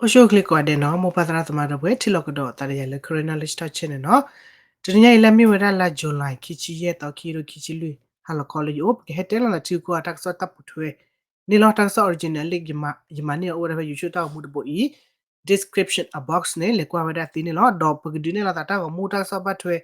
အိၣ်ဆူၣ်အိၣ်ချ့ကိးဂၤဒဲးနီၤ, မိၢ်ပၢ်သရၣ်သမါဒီပုၢ်ဝဲၢ် ထံၣ်လိာ်ကဒီးသးဒီးယၤလၢ Karen Knowledge Talk Channel နီၤ. တနံၤညါအံၤလၢအမ့ၢ်ဝဲဒၣ်လါ July ခံဆံယဲၢ်သီ ခံကထိခံဆံလွံၢ် ဟါလီၤခီလၢယအိၣ် ပကဟဲတဲလီၤနၤထံဂုၤကီၢ်ဂၤတၢ်ကစီၣ်တၢ်ပိာ်ထွဲန့ၣ်လီၤ. တၢ်ကစီၣ် original လၢယမၤန့ၢ်အီၤအိၣ်ဝဲဒၣ်ဖဲ YouTube တၢ်ဂီၤမူတဘိအံၤ description box န့ၣ် လဲၤကွၢ်ဝဲဒၣ်သ့န့ၣ်လီၤ. ဒီးပကဒုးနဲၣ်လိာ်သးတၢ်ဂီၤမူတၢ်ကစီၣ်ဘၣ်ထွဲ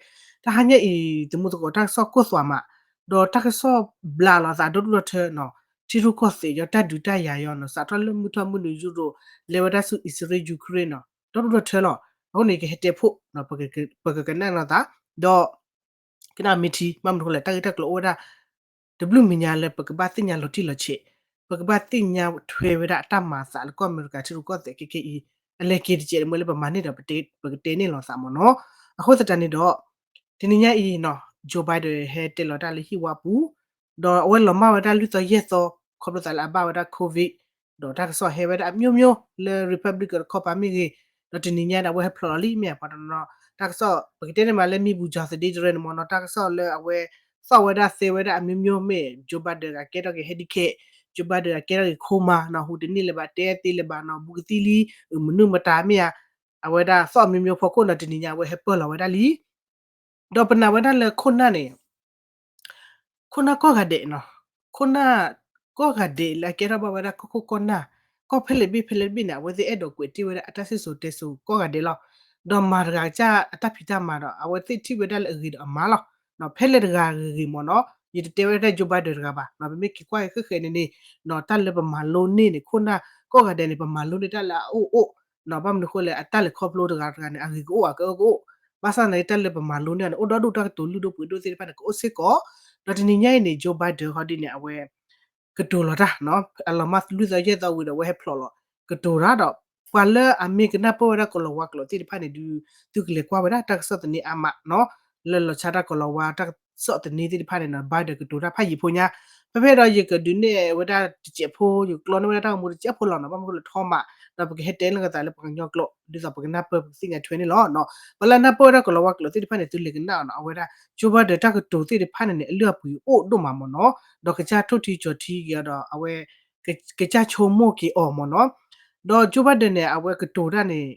တဟါညါအံၤ သမူသကိးတၢ်ကစီၣ်ကိၢ်သွးမး ဒီးတၢ်ကစီၣ်ဘျးလိာ်သးဒီဒူၣ်ဒီထၢနီၤ, ထံရူၢ်ကီၢ်သဲး ယီတၢ်ဒုးတၢ်ယၤယီနီၤ, စးထီၣ်လၢမုၢ်ထီၣ်မုၢ်နုာ် Europe လဲၤဝဲဒၣ်ဆူ အံၣ်စရ့လး Ukraine နီၤ, ဒီဒူၣ်ဒီထၢလီၤ. အဃိန့ၣ် ကဟဲတဲဖှိၣ် ပကကနၣ်လိာ်သး ဒီး ကနၣ်မ့ၢ်ထံ ဘၣ်မနုၤအဃိလဲၣ် တၢ်ဂ့ၢ်တၢ်ကျိၤအိၣ်ဝဲဒၣ် တဘျုးမံၤညါလၢပကဘၣ်သ့ၣ်ညါလီၤတံၢ်လီၤဆဲး, ပကဘၣ်သ့ၣ်ညါထွဲဝဲဒၣ်အတၢ်မၤအသးလၢကီၢ်အမဲရကၤထံရူၢ်ကီၢ်သဲးခဲခဲအံၤ အလဲၤက့ၤတကဲးတမှဲလၢပမၤန့ၢ်ဒီး ပကတဲန့ၢ်လိာ်သးမ့ၢ်နီၤ. အဃိသတးန့ၣ်ဒီး တနံၤညါအံၤနီၤ Joe Biden ဟဲတဲလီၤတၢ်လၢဟံၣ်ဝါပူၤ ဒီးအဝဲလီၤမၢ်ဝဲဒၣ်လွံၢ်သီယဲၢ်သီ ခီဖျိသးလၢအဘၣ်ဝဲဒၣ် COVID ဒီးတၢ်ကစီၣ်ဟဲဝဲဒၣ်အမျိုးမျိုးလၢ Republican တခီပၤမ့ၢ်ဂ့ၤ, ဒီးတနံၤညါဒီးအဝဲဟဲဖျိးလီၤလံ မ့ၢ်အပှၤတနီၤနီၤ တၢ်ကစီၣ် ပကတဲန့ၣ်မးလၢမံၤပူၤ Joe သဒ့တရၢန့ၣ်မ့ၢ်နီၤ တၢ်ကစီၣ်လၢအဝဲသီၣ်ဝဲဒၣ်သဲဝဲဒၣ်အမျိုးမျိုးမ့ၢ် Joe Biden အကဲထီၣ်က့ၤ handicap, Joe Biden အကဲထီၣ်က့ၤ coma နီၤ ဟူးတန့ၢ်လၢၤဘၣ် တဲသ့လၢၤဘၣ်နီၤ ဘူးကသံလံ မနုၤမတၤမ့ၢ်ဧါ, အဝဲဒၣ်သီၣ်အမျိုးမျိုးဖီခိၣ်နီၤ တနံၤညါအဝဲဟဲပၢၢ်လီၤဝဲဒၣ်လံ ဒီးပနာ်ဝဲဒၣ်လၢခိၣ်နၢ်န့ၣ် ခိၣ်နၢ်ကိးဂၤဒဲးနီၤ, ခိၣ်နၢ်ကိးဂၤဒဲးလၢအကဲထီၣ်ဘၣ်ဝဲဒၣ်ကီၢ်ခိၣ်ကီၢ်နၢ်, ကီၢ်ဖဲလဲၣ်ဘ့ၣ်ဖဲလဲၣ်တဘ့ၣ်န့ၣ် အဝဲသ့ၣ်အဲၣ်ဒိးကွဲးတ့ၢ်ဝဲဒၣ်အတၢ်စံၣ်စိၤတဲစိၤကိးဂၤဒဲးလီၤ. ဒီးမၤတဂၤကစၢ်အတၢ်ဖံးတၢ်မၤဒီး အဝဲသ့ၣ်ထံၣ်ဝဲဒၣ်လၢအဂ့ၤဒီးအမၤလီၤ. ဖဲလဲၣ်တဂၤဂ့ၤဂ့ၤမ့ၢ်နီၤ, ယတတဲဝဲဒၣ် Joe Biden တဂၤဘၣ်, ပမ့ၢ်က့ၤကွၢ်ဃဲဃဲန့ၣ်န့ၣ် တၢ်လၢပမၤလိန့ၢ်န့ၣ် ခိၣ်နၢ်ကိးဂၤဒဲးန့ၣ် ပမၤလိန့ၢ်တၢ်လၢအအိၣ်အိၣ်, ဘၣ်မနုၤဃိလဲၣ် အတၢ်လဲၤခီဖျိတဂၤတဂၤန့ၣ် အဂ့ၤကအိၣ်အကအိၣ်ကအိၣ်, ဘၣ်ဆၣ်သနာ်က့တၢ်လၢပမၤလိန့ၢ်န့ၣ် အိၣ်ဒီဒူၣ်တၢ်ကတိၤလုၢ်ဒိၣ်ပှ့ၤဒိၣ်သ့ၣ်တဖၣ်န့ၣ် ကအိၣ်စ့ၢ်ကီး, ဒီးတနံၤညါအံၤန့ၣ် Joe Biden ဟီဒ်န့ၣ် အဝဲ ကတိၤလီၤတၢ်နီၤ, အလီၤမၢ်လွံၢ်သီယဲၢ်သီဝံၤဒီးအဝဲဟဲဖျိးလီၤ ကတိၤတၢ်ဒီး ပှၤလၢအမ့ၢ်ကနၢ်ပၢၢ်ဝဲဒၣ်ကလီၤဝါကျိာ်သ့ၣ်တဖၣ်န့ၣ်ဒုး သုကလဲၤကွၢ်ဝဲဒၣ်တၢ်ကစီၣ်သန့အါမးနီၤ, လၢလီၤဆီဒၣ်တၢ်ကလီၤဝါတၢ်ကစီၣ်သန့သ့ၣ်တဖၣ်န့ၣ်နီၤ Biden ကတိၤတၢ်ဖးယံာ်ဖိညါ, ဖဲဖဲဒီးယကဒုးနဲၣ်ဝဲဒၣ်တစဲးဖိ ယကကျီန့ၢ်ဝဲဒၣ်တၢ်ဂီၤမူတစဲးဖိလီၤနီၤ, ဘၣ်မနုၤဃိလဲၣ်ထီမး, ဒီးပကဟဲတဲလၢကသးလၢပှၤကညီကျိာ် ဒ်သိးပကနၢ်ပၢၢ်ပကသ့ၣ်ညါထွဲန့ၣ်လီၤ. ပှၤလၢနၢ်ပၢၢ်ဝဲဒၣ်ကလီၤဝါကျိာ်သ့ၣ်တဖၣ်န့ၣ် သုလဲၤကနၣ်အီၤနီၤ, အဝဲဒၣ် Joe Biden တၢ်ကတိၤသ့ၣ်တဖၣ်န့ၣ်န့ၣ် အလုၢ်အပှ့ၤအိၣ်ဒိၣ်မးမ့ၢ်နီၤ, ဒီးကစၢ်ထိၣ်ထံကၠီၤထံက့ၤအီၤဒီး အဝဲ ကစၢ်ဆိကမိၣ်က့ၤအီၤမ့ၢ်နီၤ, ဒီး Joe Biden န့ၣ် အဝဲကတိၤတၢ်န့ၣ်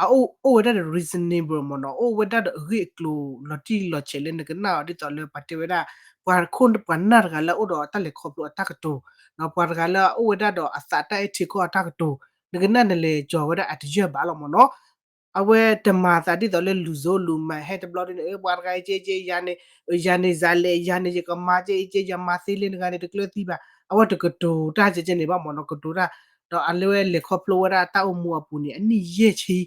အအိၣ်အိၣ်ဝဲဒၣ်ဒီး reasonable မ့ၢ်နီၤ, အိၣ်ဝဲဒၣ်ဒီးအဂ့ၢ်အကျိၤလီၤတံၢ်လီၤဆဲးလၢနကနၣ်အီၤဒ်သိးလၢပှၤတဲဝဲဒၣ် ပှၤခိၣ် ပှၤနၢ်တဂၤလၢအအိၣ်ဒီးအတၢ်လဲၤခီဖျိအတၢ်ကတိၤ, ဒီးပှၤတဂၤလၢအအိၣ်ဝဲဒၣ်ဒီးအသးတၢ်အဲၣ်ထံကီၢ်အတၢ်ကတိၤ, နကနၣ်နလဲၤကၠီၤဝဲဒၣ်အတယၢၢ်ဘၣ်လီၤမ့ၢ်နီၤ. အဝဲတမၤသးဒ်သိးလၢလူၤစိလူၤမၤ ဟဲတဘျီဒ်န့ၣ် ပှၤတဂၤအံၤကဲကဲယၤန့ၣ် ယၤန့ၣ် ယၤလဲၣ် ယၤန့ၣ် ယကမၤကဲအံၤကဲ ယမၤသ့လၢနဂၤန့ၣ် တကျၢၤသံဘၣ်, အဝဲတကတိၤတၢ်ကဲကဲန့ၣ်ဘၣ်မ့ၢ်နီၤ, ကတိၤတၢ် ဒီးအလဲၤခီဖျိဝဲဒၣ်တၢ်အိၣ်မူအပူၤန့ၣ် အနံၣ်ယဲၢ်ဆံ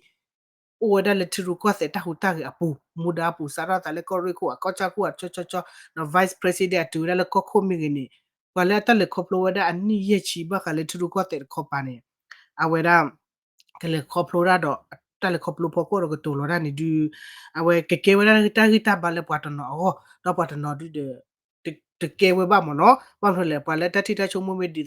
အိၣ်ဝဲဒၣ်လၢထံရူၢ်ကီၢ်သဲးတၢ်ဟူးတၢ်ဂဲၤအပူၤ, မူဒါအပူၤ စးထီၣ်သးလၢကီၢ်ရ့ၣ်ခိၣ် အကီၢ်ဆၣ်ခိၣ် အကၠီကၠီကၠီ, ဒီး vice president အတုၤဝဲဒၣ်လၢကီၢ်ခိၣ်မ့ၢ်ဂ့ၤန့ၣ်, ပှၤလၢအတၢ်လဲၤခီဖျိဝဲဒၣ်အနံၣ်ယဲၢ်ဆံဘၣ်ဃးလၢထံရူၢ်ကီၢ်သဲးတခီပၤန့ၣ်, အဝဲဒၣ် ကလဲၤခီဖျိဒၣ်ဒီး တၢ်လဲၤခီဖျိဖီခိၣ်ဒီးကတိၤလီၤတၢ်န့ၣ်ဒုး, အဝဲကကဲဝဲဒၣ်တၢ်ဂံၢ်တၢ်ဘါလၢပှၤတနီၤအဂီၢ်, ဒီးပှၤတနီၤဒုးဒီး တကဲဝဲဘၣ်မ့ၢ်နီၤ, ဘၣ်မနုၤလဲၣ် ပှၤလၢတၢ်ထံၣ်တၢ်ဆိကမိၣ်မ့ၢ်ဒ်သိး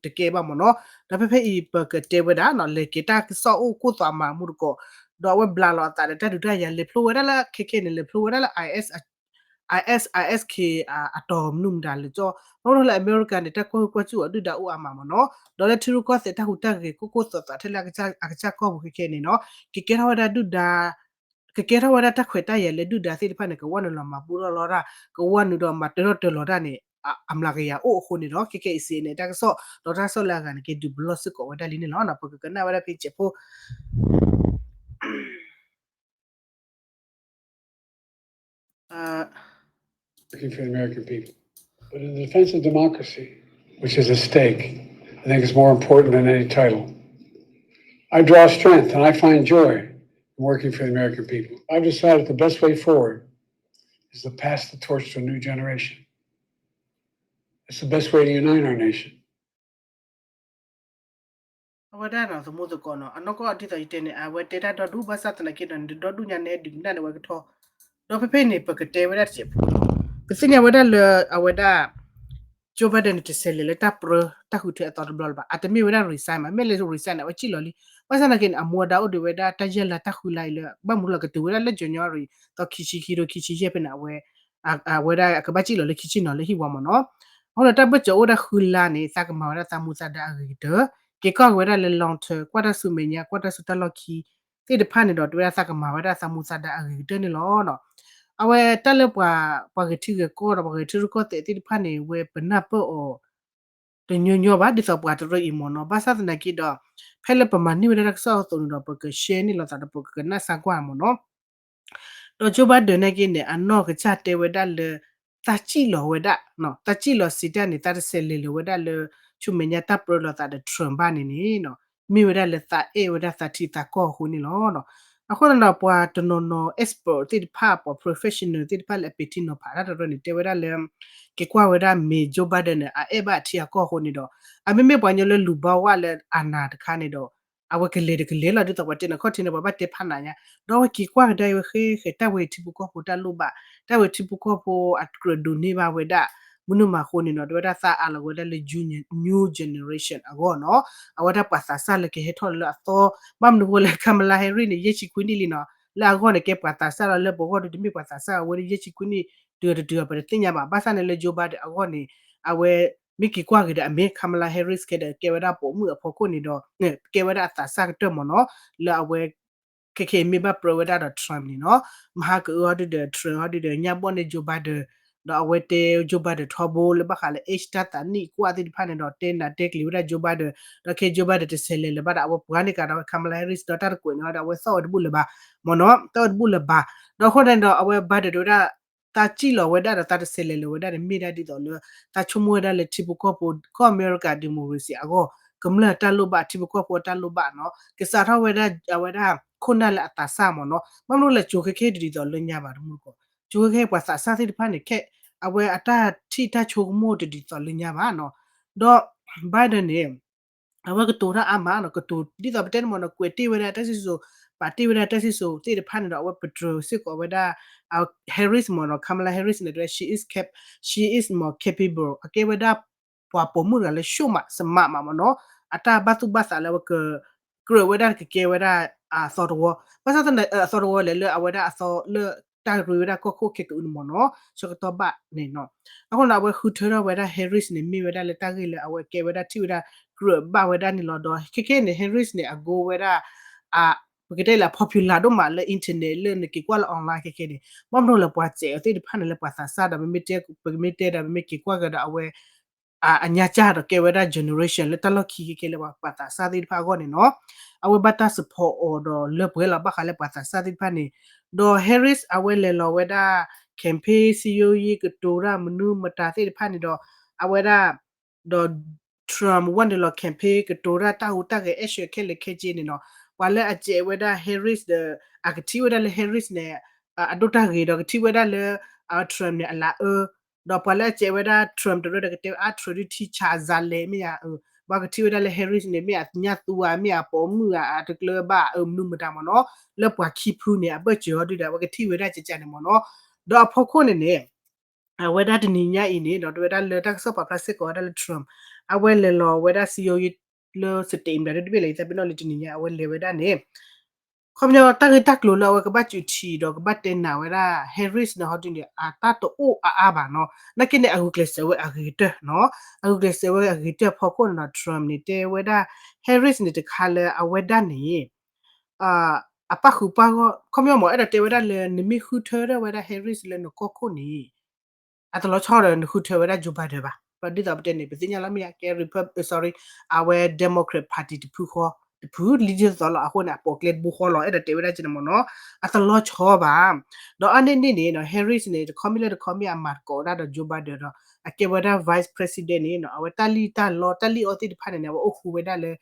တကဲဘၣ်မ့ၢ်နီၤ, ဒီးဖဲဖဲအံၤပကတဲဝဲဒၣ်နီၤ လဲၤက့ၤတၢ်ကစီၣ်အိၣ်ကိၢ်သွးမးမူတကိး, ဒီးအဝဲဘျးလီၤအသးဒီးတၢ်ဒုးတၢ်ယၤ လဲၤဖျိဝဲဒၣ်လၢခဲခဲန့ၣ် လဲၤဖျိဝဲဒၣ်လၢ I S, I S, I S K အတီၤမနုၤမတၤလဲၣ်ကၠီ, ဘၣ်မနုၤလဲၣ် အမဲရကၤန့ၣ် တၢ်ကွၢ်ဟုၣ်ကွၢ်စူၣ်အီၤဒုၣ်ဒါအိၣ်အါမးမ့ၢ်နီၤ, ဒီးလၢထံရူၢ်ကီၢ်သဲးတၢ်ဟူးတၢ်ဂဲၤကိၢ်ကိၢ်သွးသွးထဲလၢအကစၢ်ကီၢ်ပူၤခဲခဲန့ၣ်နီၤ, ကကဲထီၣ်ဝဲဒၣ်ဒုၣ်ဒါ ကကဲထီၣ်ဝဲဒၣ်တၢ်ခွဲးတၢ်ယာ်လၢဒုၣ်ဒါသ့ၣ်တဖၣ်န့ၣ် ကဝဲနုာ်လီၤမၤဘူၣ်ထီၣ်လီၤတၢ်, ကဝဲနုာ်ဒီးမၤတၢထီၣ်တၢလီၤတၢ်န့ၣ် အမျးကယၤအိၣ်အဃိန့ၣ်ဒီး ခဲခဲအံၤစ့န့ၣ် တၢ်ကစီၣ်ဒီးတၢ်ကစီၣ်လၢအဂၤန့ၣ် ကဒုးပလီၢ်စ့ၢ်ကီးဝဲဒၣ်လံန့ၣ်လီၤ. ပကကနၣ်ဝဲဒၣ်ဖဲစဲးဖိ uh, working for the American people. But in the defense of democracy, which is a stake, I think it's more important than any title. I draw strength and I find joy in working for the American people. I've decided the best way forward is to pass the torch to a new generation. It's the best way to unite our nation. အဝဲဒၣ်နီၤ သမူသကိးနီၤ အနီၢ်ကီၢ်ဒ်သိးယတဲန့ၣ် အဝဲတဲတၢ်ဒီဒူၣ်ဘၣ်ဆၣ်သနာ်က့ဒီး နတဒီဒူၣ်ညါန့ၣ် ဒုးကနၣ်န့ၣ်ဝဲကထီ, ဒီးဖဲဖဲန့ၣ် ပကတဲဝဲဒၣ်တစဲးဖိ, ပသ့ၣ်ညါဝဲဒၣ်လၢအဝဲဒၣ် Joe Biden န့ၣ် တဆဲးလဲၤလၢတၢ်ပြၢတၢ်ဃုထၢအသီတဘျီလၢၤဘၣ်, အတမ့ၢ်ဝဲဒၣ် resign မး, မ့ၢ်လၢ resign န့ၣ် အဝဲစံၣ်လီၤလံ, ဘၣ်ဆၣ်သနာ်က့န့ၣ် အမူအဒါအိၣ်ဒံးဝဲဒၣ်တၢ်ယဲၢ်လါတၢ်ဃုလါအံၤလၢ ဘၣ်မနုၤလၢကတုၤဝဲဒၣ်လၢ January သီခံဆံခံ ခံဆံယဲၢ်ဖဲန့ၣ် အဝဲ အဝဲဒၣ်အကဘၣ်စံၣ်လီၤလၢခံဆံနီၤလၢဟံၣ်ဝါမ့ၢ်နီၤ, အဃိဒီးတၢ်ဘၢၣ်စၢၤအိၣ်ဒၣ်ဃုလါန့ၣ် သးကမၤဝဲဒၣ်သးမူသးဒါအဂ့ၤကတၢၢ် က့ၤကွၢ်က့ၤဝဲဒၣ်လၢ long term ကွၢ်တၢ်ဆူမဲာ်ညါ ကွၢ်တၢ်ဆူတၢ်လီၢ်ခံသ့ၣ်တဖၣ်န့ၣ်ဒီး တဲဝဲဒၣ်သးကမၤဝဲဒၣ်သးမူသးဒါအဂ့ၤကတၢၢ်န့ၣ်လီၤ. အဝဲတၢ်လၢပှၤ ပှၤဂဲၤထံဂဲၤကီၢ်ဒီးပှၤဂဲၤထံရူၢ်ကီၢ်သဲးသ့ၣ်တဖၣ်န့ၣ် ဝဲပနၢ်ပၢၢ်အီၤ တညီညီဘၣ် ဒ်သိးပှၤတရၢအံၤမ့ၢ်နီၤ. ဘၣ်ဆၣ်သနာ်က့ဒီး ဖဲလၢပမၤန့ၢ်ဝဲဒၣ်တၢ်ကစီၣ်အသိးန့ၣ်ဒီး ပက share န့ၢ်လိာ်သးဒီး ပကကနၣ်စၢ်ကွၢ်မ့ၢ်နီၤ. ဒီး Joe Biden နာ်က့န့ၣ် အနီၢ်ကစၢ်တဲဝဲဒၣ်လၢ သးစံၣ်လီၤဝဲဒၣ်, သးစံၣ်လီၤစံးတၢ်န့ၣ် သးတဆဲးလဲၤလၢၤဝဲဒၣ်လၢ ဆူမဲာ်ညါတၢ်ပြၢလိာ်သးဒီး Trump ဘၣ်န့ၣ်န့ၣ် မ့ၢ်ဝဲဒၣ်လၢသးအဲၣ်ဝဲဒၣ်သးထံသးကီၢ်အဃိန့ၣ်လီၤ. အဃိန့ၣ်ဒီး ပှၤတနီၤနီၤ expert သ့ၣ်တဖၣ် ပှၤ professional သ့ၣ်တဖၣ်လၢအပ့ၤထံနီၤဖးတၢ်တရၢန့ၣ် တဲဝဲဒၣ်လၢ က့ၤကွၢ်ဝဲဒၣ်မ့ၢ် Joe Biden န့ၣ် အအဲၣ်ဘၣ်အထံအကီၢ်အဃိန့ၣ်ဒီး အမ့မ့ၢ်ပှၤကညီလၢလူၤဘၣ်ဝဲလၢအနၢ်တခါန့ၣ်ဒီး အဝဲကလဲၤတကလဲၤလီၤ ဒ်သိးပှၤတဲန့ၣ်ခီၣ်ထံးန့ၣ် ပှၤဘၣ်တဲဖးနးညါ, ဒီးအဝဲက့ၤကွၢ်ကဒါအံၤဝဲဃဲဃဲ တၢ်ဝဲထံဖိကီၢ်ဖိတၢ်လိၣ်ဘၣ်, တၢ်ဝဲထံဖိကီၢ်ဖိအကြၢးဒိးန့ၢ်ဘၣ်ဝဲဒၣ် မနုၤမၤအဃိန့ၣ်ဒီး တဲဝဲဒၣ်သးအးလီၤဝဲဒၣ်လၢ new generation အဂီၢ်နီၤ, အဝဲဒၣ်ပှၤသးစၢ်လၢကဟဲထီၣ်လၢအသီ, ဘၣ်မနုၤအဃိလဲၣ် Kamala Harris န့ၣ် ယဲၢ်ဆံခွံနံၣ်လံနီၤ, လၢအဂီၢ်န့ၣ် ကဲပှၤသးစၢ်လီၤ လၢပဂီၢ်ဒုးတမ့ၢ်ပှၤသးစၢ် အဝဲဒၣ်ယဲၢ်ဆံခွံနံၣ် တုၤတတုၤအပတသ့ၣ်ညါဘၣ်, ဘၣ်ဆၣ်န့ၣ်လၢ Joe Biden အဂီၢ်န့ၣ် အဝဲ မ့ၢ်က့ၤကွၢ်က့ၤဒီး အမ့ၢ် Kamala Harris ကဲဒီး ကဲဝဲဒၣ်ပိာ်မုၣ်အဖီခိၣ်န့ၣ်ဒီး ကဲဝဲဒၣ်အသးစၢ်ကတၢၢ်မ့ၢ်နီၤ, လၢအဝဲ ခဲခဲအံၤမ့ၢ်ဘၣ်ပြၢဝဲဒၣ်ဒီး Trump န့ၣ်နီၤ, မဟါကအုဟီဒုဒီး Trump ဟီဒုဒီး ညၣ်ဘီၣ်န့ၢ် Joe Biden ဒီးအဝဲတဲ Joe Biden ထီဘိလၢဘၣ်ဃးလၢ age တၢ်သးနံၣ်ကွၢ်သ့ၣ်တဖၣ်န့ၣ်ဒီး တဲနးတဲကျံၤဝဲဒၣ် Joe Biden ဒီးခဲ Joe Biden တဆဲးလဲၤလၢၤဘၣ်ဒီး အဝဲပှၤန့ၣ်ကဒီး Kamala Harris ဒီးတၢ်တကွဲးန့ၣ်ဒီး အဝဲသီၣ်ဝဲတဘူၣ်လၢၤဘၣ် မ့ၢ်နီၤ, သီၣ်ဝဲတဘူၣ်လၢၤဘၣ်, ဒီးအဃိန့ၣ်ဒီး အဝဲ Biden တဲဝဲဒၣ် သးစံၣ်လီၤဝဲဒၣ်ဒီး သးတဆဲးလဲၤလၢၤဝဲဒၣ်န့ၣ် မ့ၢ်ဒၣ်ဒ်သိးလၢ သးဆိကမိၣ်ဝဲဒၣ်လၢထံဖိကီၢ်ဖိ ကီၢ်အမဲရကၤ democracy အဂီၢ် ကမျၢၢ်တၢ်လိၣ်ဘၣ် ထံဖိကီၢ်ဖိတၢ်လိၣ်ဘၣ်နီၤ, ကစးထီၣ်ဝဲဒၣ်အဝဲဒၣ် ခိၣ်နၢ်လၢအသးစၢ်မ့ၢ်နီၤ, ဘၣ်မနုၤလဲၣ် ကၠိခဲခဲတဒ်သိးလၢညါဘၣ်တမူတကိး, ကၠိခဲခဲပှၤသးစၢ်သ့ၣ်တဖၣ်န့ၣ် ခဲ အဝဲအတၢ်ထံၣ်တၢ်ဆိကမိၣ်တဒ်သိးလၢညါဘၣ်နီၤ, ဒီး Biden န့ၣ် အဝဲကတိၤတၢ်အါမးနီၤ, ကတိၤဒ်သိးပတဲန့ၣ်မ့ၢ်နီၤ, ကွဲးတ့ၢ်ဝဲဒၣ်တၢ်စံၣ်စိၤ, ပာ်တ့ၢ်ဝဲဒၣ်တၢ်စံၣ်စိၤသ့ၣ်တဖၣ်န့ၣ်ဒီး အဝဲပတြၢၤစ့ၢ်ကီးဝဲဒၣ် Harris မ့ၢ်နီၤ, Kamala Harris န့ၣ် she is cap, she is more capable, အကဲဝဲဒၣ် ပှၤပိာ်မုၣ်တဂၤလၢ smart မး မ့ၢ်နီၤ, အတၢ်ဘၣ်သူၣ်ဘၣ်သးလၢအဝဲကကြၢးဝဲဒၣ်ကကဲဝဲဒၣ် အသီတဝီ, ဘၣ်ဆၣ်သနာ်က့ အသီတဝီလဲၣ် လၢအဝဲဒၣ်အသီလၢတၢ်ရ့ဝဲဒၣ်ကီၢ်ခိၣ်ခဲကအုန့ၣ်မ့ၢ်နီၤ, ဆၢကတီၢ်ဘၣ်န့ၣ်နီၤ, အဃိန့ၣ် အဝဲဃုထၢထီၣ်ဝဲဒၣ် Harris န့ၣ် မ့ၢ်ဝဲဒၣ်လၢတၢ်ဂ့ၢ်လၢအဝဲကဲဝဲဒၣ်ထံၣ်ဝဲဒၣ် ကြၢးဘၣ်ဝဲဒၣ်န့ၣ်လီၤ. ဒီးခဲခဲန့ၣ် Harris န့ၣ် အ goal ဝဲဒၣ် ပကတဲလၢ popular ဒိၣ်မးလၢ internet လၢနက့ၤကွၢ်လၢ online ခဲခဲန့ၣ် ဘၣ်မနုၤလၢပှၤစဲးအီၤသ့ၣ်တဖၣ်န့ၣ် လၢပှၤသးစၢ်ဒီး ပမ့ၢ်တဲဒီး ပမ့ၢ်က့ၤကွၢ်ကဒီးအဝဲ အညါစၢ်ဒီးကဲဝဲဒၣ် generation လၢတၢ်လီၢ်ခံခဲခဲလၢပှၤသးစၢ်သ့ၣ်တဖၣ်အဂီၢ်န့ၣ်နီၤ, အဝဲဘၣ်တၢ် support အီၤဒီးလၢပှဲၤလီၤ ဘၣ်ဃးလၢပှၤသးစၢ်သ့ၣ်တဖၣ်န့ၣ်, ဒီး Harris အဝဲလဲၤလီၤဝဲဒၣ် campaign စည်းရုံးရေး ကတိၤတၢ်မနုၤမတၤသ့ၣ်တဖၣ်န့ၣ်ဒီး အဝဲဒၣ် ဒီး Trump ဝဲနုာ်လီၤ campaign ကတိၤတၢ်တၢ်ဟူးတၢ်ဂဲၤ အဲၣ်ဆှၢခဲလၢာ်ခဲဆ့န့ၣ်နီၤ, ပှၤလၢအစဲးဝဲဒၣ် Harris ဒီး အကထံၣ်ဝဲဒၣ်လၢ Harris န့ၣ် အဒိၣ်တၢ်ဂ့ၤဒီးကထံၣ်ဝဲဒၣ်လၢ Trump န့ၣ် အလၤအၢ ဒီးပှၤလၢအစဲးဝဲဒၣ် Trump တရၢဒီးကတဲဝဲ အါ Trump ဒုးထံဆးစၤလဲၣ်မ့ၢ်ဧါ, ဘၣ်ကထံၣ်ဝဲဒၣ်လၢ Harris န့ၣ် မ့ၢ်အညၣ်သူဧါ မ့ၢ်အပိာ်မုၣ်ဧါ အတကျၢၤဘၣ်အမနုၤမတၤမ့ၢ်နီၤ, လၢပှၤခံဖုန့ၣ် အဘၢၣ်စၢၤအီၤဒုးဒီး အဝဲကထံၣ်ဝဲဒၣ်ကကန့ၣ်မ့ၢ်နီၤ, ဒီးအဖီခိၣ်န့ၣ်န့ၣ် အဝဲဒၣ်တနံၤညါအံၤန့ၣ်ဒီး တဝဲဒၣ်လၢတၢ်ကစီၣ်ပာ်ဖျါစ့ၢ်ကီးဝဲဒၣ်လၢ Trump အဝဲလဲၤလီၤဝဲဒၣ် စည်းရုံးရေး လၢ state မတၤဒုးတဘ့ၣ်လဲၣ် ယသးပ့ၤနီၣ်လၢတနံၤညါ အဝဲလဲၤဝဲဒၣ်န့ၣ် ခီပညီတၢ်ဂ့ၢ်တၢ်ကျိၤလၢအဝဲကဘၣ်စူးထံးဒီးကဘၣ်တဲနၤဝဲဒၣ် Harris န့ၣ် ဟီဒုန့ၣ် အတၢ်တအိၣ်အါအါဘၣ်နီၤ, နာ်က့န့ၣ် အဂုာ်ကျဲးစၢးဝဲအဂ့ၤကတၢၢ်နီၤ, အဂုာ်ကျဲးစၢးဝဲအဂ့ၤကတၢၢ်အဖီခိၣ်န့ၣ်ဒီး Trump န့ၣ် တဲဝဲဒၣ် Harris န့ၣ်တခါလၢအဝဲဒၣ်န့ၣ် အပၣ်ဃုာ်ပၣ်ဂီၢ် ခီပညီမ့ၢ်အဲၣ်ဒိးတဲဝဲဒၣ်လၢ နမ့ၢ်ဃုထၢထီၣ်ဝဲဒၣ် Harris လၢနကီၢ်ခိၣ်န့ၣ် အတလီၤဆီဒီးနဃုထၢဝဲဒၣ် Joe Biden ဘၣ်. ဒ်သိးပတဲန့ၣ် ပသ့ၣ်ညါလီၤမ့ၢ်ဧါ ကဲ Repub-, sorry အဝဲ Democrat Party တဖုဃီ တဖုလံဒ်သိးသိးလီၤ. အဃိန့ၣ် အပိာ်ကျဲတဘိဃီလီၤ အဲၣ်ဒိးတဲဝဲဒၣ်ကန့ၣ်မ့ၢ်နီၤ အတလီၤဆီဘၣ်. ဒီးအါန့ၢ်န့ၣ်န့ၣ် Harris န့ၣ် တခီမ့ၢ်လၢတခီမ့ၢ်အမၤသကိးဝဲဒၣ်ဒီး Joe Biden ဒီး အကဲဝဲဒၣ် Vice President န့ၣ် အဝဲတၢ်လံၣ်တၢ်လီတၢ်လံၣ်အီၣ်သ့ၣ်တဖၣ်န့ၣ်န့ၣ် အဝဲအိၣ်ဃူဝဲဒၣ်လၢ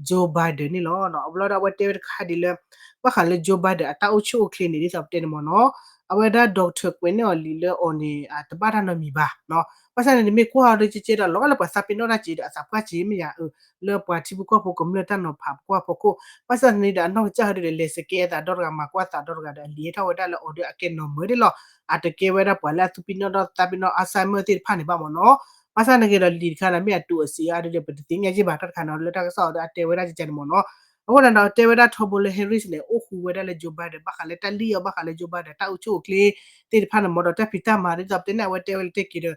Joe Biden န့ၣ်လီၤ. အဘျီဒီးအဝဲတဲဝဲတခါဒ်လၢ ဘၣ်ဃးလၢ Joe Biden အတၢ်အိၣ်ဆူၣ်အိၣ်ချ့န့ၣ် ဒ်သိးပတဲန့ၣ်မ့ၢ်နီၤ အဝဲဒၣ် doctor ကွဲးန့ၢ်အီၤလံာ်လၢအီၤန့ၣ် တဘၣ်တၢ်နီတမံၤဘၣ်. ဘၣ်ဆၣ်န့ၣ် နမ့ၢ်ကွၢ်အီၤဒ်ကဲကဲဒီး လီၤဂာ်လၢပှၤသးပ့ၤနီၣ်တၢ်က့ၤဒီး အသးပှၢ်က့ၤမ့ၢ်ယၤ လၢပှၤထံဖိကီၢ်ဖိကမျၢၢ်တၢ်နီၤဖးပကွၢ်ဖီခိၣ် ဘၣ်ဆၣ်န့ၣ်ဒီး အနီၢ်ကစၢ်ဟီဒ်ဒီး လဲၤစကဲအသးဒီတဂၤ မၤကွၢ်သးဒီတဂၤဒီး အလံာ်ဟဲထီၣ်ဝဲဒၣ်လၢအီၤဒီး အကဲနီၢ်မၢဒ်လီၤ. အတကဲဝဲဒၣ်ပှၤလၢအသူၣ်ပံၢ်နီၣ်ဒီးသးပ့ၤနီၣ် Alzheimer သ့ၣ်တဖၣ်န့ၣ်ဘၣ်မ့ၢ်နီၤ. ဘၣ်ဆၣ်န့ၣ်က့ၤဒီး လံာ်တခါန့ၣ် မ့ၢ်အတူးအစ့အါဒ်ဒီး ပတသ့ၣ်ညါက့ၤဘၣ်တၢ်တခါန့ၣ် လၢတၢ်ကစီၣ်အီၤဒီး အတဲဝဲဒၣ်ကကန့ၣ်မ့ၢ်နီၤ. အဃိန့ၣ်ဒီး တဲဝဲဒၣ်ထီဘိလၢ Harris န့ၣ် အိၣ်ဃူဝဲဒၣ်လၢ Joe Biden ဘၣ်ဃးလၢတၢ်လံၣ်အီၤ ဘၣ်ဃးလၢ Joe Biden တၢ်အိၣ်ဆူၣ်အိၣ်ချ့သ့ၣ်တဖၣ်န့ၣ်မ့ၢ်ဒီး တၢ်ဖံးတၢ်မၤဒ်သိးပတဲန့ၣ် အဝဲတဲဝဲလၢတဲက့ၤဒီး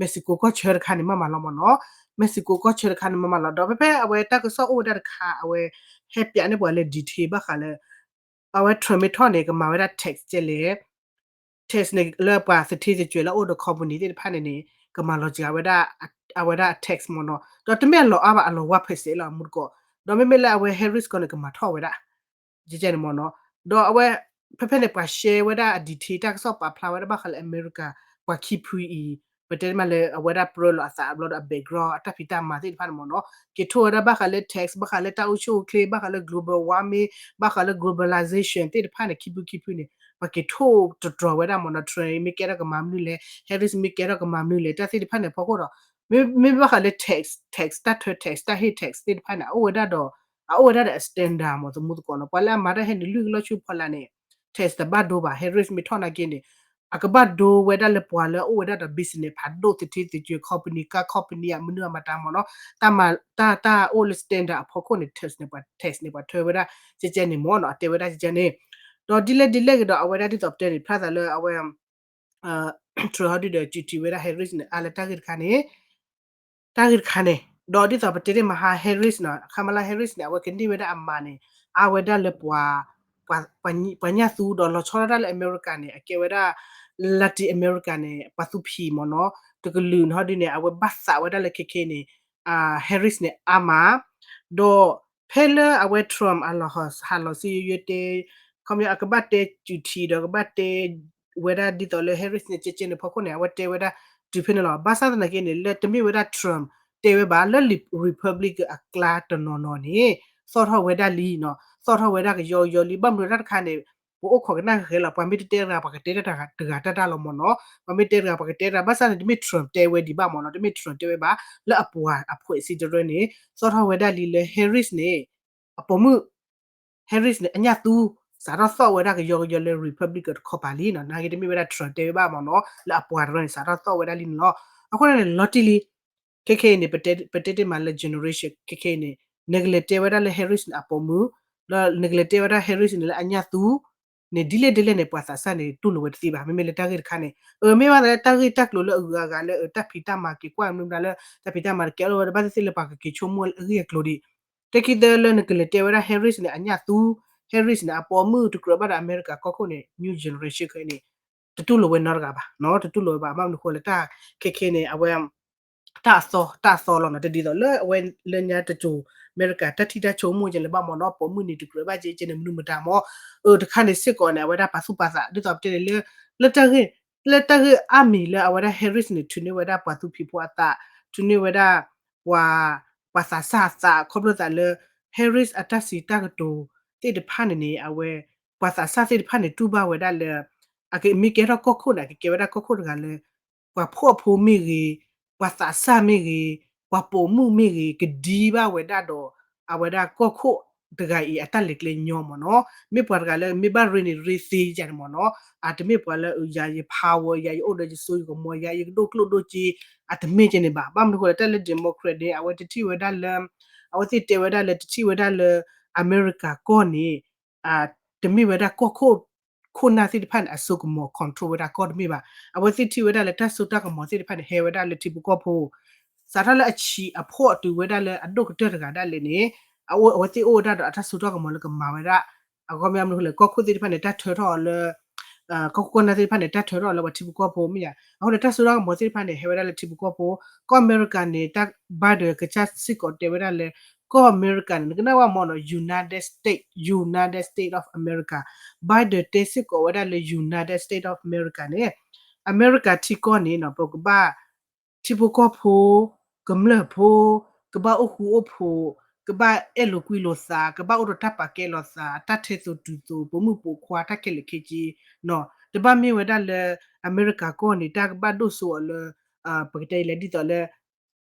Mexico ကီၢ်ဆၢတခါန့ၣ် မ့ၢ်မးလီၤမ့ၢ်နီၤ. Mexico ကီၢ်ဆၢတခါန့ၣ် မၤမၤလီၤဒီး ဖဲဖဲအဝဲတၢ်ကစီၣ်အိၣ်ဝဲဒၣ်တခါ အဝဲဟဲပၠးန့ၢ်ပှၤလၢ detail ဘၣ်ဃးလၢ အဝဲ Trump မ့ၢ်ထီၣ်န့ၣ် ကမၤဝဲဒၣ် tax ကဲလဲၣ် tax န့ၣ် လၢပှၤသထ့သကွဲးလၢအအိၣ်ဒီး company သ့ၣ်တဖၣ်န့ၣ်န့ၣ် ကမၤလီၤစှၤဝဲဒၣ် အဝဲဒၣ်အ tax မ့ၢ်နီၤ, ဒီးတမ့ၢ်အလီၤအါဘၣ် အလီၤဝါ percent လီၤ မူတကိး, ဒီးမ့မ့ၢ်လၢအဝဲ Harris ကီၢ်န့ၣ် ကမၤထီၣ်ဝဲဒၣ် ကဲန့ၣ်မ့ၢ်နီၤ, ဒီးအဝဲ ဖဲဖဲန့ၣ် ပှၤ share ဝဲဒၣ်အ detail တၢ်ကစီၣ်ပာ်ဖျါဝဲဒၣ်ဘၣ်ဃးလၢအမဲရကၤ ပှၤခံဖုအံၤ ပတဲမးလၢအဝဲဒၣ်ပြၢလီၤအသးအဘျီဒီးအ background အတၢ်ဖံးတၢ်မၤသ့ၣ်တဖၣ်န့ၣ်မ့ၢ်နီၤ, က့ၤထိၣ်ဝဲဒၣ်ဘၣ်ဃးလၢ tax ဘၣ်ဃးလၢတၢ်အိၣ်ဆူၣ်အိၣ်ချ့ ဘၣ်ဃးလၢ global warming ဘၣ်ဃးလၢ globalization သ့ၣ်တဖၣ်န့ၣ် ခံဖုခံဖုန့ၣ် ပှၤက့ၤထိၣ်တတြီၤဝဲဒၣ်မ့ၢ်နီၤ, Trump မ့ၢ်ကဲထီၣ်ကမၤမနုၤလဲၣ် Harris မ့ၢ်ကဲထီၣ်ကမၤမနုၤလဲၣ် တၢ်သ့ၣ်တဖၣ်န့ၣ် ဖီခိၣ်ဒီး မ့မ့ၢ်ဘၣ်ဃးလၢ tax tax တၢ်ထၢ tax တၢ်ဟ့ၣ် tax သ့ၣ်တဖၣ်န့ၣ် အအိၣ်ဝဲဒၣ်ဒီး အအိၣ်ဝဲဒၣ်ဒီးအ standard မ့ၢ်သမူသကိးနီၤ, ပှၤလၢအမၤတၢ်ဟဲနုာ်လုၢ်ကလီၢ်ဆူဖီလာ်န့ၣ် tax တဘၣ်ဒိဘၣ်, Harris မ့ၢ်ထီၣ်နာ်က့န့ၣ် အကဘၣ်ဒိဝဲဒၣ်လၢပှၤလၢအအိၣ်ဝဲဒၣ်ဒီး business ဖးဒိၣ်သထ့သကွဲး company ကါ company အမနုၤအမတၤမ့ၢ်နီၤ, တၢ်မၤ တၢ်တၢ်အိၣ်လၢ standard အဖီခိၣ်န့ၣ် tax န့ၣ် ပှၤ tax န့ၣ် ပှၤထၢဝဲဒၣ် ကဲကဲန့ၣ်မ့ၢ်နီၤ, အတဲဝဲဒၣ်ကဲကဲန့ၣ်, ဒီးဒ်လဲၣ်ဒ်လဲၣ်ဂ့ၤဒီး အဝဲဒၣ်ဒ်သိးပတဲန့ၣ် ဖျါသးလၢအဝဲ Trump ဟီဒုဒီး ကၠူထံဝဲဒၣ် Harris န့ၣ် အါလၢတၢ်ဂ့ၢ်တခါန့ၣ် တၢ်ဂ့ၢ်တခါန့ၣ်, ဒီးဒ်သိးပတဲတ့ၢ်မဟါ Harris နီၤ Kamala Harris န့ၣ် အဝဲကန့ၢ်ဝဲဒၣ်အမၤန့ၣ် အါဝဲဒၣ်လၢပှၤ ပှၤညၣ်သူဒီးလီၤဆီဒၣ်တၢ်လၢအမဲရကၤန့ၣ် အကဲဝဲဒၣ် Latin America န့ၣ် ပှၤသူဖံးမ့ၢ်နီၤ, တကလုာ်နီၤဒုန့ၣ် အဝဲဘၣ်သးဝဲဒၣ်လၢခဲခဲန့ၣ် Harris န့ၣ် အါမး, ဒီးဖဲလၢအဝဲ Trump အလီၤဟးလီၤစံယိယိတဲ ခီပညီအကဘၣ်တဲကၠူထံဒီးကဘၣ်တဲ ဝဲဒၣ်ဒ်သိးလၢ Harris န့ၣ် ကဲကဲန့ၣ်ဖီခိၣ်န့ၣ် အဝဲတဲဝဲဒၣ်တုၤဖဲန့ၣ်လီၤ. ဘၣ်ဆၣ်သနာ်က့န့ၣ် လၢတမ့ၢ်ဝဲဒၣ် Trump တဲဝဲဘၣ် လၢ Republican အကျါတနီၤနီၤန့ၣ် သီၣ်ထီၣ်ဝဲဒၣ်လံနီၤ, သီၣ်ထီၣ်ဝဲဒၣ်ကယီကယီလံ. ဘၣ်မနုၤတၢ်တခါန့ၣ် ပအိၣ်ခိးကနၣ်ဃဲလီၤ, ပှၤမ့ၢ်တတဲတဂၤ ပှၤကတဲတၢ်တဂၤတၢ်တၢ်လီၤမ့ၢ်နီၤ, ပှၤမ့ၢ်တဲတဂၤ ပှၤကတဲတဂၤ, ဘၣ်ဆၣ်န့ၣ် တမ့ၢ် Trump တဲဝဲဒံးဘၣ်မ့ၢ်နီၤ, တမ့ၢ် Trump တဲဝဲဘၣ် လၢအပှၤအဖှဲးစံးတရၢန့ၣ် သီၣ်ထီၣ်ဝဲဒၣ်လံလၢ Harris န့ၣ် အပိာ်မုၣ် Harris န့ၣ် အညၣ်သူ စးထီၣ်သီၣ်ဝဲဒၣ်ကယီကယီလၢ Republican တခီပၤလံနီၤ, နာ်က့တမ့ၢ်ဝဲဒၣ် Trump တဲဝဲဘၣ်မ့ၢ်နီၤ, လၢအပှၤတရၢန့ၣ် စးထီၣ်သီၣ်ဝဲဒၣ်လံန့ၣ်လီၤ. အဃိန့ၣ် လီၤတံၢ်လံ ခဲခဲအံၤန့ၣ် ပတဲတ့ၢ်မးလၢ generation ခဲခဲအံၤန့ၣ် နကလဲၤတဲဝဲဒၣ်လၢ Harris န့ၣ် အပိာ်မုၣ်, ဒီးနကလဲၤတဲဝဲဒၣ် Harris န့ၣ် လၢအညၣ်သူ န့ၣ် ဒ်လဲၣ်ဒ်လဲၣ်န့ၣ် ပှၤသးစၢ်န့ၣ် တူၢ်လိာ်ဝဲတသ့ဘၣ်. မ့မ့ၢ်လၢတၢ်ဂ့ၢ်တခါန့ၣ် အမ့ၢ်ဘၣ်သးလၢတၢ်ဂ့ၢ်တၢ်ကျိၤလၢအဂုၤအဂၤလၢ တၢ်ဖံးတၢ်မၤက့ၤကွၢ်မနုၤမတၤလၢ တၢ်ဖံးတၢ်မၤတကဲလီၤဝဲဒၣ် ဘၣ်သ့ၣ်သ့ၣ်လၢပှၤကက့ၤဆိကမိၣ်အဂ့ၢ်အကျိၤဒံး, တၢ်ခံသၢလၢနကလဲၤတဲဝဲဒၣ် Harris န့ၣ် အညၣ်သူ Harris န့ၣ် အပိာ်မုၣ်တကြၢးဘၣ်ဒီး အမဲရကၤကီၢ်ခိၣ်န့ၣ် new generation ခဲအံၤန့ၣ် တတူၢ်လိာ်ဝဲနီတဂၤဘၣ်, တတူၢ်လိာ်ဝဲဘၣ်. ဘၣ်မနုၤဃိလၢတၢ်ခဲခဲန့ၣ် အဝဲ တၢ်အသီ တၢ်အသီလီၤနီၤ, တဒ်သိးလၢအဝဲလၢညါတစိၤ အမဲရကၤ တၢ်ထံၣ်တၢ်ဆိကမိၣ်ကလဲၣ်ဘၣ်မ့ၢ်နီၤ, ပိာ်မုၣ်န့ၣ်တကြၢးဘၣ်ကဲကဲန့ၣ် မနုၤမတၤမ့ၢ်, အတခါန့ၣ်စ့ၢ်ကီးန့ၣ် အဝဲဒၣ်ပာ်သူၣ်ပာ်သး ဒ်သိးပတဲန့ၣ်လၢ လၢတၢ်ဂ့ၢ် လၢတၢ်ဂ့ၢ်အါမံၤလၢအဝဲဒၣ် Harris န့ၣ် ထုးန့ၢ်ဝဲဒၣ်ပှၤသူဖံးဖိအသး, ထုးန့ၢ်ဝဲဒၣ် ပှၤ ပှၤသးစၢ်အသး ခီဖျိသးလၢ Harris အတၢ်စံးတၢ်ကတိၤသ့ၣ်တဖၣ်န့ၣ်န့ၣ် အဝဲ ပှၤသးစၢ်သ့ၣ်တဖၣ်န့ၣ် တူၢ်ဘၣ်ဝဲဒၣ်လၢ အကမ့ၢ်ကဲထီၣ်ကီၢ်ခိၣ်န့ၣ် အကကဲဝဲဒၣ်ကီၢ်ခိၣ်တဂၤလၢ ပှၤဖှီၣ်ဖိမ့ၢ်ဂ့ၤ, ပှၤသးစၢ်မ့ၢ်ဂ့ၤ, ပှၤပိာ်မုၣ်မ့ၢ်ဂ့ၤ ကဒံဘၣ်ဝဲဒၣ်ဒီး အဝဲဒၣ်ကီၢ်ခိၣ်တဂၤအံၤ အတၢ်လဲၤကျဲညီမ့ၢ်နီၤ, မ့ၢ်ပှၤတဂၤလၢမ့ၢ်ဘၣ်ရ့န့ၣ် ရ့သ့ယၤန့ၣ်မ့ၢ်နီၤ, အတမ့ၢ်ပှၤလၢ ယၤယ power ယၤယအိၣ်ဒီးယစိယကမီၤ ယၤယကဒိၣ်ကျိၣ်ဒိၣ်စ့ အတမ့ၢ်ကဲန့ၣ်ဘၣ်. ဘၣ်မနုၤဃိလၢတၢ်လၢ democrat န့ၣ် အဝဲတထံၣ်ဝဲဒၣ်လၢ အဝဲသ့ၣ်တဲဝဲဒၣ်လၢ တထံၣ်ဝဲဒၣ်လၢ အမဲရကၤကီၢ်န့ၣ် တမ့ၢ်ဝဲဒၣ်ကီၢ်ခိၣ် ခိၣ်နၢ်သ့ၣ်တဖၣ်န့ၣ် အစိကမီၤ control ဝဲဒၣ်ကီၢ်တမ့ၢ်ဘၣ်. အဝဲသ့ၣ်ထံၣ်ဝဲဒၣ်လၢတၢ်စိတၢ်ကမီၤသ့ၣ်တဖၣ်န့ၣ် ဟဲဝဲဒၣ်လၢထံဖိကီၢ်ဖိ စးထီၣ်လၢအဆံးအဖှီၣ်တုၤဝဲဒၣ်လၢအဒိၣ်ကတၢၢ်တဂၤဒၣ်လဲာ်န့ၣ် အဝဲသ့ၣ်အိၣ်ဝဲဒၣ်ဒီးအတၢ်စိတၢ်ကမီၤလၢကမၤဝဲဒၣ် အဂီၢ်မ့ၢ်မနုၤဃိလဲၣ် ကီၢ်ခိၣ်သ့ၣ်တဖၣ်န့ၣ် တၢ်ထၢထီၣ်အီၤလၢ ကီၢ်ခိၣ်ကီၢ်နၢ်သ့ၣ်တဖၣ်န့ၣ် တၢ်ထၢထီၣ်အီၤလၢပှၤထံဖိကီၢ်ဖိမ့ၢ်ဧါ. အဃိန့ၣ် တၢ်စိတၢ်ကမီၤသ့ၣ်တဖၣ်န့ၣ် ဟဲဝဲဒၣ်လၢထံဖိကီၢ်ဖိ ကီၢ်အမဲရကၤန့ၣ် Biden ကစၢ်စ့ၢ်ကီးတဲဝဲဒၣ်လၢ ကီၢ်အမဲရကၤန့ၣ် နကနၣ်ဝဲမ့ၢ်နီၤ United States, United States of America, Biden တဲစ့ၢ်ကီးဝဲဒၣ်လၢ United States of America န့ၣ် အမဲရကၤထံကီၢ်န့ၣ်နီၤ ပကဘၣ် ထံဖိကီၢ်ဖိ ကမျၢၢ်ဖိ ကဘၣ်အိၣ်ဃူအိၣ်ဖိး ကဘၣ်အဲၣ်လိာ်ကွံလိာ်သး ကဘၣ်အိၣ်ဒီးတၢ်ပာ်ကဲလိာ်သး တၢ်ထဲသိးတုၤသိး ပိာ်မုၣ်ပိာ်ခွါ တၢ်ခဲလၢာ်ခဲဆ့နီၤ. တဘၣ်မ့ၢ်ဝဲဒၣ်လၢ အမဲရကၤကီၢ်န့ၣ် တၢ်ကဘၣ်ဒိၣ်စိအီၤလၢ ပကတဲလဲၣ်ဒ်သိးလၢ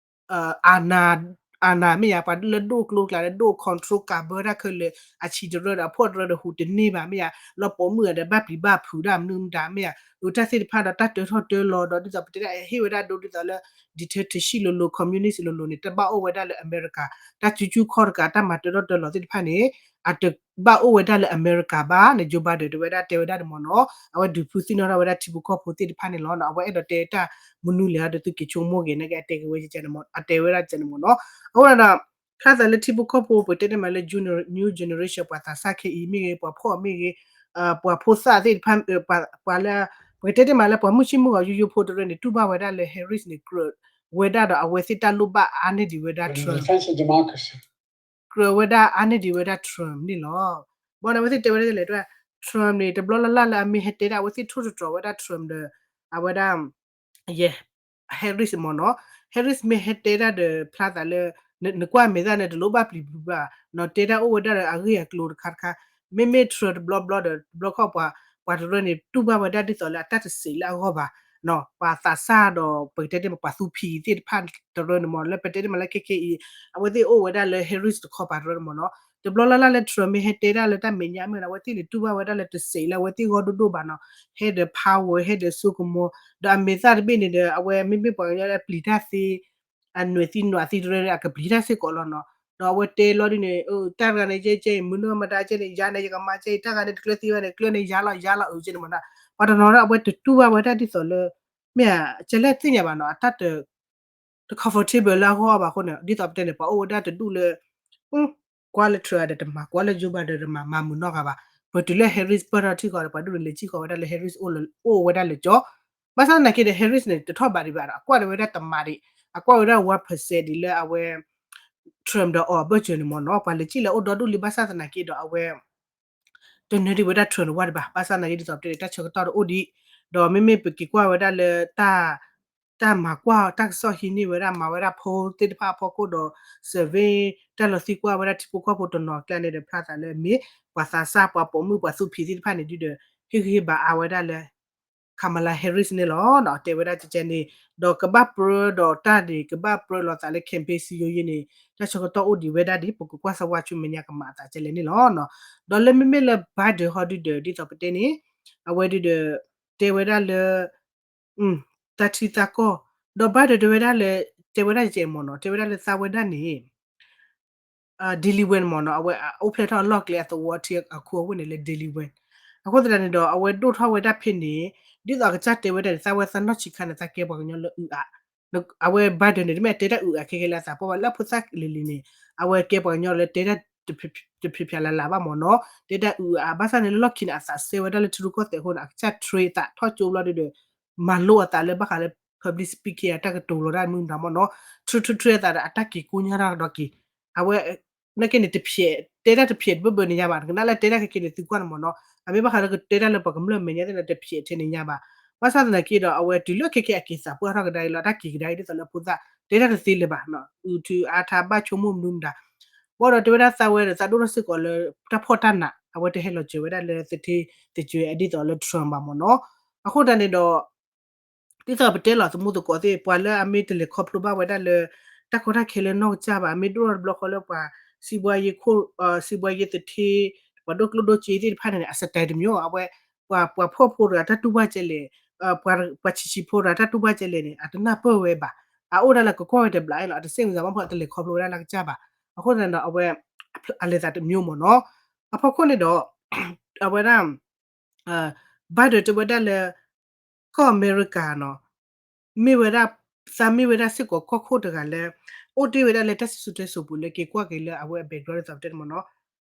အာဏာ မ့ၢ်ဧါ ပှၤလၢဒိၣ်ကျိၤကျဲလၢဒိၣ် control ကးဘၢတၢ်ခဲလၢာ် အဆံးတရၢဒီးအဖှီၣ်တရၢဒီးဟူးတန့ၢ်ဘၣ်မ့ၢ်ဧါ, လၢပိာ်မုၣ်ဧါဒီးဘၣ်ပျံၤဘၣ်ဖုးတၢ်မနုၤမတၤမ့ၢ်ဧါ, အတၢ်သ့ၣ်တဖၣ်ဒီးတၢ်တၢထီၣ်တၢလီၤဒီးဒ်သိးပတဲဒၣ်ဟ့ၣ်ဝဲဒၣ်ဒိဒ်သိးလၢ dictatorship လိၤလိၤ communist လိၤလိၤန့ၣ် တဘၣ်အိၣ်ဝဲဒၣ်လၢအမဲရကၤ တၢ်စုဆူၣ်ခီၣ်တကး တၢ်မၤတၢထီၣ်တၢလီၤသ့ၣ်တဖၣ်န့ၣ် အတ ဘၣ်အိၣ်ဝဲဒၣ်လၢအမဲရကၤဘၣ်န့ၣ် Joe Biden တဲဝဲဒၣ် တဲဝဲဒၣ်န့ၣ်မ့ၢ်နီၤ အဝဲဒုးဖုသံနီၣ်ထီၣ်ဝဲဒၣ်ထံဖိကီၢ်ဖိသ့ၣ်တဖၣ်န့ၣ်လီၤနီၤ အဝဲအဲၣ်ဒိးတဲတၢ်မနုၤလဲၣ်ဒီး သုက့ၤဆိကမိၣ်က့ၤ နာ်က့အတဲက့ၤဝဲကဲန့ၣ်မ့ၢ် အတဲဝဲဒၣ်ကဲန့ၣ်မ့ၢ်နီၤ အဃိဒီး ဖျါသးလၢထံဖိကီၢ်ဖိ ပကတဲန့ၢ်မးလၢ new generation ပှၤသးစၢ်ခဲအံၤမ့ၢ်ဂ့ၤ ပှၤဖှီၣ်မ့ၢ်ဂ့ၤ ပှၤဖိသၣ်သ့ၣ်တဖၣ် ပှၤလၢ ပကတဲန့ၢ်မးလၢပှၤမုၢ်ဆ့ၣ်မုၢ်ဂီၤယိယိဖိတရၢန့ၣ် တူၢ်ဘၣ်ဝဲဒၣ်လၢ Harris န့ၣ် ကြၢးဝဲဒၣ်ဒီးအဝဲသ့ၣ်တၢ်လိၣ်ဘၣ်အါန့ၢ်ဒံးဝဲဒၣ် Trump ကြၢးဝဲဒၣ်အါန့ၢ်ဒံးဝဲဒၣ် Trump န့ၣ်လီၤ. ဘၣ်န့ၣ်အဝဲသ့ၣ်တဲဝဲဒၣ်လဲၣ် Trump န့ၣ် တဘျီလၢ်လၢ်လၢအမ့ၢ်ဟဲတဲဒၣ် အဝဲသ့ၣ်ထိၣ်သတြီၤဝဲဒၣ် Trump ဒီး အဝဲဒၣ် ယဲ Harris မ့ၢ်နီၤ Harris မ့ၢ်ဟဲတဲဒၣ်ဒီး ဖျါသးလၢ နကွၢ်မဲာ်သၣ်န့ၣ် တလိၣ်ဘၣ်ပျံၤဘၣ်နီၤ တဲဒၣ်အိၣ်ဝဲဒၣ်ဒီးအဂ့ၢ်အကျိၤတခါတခါ မ့မ့ၢ် Trump တဘျီဘျီဒီး တဘျီခီၣ်ပှၤ ပှၤတရၢန့ၣ် တူၢ်ဘၣ်ဝဲဒၣ်ဒ်သိးလၢအတၢ်တစဲးလၢအဂီၢ်ဘၣ်နီၤ ပှၤသးစၢ်ဒီး ပကတဲန့ၢ်မး ပှၤသူဖံးသ့ၣ်တဖၣ်တရၢန့ၣ်မ့ၢ် လၢပတဲန့ၢ်မးလၢခဲခဲအံၤ အဝဲသ့ၣ်အိၣ်ဝဲဒၣ်လၢ Harris တခီပၤတရၢန့ၣ်မ့ၢ်နီၤ တဘျီလၢ်လၢ်လၢ Trump မ့ၢ်ဟဲတဲဒၣ်လၢတၢ်မဲာ်ညါမ့ၢ်နီၤ အဝဲသ့ၣ်န့ၣ် တူၢ်ဘၣ်ဝဲဒၣ်လၢတစဲးလၢအဝဲသ့ၣ်ဂီၢ်ဒိၣ်ဒိၣ်ဘၣ်နီၤ ဟဲဒီး power ဟဲဒီးစိကမီၤ ဒီးအမဲာ်သၣ်တဘ့ၣ်န့ၣ်ဒီး အဝဲမ့မ့ၢ်ပှၤကညီလၢအပျံၤတၢ်သ့ အနွဲၣ်သံနွးသံတရၢန့ၣ် အကပျံၤတၢ်စ့ၢ်ကီးလီၤနီၤ ဒီးအဝဲတဲလီၤဒ်န့ၣ် တၢ်တဂၤန့ၣ် ကဲကဲအံၤ မုၢ်နီၢ်မတၤကဲန့ၣ် ယၤန့ၣ် ယကမၤကဲအံၤ တၢ်ဂၤန့ၣ် တကျၢၤသံဘၣ်န့ၣ် ကျၢၤန့ၣ်ယၤလီၤ ယၤလီၤ အုးကဲန့ၣ်မ့ၢ်နီၤ ပှၤတနီၤဒီးအဝဲတတူၢ်ဘၣ်ဝဲဒၣ်ဒ်သိးလၢ မ့ၢ်ဧါ ကဲလဲၣ်သ့ၣ်ညါဘၣ်နီၤ အတၢ်တ တ comfortable လၢအဂီၢ်ဘၣ်အဃိန့ၣ် ဒ်သိးပတဲန့ၣ် ပှၤအိၣ်ဝဲဒၣ်တဒူၣ်လၢ ကွၢ်လၢ Trump ဒီးတမၤ ကွၢ်လၢ Joe Biden ဒီးတမၤ မၤမုာ်နီၢ်ဂၤဘၣ် ပတုၤလၢ Harris ပၢၢ်ထီၣ်ထံၣ်ဃီဒီး ပှၤဒိၣ်န့ၣ်လဲၤထံၣ်ဃီဝဲဒၣ်လၢ Harris အိၣ်ဝဲဒၣ်လၢကၠီ ဘၣ်ဆၣ်သနာ်က့ဒီး Harris န့ၣ် တထီၣ်ဘးဒံးဘၣ်ဒီး အကွၢ်ဒီးဝဲဒၣ်တမၤဒံး အကွၢ်ဝဲဒၣ် one percent ဒ်လၢအဝဲ Trump ဒီးအီၤအဘၢၣ်စၢၤန့ၣ်မ့ၢ်နီၤ ပှၤလဲၤထံၣ်လၢအိၣ်ဒီဒူၣ်လံ ဘၣ်ဆၣ်သနာ်က့ဒီးအဝဲ တနၢၤဒံးဝဲဒၣ် Trump တဝၢ်ဒံးဘၣ် ဘၣ်ဆၣ်သနာ်က့ဒ်သိးပတဲန့ၣ် တၢ်ဆၢကတီၢ်တအိၣ်ဒံး ဒီးမ့မ့ၢ်ပက့ၤကွၢ်ဝဲဒၣ်လၢ တၢ်မၤကွၢ်တၢ်ကစီၣ်ဟံးန့ၢ်ဝဲဒၣ် မၤဝဲဒၣ် poll သ့ၣ်တဖၣ်အဖီခိၣ်ဒီး survey တၢ်လီၤသံကွၢ်ဝဲဒၣ်ထံဖိကီၢ်ဖိတနီၤကျါန့ၣ်ဒီး ဖျါသးလၢမ့ၢ် ပှၤသးစၢ် ပှၤပိာ်မုၣ် ပှၤသူဖံးသ့ၣ်တဖၣ်န့ၣ်ဒုဒီး ဟ့ၣ်ဂံၢ်ဟ့ၣ်ဘါအါဝဲဒၣ်လၢ Kamala Harris န့ၣ်လီၤ. တဲဝဲဒၣ်ကဲကဲန့ၣ် ဒီးကဘၣ်ပြၢဒီးတၢ်န့ၣ် ကဘၣ်ပြၢလိာ်သးလၢ campaign စံယိယ့န့ၣ် တၢ်ဆၢကတီၢ်အိၣ်ဒံးဝဲဒၣ်ဒ် ပကကွၢ်စၢၤဝါဆူမဲာ်ညါကမၤအသးကဲလဲၣ်န့ၣ်လီၤ. ဒီးလၢမ့မ့ၢ်လၢ Biden ဟီဒုဒီး ဒ်သိးပတဲန့ၣ် အဝဲဒုဒီး တဲဝဲဒၣ်လၢ တၢ်ထံတၢ်ကီၢ် ဒီး Biden တဲဝဲဒၣ်လၢ တဲဝဲဒၣ်ကဲမ့ၢ်နီၤ တဲဝဲဒၣ်လၢသးဝဲဒၣ်န့ၣ် Delaware မ့ၢ်နီၤ အဝဲအိၣ်ဖျဲၣ်ထီၣ်အလီၢ်ကျဲအသဝီထံအခိၣ်အဝ့ၢ်န့ၣ်လၢ Delaware အဃိသတးန့ၣ်ဒီး အဝဲဒိၣ်ထီၣ်ဝဲဒၣ်ဖဲန့ၣ် ဒ်သိးအကစၢ်တဲဝဲဒၣ်န့ၣ် သးဝဲသးနီၢ်ဆံးခါန့ၣ် သးကဲပှၤကညီလၢအုးအး အဝဲ Biden န့ၣ် တမ့ၢ်အတဲတၢ်အုးအးခဲခဲလၢအသးပှၢ်ဘၣ် လၢအဖိသၣ်လံၤလံၤန့ၣ် အဝဲကဲပှၤကညီလၢတဲတၢ် တဖျးဖျးလၢ်လၢ်ဘၣ်မ့ၢ်နီၤ တဲတၢ်အုးအး ဘၣ်ဆၣ်န့ၣ် လၢလီၢ်ခံန့ၣ် အသးစဲဝဲဒၣ်လၢထံရူၢ်ကီၢ်သဲးအဃိန့ၣ် အကစၢ် train အသးထီၣ်ကၠိဘျီဒုဒီး မၤလိအသးလၢဘၣ်ဃးလၢ public speaking အတၢ်ကတိၤလီၤတၢ်မုၢ်မတၤမ့ၢ်နီၤ train train train အသးဒီး အတၢ်က့ၤကိညါတၢ်ကဒီးက့ၤ အဝဲ နာ်က့န့ၣ် တဖျဲး တဲတၢ်တဖျဲးတဘၢဘၢန့ၣ်ညါဘၣ် ကနၣ်လၢတဲတၢ်ခဲခဲန့ၣ် သုကွၢ်န့ၣ်မ့ၢ်နီၤ အမ့ၢ်ဘၣ်ဃးလၢကတဲတၢ်လၢပှၤကမျၢၢ်မဲာ်ညါသ့ၣ်န့ၣ် တဖျဲးထဲန့ၣ်ညါဘၣ် ဘၣ်ဆၣ်သနာ်က့ဒီး အဝဲတုၤလၢခဲခဲအက့ၤသးပှၢ်ထီၣ်ကဒါအံၤလီၤ အတၢ်က့ၤကဒါအံၤ ဒ်သိးလၢအဖိသၣ် တဲတၢ်တသ့လၢၤဘၣ် အုးထုးအါထါဘၣ်ဆိကမိၣ်မနုၤမတၤ ဘၣ်ဒီးတဲဝဲဒၣ်သးဝဲဒီး သးဒိၣ်ထီၣ်စ့ၢ်ကီးလၢ တၢ်ဖှီၣ်တၢ်နး အဝဲတဟဲလီၤစၢၤဝဲဒၣ်လၢသထ့သကွဲး ဒ်သိးလၢ Trump ဘၣ်မ့ၢ်နီၤ အဃိတၢ်န့ၣ်ဒီး ဒ်သိးပတဲလီၤသမူသကိးသ့ၣ် ပှၤလၢအမ့ၢ်တလဲၤခီဖျိဘၣ်ဝဲဒၣ်လၢ တၢ်ကီတၢ်ခဲလၢနီၢ်ကစၢ်ဘၣ် အမ့ၢ်ဒိၣ်ထီၣ်တဘျီဃီလၢပှၤ စံးဘှါယ့ခိၣ် စံးဘှါယ့သထ့ ပှၤဒိၣ်ကျိၣ်ဒိၣ်စ့သ့ၣ်တဖၣ်န့ၣ် အ style တမျိုး အဝဲ ပှၤ ပှၤဖှီၣ်ဖိတဂၤတၢ်တူၢ်ဘၣ်ကဲလဲၣ် ပှၤဆံးဆံးဖိတဂၤတၢ်တူၢ်ဘၣ်ကဲလဲၣ်န့ၣ် အတနၢ်ပၢၢ်ဝဲဘၣ် အအိၣ်ဒၣ်လၢကကွၢ်ဝဲတဘျီအံၤလီၤ အတစ့ၣ်မုာ်သးဘၣ်မ့ၢ်အတလဲၤခီဖျိဝဲဒၣ်လၢကစၢ်ဘၣ် အဃိသတးဒီးအဝဲ အလဲၤသးတမျိုးမ့ၢ်နီၤ အဖီခိၣ်န့ၣ်ဒီး အဝဲဒၣ် Biden တဲဝဲဒၣ်လၢ ကီၢ်အမဲရကၤနီၤ မ့ၢ်ဝဲဒၣ် သးမ့ၢ်ဝဲဒၣ်စ့ၢ်ကီးကီၢ်ခိၣ်တဂၤလၢ အိၣ်တ့ၢ်ဝဲဒၣ်လၢတၢ်စံၣ်စိၤတဲစိၤပူၤလၢက့ၤကွၢ်က့ၤလၢအဝဲအ background ဒ်သိးပတဲန့ၣ်မ့ၢ်နီၤ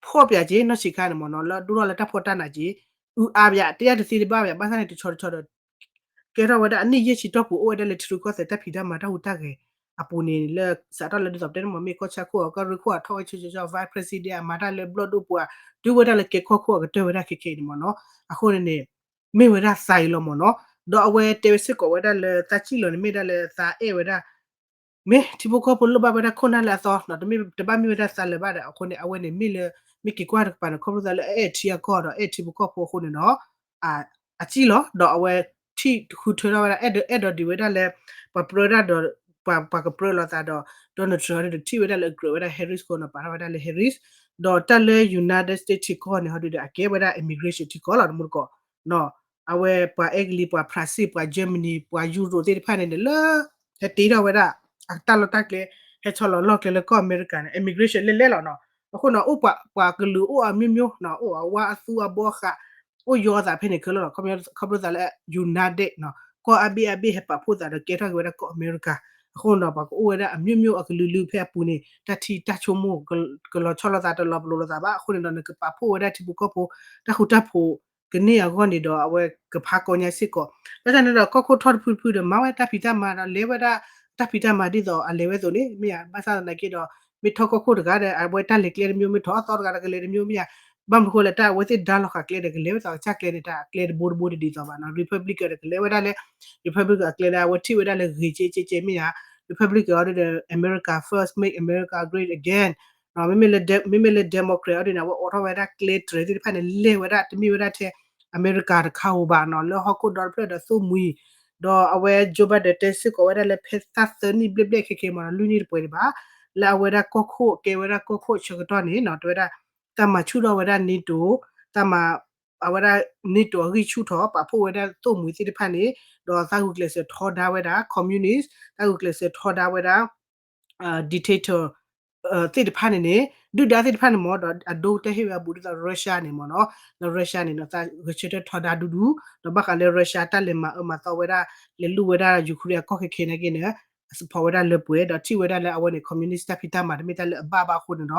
ဖှီၣ်ပၠးက့ၤနီၢ်ဆံးခါန့ၣ်မ့ၢ်နီၤ လၢဒိၣ်ထီၣ်လၢတၢ်ဖှီၣ်တၢ်နးက့ၤ အုးအါပၠး တဲယၤတသ့တဘၣ်ပၠး ဘၣ်ဆၣ်န့ၣ်တဆီတဆီဒီး ကဲထီၣ်ဝဲဒၣ်အနံၣ်ယဲၢ်ဆံတီၢ်ပူၤ အိၣ်ဝဲဒၣ်လၢထံရူၢ်ကီၢ်သဲးတၢ်ဖံးတၢ်မၤတၢ်ဟူးတၢ်ဂဲၤအပူၤန့ၣ် လၢစးထီၣ်လၢဒ်သိးပတဲန့ၣ်မ့ၢ် မ့ၢ်ကီၢ်ဆၣ်ခိၣ်အကီၢ်ရ့ၣ်ခိၣ်အထီၣ်ဝဲဆိဆိ vice president အမၤတၢ်လၢဘျီၣ်ဒိၣ်ပှၤ တုၤဝဲဒၣ်လၢကဲကီၢ်ခိၣ်အကတၢၢ်ဝဲဒၣ်ခဲခဲအံၤန့ၣ်မ့ၢ်နီၤ အဃိန့ၣ်န့ၣ် မ့ၢ်ဝဲဒၣ်သးအံၤလီၤမ့ၢ်နီၤ ဒီးအဝဲတဲဝဲစ့ၢ်ကီးဝဲဒၣ်လၢသးစံၣ်လီၤန့ၣ်မ့ၢ်ဒၣ်လၢသးအဲၣ်ဝဲဒၣ် မ့ၢ်ထံဖိကီၢ်ဖိလိၣ်ဘၣ်ဝဲဒၣ်ခိၣ်နၢ်လၢအသီ တမ့ၢ်တဘၣ်မ့ၢ်ဝဲဒၣ်သးလၢၤဘၣ်ဒီး အဃိန့ၣ် အဝဲန့ၣ်မ့ၢ်လၢ မ့ၢ်က့ၤကွၢ်တကပၤန့ၣ် ခီဖျိသးလၢအအဲၣ်ထံအကီၢ်ဒီးအဲၣ်ထံဖိကီၢ်ဖိအဃိန့ၣ်ဒီး အစံၣ်လီၤ ဒီးအဝဲထံၣ်ဃုထၢထီၣ်ဝဲဒၣ် အဲၣ်ဒိး အဲၣ်ဒိးဒံးဝဲဒၣ်လၢ ပှၤပြၢတၢ်ဒီး ပှၤ ပှၤကပြၢလိာ်သးဒီး Donald Trump ဟီဒုဒီးထံၣ်ဝဲဒၣ်လၢအကြၢးဝဲဒၣ် Harris ခိၣ်နီၤ ပာ်ထီၣ်ဝဲဒၣ်လၢ Harris ဒီးတၢ်လၢ United States ထံကီၢ်န့ၣ် ဟီဒုဒီးအကဲဝဲဒၣ် immigration ထံကီၢ်လီၤ တမူတကိး အဝဲပှၤအဲကလံး ပှၤဖရၣ်စ့ၣ် ပှၤ Germany ပှၤယူရိးသ့ၣ်တဖၣ်န့ၣ်န့ၣ်လၢ ဟဲတ့ထီၣ်ဝဲဒၣ် အတၢ်လီၢ်တၢ်ကျဲ ဟဲဆီလီၤလီၢ်ကျဲလၢကီၢ်အမဲရကၤန့ၣ် immigration လဲၣ်လဲၣ်လီၤနီၤ အဃိန့ၣ် အိၣ်ပှၤကလုာ်အိၣ်အမျိုးမျိုးနီၤ, အိၣ်အဝါအသူအဘီဃး, အိၣ်ယီၤသးဖဲန့ၣ်ခဲလၢာ်လီၤ. ခီဖျိသးလၢ united နီၤ, ကီၢ်အါဘ့ၣ်အါဘ့ၣ်ဟဲပာ်ဖှိၣ်သးဒီးကဲထီၣ်က့ၤဝဲဒၣ်ကီၢ်အမဲရကၤ. အဃိန့ၣ်ဒီး ပှၤကအိၣ်ဝဲဒၣ်အမျိုးမျိုးအကလုာ်လုာ်ဖဲအပူၤန့ၣ် တၢ်ထံၣ်တၢ်ဆိကမိၣ် ကလီၤဆီလိာ်သးတလီၤပလိာ်လိာ်သးဘၣ်. အဃိန့ၣ်ဒီး နကပာ်ဖှိၣ်ဝဲဒၣ်ထံဖိကီၢ်ဖိ တၢ်ဃူတၢ်ဖိးကန့ၢ်အဂီၢ်န့ၣ်ဒီး အဝဲကဖးကီညါစ့ၢ်ကီး. ဘၣ်ဆၣ်န့ၣ်ဒီး ကီၢ်ခိၣ်ထီၣ်တဖုတဖုဒီး မၤဝဲတၢ်ဖံးတၢ်မၤဒီး လဲၤဝဲဒၣ်တၢ်ဖံးတၢ်မၤဒ်သိးအလဲၤဝဲအသိးန့ၣ် မ့ၢ်ဧါ. ဘၣ်ဆၣ်သနာ်က့ဒီး မ့ၢ်ထီၣ်ကီၢ်ခိၣ်တဂၤဒီး အဝဲတၢ်လဲၤကျဲတမျိုး မ့ၢ်ထီၣ်အသီတဂၤဒီးကလဲၤတမျိုး မ့ၢ်ဧါ. ဘၣ်မနုၤဃိလဲၣ် တၢ်အဝဲသ့ၣ်ဒါလီၤဃာ်ကျဲဒီး ကလဲၤဝဲသးကစၢ်ကျဲန့ၣ် တၢ်အကျဲတဘိတဘိတဒ်သိးဘၣ်နီၤ. Republican ဒီးကလဲၤဝဲဒၣ်လၢ Republican အကျဲလၢအဝဲထံၣ်ဝဲဒၣ်လၢဂ့ၤက့က့က့ မ့ၢ်ဧါ. Republican အီၤဒ်ဒီး America First, Make America Great Again မ့မ့ၢ်လၢ Democrat အီၤဒ်န့ၣ် အဝဲအိးထီၣ်ဝဲဒၣ်ကျဲတြဲၤသ့ၣ်တဖၣ်န့ၣ် လဲၤဝဲဒၣ် တမ့ၢ်ဝဲဒၣ်ထဲ အမဲရကၤတခါဧိၤဘၣ်နီၤ, လၢဟီၣ်ခိၣ်ဒီတဖျၢၣ်ဒီးသိၣ်မှံၤ, ဒီးအဝဲ Joe Biden တဲစ့ၢ်ကီးဝဲဒၣ်လၢဖဲသၣ်သၢနံၣ်ဘျဲၣ်ဘျဲၣ်ခဲခဲမ့ၢ်နီၤ လွံၢ်နံၣ်တပှဲၤဒံးဘၣ်, လၢအဝဲဒၣ်ကီၢ်ခိၣ်ကဲဝဲဒၣ်ကီၢ်ခိၣ်ဆၢကတီၢ်န့ၣ်နီၤ တဲဝဲဒၣ် တၢ်မၤဆူၣ်ထီၣ်ဝဲဒၣ် NATO, တၢ်မၤ အဝဲဒၣ် NATO အဂံၢ်ဆူၣ်ထီၣ် ပာ်ဖှိၣ်ဝဲဒၣ်သိၣ်မှံၤသ့ၣ်တဖၣ်န့ၣ်, ဒီးသးဂုာ်ကျဲးစၢးထီဒါဝဲဒၣ် communist, သးဂုာ်ကျဲးစၢးထီဒါဝဲဒၣ် dictator သ့ၣ်တဖၣ်န့ၣ်န့ၣ်, ဒုၣ်ဒါသ့ၣ်တဖၣ်န့ၣ်မ့ၢ်ဒီး အဒိတဟ့ၣ်ဝဲအဘူးဒ်သိး Russia န့ၣ်မ့ၢ်နီၤ, လၢ Russia န့ၣ်နီၤ သးဂဲၤဆၢထၢၣ်ထီဒါဒူဒူ, ဒီးဘၣ်ဃးလၢ Russia တၢ်လဲၤမၤအၢမၤသီဝဲဒၣ် လဲၤလူၢ်ဝဲဒၣ် Ukraine အကီၢ်ခဲခဲနာ်က့န့ၣ် အ support ဝဲဒၣ်လၢပှဲၤ, ဒီးထံၣ်ဝဲဒၣ်လၢအဝဲန့ၣ် communist တၢ်ဖံးတၢ်မၤတမ့ၢ်တၢ်လၢအဘၣ်ဘၣ်အဃိန့ၣ်ဒီး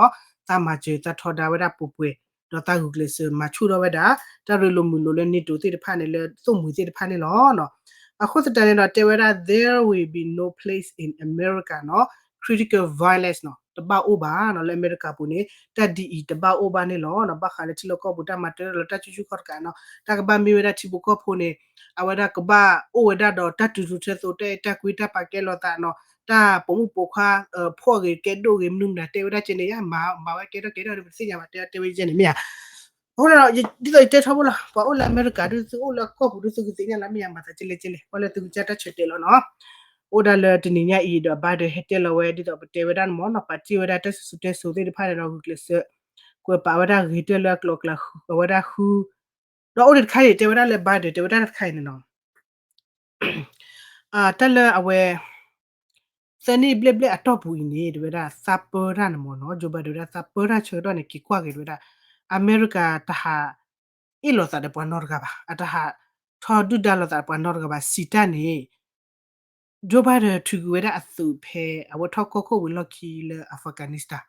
သးမၤစၢၤသးထီဒါဝဲဒၣ်ပှဲၤပှဲၤ, ဒီးသးဂုာ်ကျဲးစၢးမၤဆူၣ်ထီၣ်ဝဲဒၣ် တၢ်ရ့လိာ်မုာ်လိာ်လၢ NATO သ့ၣ်တဖၣ်န့ၣ် လၢသိၣ်မှံၤသ့ၣ်တဖၣ်န့ၣ်လီၤ. အဃိသတးန့ၣ်ဒီး တဲဝဲဒၣ် there will be no place in America နီၤ critical violence နီၤ တဘၣ်အိၣ်ဘၣ်နီၤ လၢအမဲရကၤပူၤန့ၣ် တၢ်ဒ်အံၤတဘၣ်အိၣ်ဘၣ်န့ၣ်လီၤ. ဘၣ်ဃးလၢထံလီၢ်ကီၢ်ပူၤတၢ်မၤတၢ်လီၤတၢ်ဆူၣ်ဆူၣ်ခီၣ်တကးနီၤ တၢ်ကဘၣ်မ့ၢ်ဝဲဒၣ်ထံဖိကီၢ်ဖိန့ၣ် အဝဲဒၣ်ကဘၣ်အိၣ်ဝဲဒၣ်ဒီးတၢ်တုၤထူၣ်ထၢသိး တၢ်အဲၣ်တၢ်ကွံတၢ်ပာ်ကဲလိာ်သးနီၤ တၢ်ပိာ်မုၣ်ပိာ်ခွါ ဖှီၣ်ဂ့ၤကဲဒိၣ်ဂ့ၤ မနုၤမတၤတဲဝဲဒၣ်ကဲန့ၣ် ယမၤ မၤဝဲကဲထီၣ်ကဲထီၣ်ဒီး ပတသ့ၣ်ညါဘၣ် တဲတဲဝဲကဲန့ၣ်မ့ၢ်ဧါ. အဃိဒီး ဒ်သိးယတဲထီဘိလီၤ ပှၤအိၣ်လၢအမဲရကၤဒုး သုအိၣ်လၢကီၢ်ပူၤဒုး သုကသ့ၣ်ညါလၢမ့ၢ်ဧါ မၤသးကလဲၣ်ကလဲၣ် ကွၢ်လၢသုကစၢ်တၢ်ဆၢတဲာ်လီၤနီၤ. အိၣ်ဒၣ်လၢတနံၤညါအံၤဒီး Biden ဟဲတဲလီၤဝဲ ဒ်သိးပတဲဝဲဒၣ်န့ၣ်မ့ၢ်နီၤ ပာ်တ့ၢ်ဝဲဒၣ်တၢ်စံၣ်စိၤတဲစိၤသ့ၣ်တဖၣ်န့ၣ်ဒီး ဂုာ်ကျဲးစၢး ကွဲးပာ်ဝဲဒၣ်ဂ့ၤတၢၢ်လၢအကျိၤအကျဲ အဝဲဒၣ်ဃု ဒီးအိၣ်ဒံးတခါအံၤ တဲဝဲဒၣ်လၢ Biden တဲဝဲဒၣ်တခါအံၤန့ၣ်နီၤ တၢ်လၢအဝဲ သၢနံၣ်ဘျဲၣ်ဘျဲၣ်အတီၢ်ပူၤအံၤန့ၣ် တဲဝဲဒၣ်သးပၢတၢ်န့ၣ်မ့ၢ်နီၤ Joe Biden တဲဝဲဒၣ်သးပၢတၢ်ဆၢကတီၢ်န့ၣ် က့ၤကွၢ်က့ၤတဲဝဲဒၣ် အမဲရကၤတဟးအ့ၣ်လိာ်သးဒီးပှၤနီတဂၤဘၣ် အတဟးထီဒုၣ်ဒါလိာ်သးဒီးပှၤနီတဂၤဘၣ် စံးတၢ်န့ၣ် Joe Biden ထုးကွံာ်ဝဲဒၣ်အသုးဖဲ အဝဲထီၣ်ကီၢ်ခိၣ်ဝံၤလီၢ်ခံလၢ Afghanistan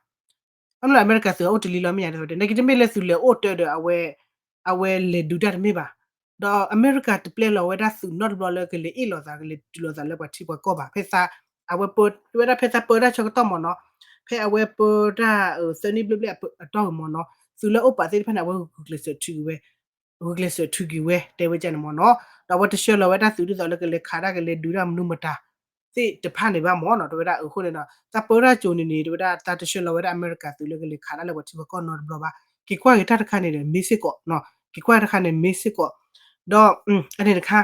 အမ့ၢ်လၢအမဲရကၤသုးအအိၣ်တလံလီၤမ့ၢ်ယၤဒ်သိးတဲ နာ်က့တမ့ၢ်လၢသုးလဲၤအိၣ်တၢ်ဒီးအဝဲ အဝဲလဲၤဒုးတၢ်တမ့ၢ်ဘၣ်. ဒီးအမဲရကၤတပျဲလီၤဝဲဒၣ်သုးနီတဘျီလၢကလဲၤအ့ၣ်လိာ်သး ကလဲၤတုၤလိာ်သးလၢပှၤထံပှၤကီၢ်ဘၣ်. ဖဲသး အဝဲပၢ တဲဝဲဒၣ်ဖဲသးပၢတၢ်ဆၢကတီၢ်မ့ၢ်နီၤ ဖဲအဝဲပၢတၢ် သၢနံၣ်ဘျဲၣ်ဘျဲၣ်အတီၢ်မ့ၢ်နီၤ သုးလၢအိၣ်ပာ်သ့ၣ်တဖၣ်န့ၣ် အဝဲဂုာ်ကျဲးစၢးထုးက့ၤဝဲ ဂုာ်ကျဲးစၢးထုးက့ၤဝဲ တဲဝဲဒ်န့ၣ်မ့ၢ်နီၤ. ဒီးအဝဲတဆှၢလီၤဝဲဒၣ်သုးဒ်သိးလၢကလဲၤခးတၢ်ကလဲၤဒုးတၢ်မနုၤမတၤ သ့ၣ်တဖၣ်န့ၣ်ဘၣ်မ့ၢ်နီၤ တဲဝဲဒၣ်အဃိန့ၣ်ဒီး သးပၢတၢ်ကၠိန့ၣ်န့ၣ် တဲဝဲဒၣ်သးတဆှၢလီၤဝဲဒၣ်အမဲရကၤသုးလၢကလဲၤခးတၢ်လၢပှၤထံပှၤကီၢ်နီတဘျီဘၣ်. က့ၤကွၢ်က့ၤတၢ်တခါန့ၣ်ဒီး မ့ၢ်စ့ၢ်ကီး က့ၤကွၢ်တခါန့ၣ်မ့ၢ်စ့ၢ်ကီး ဒီး အန့ၣ်တခါ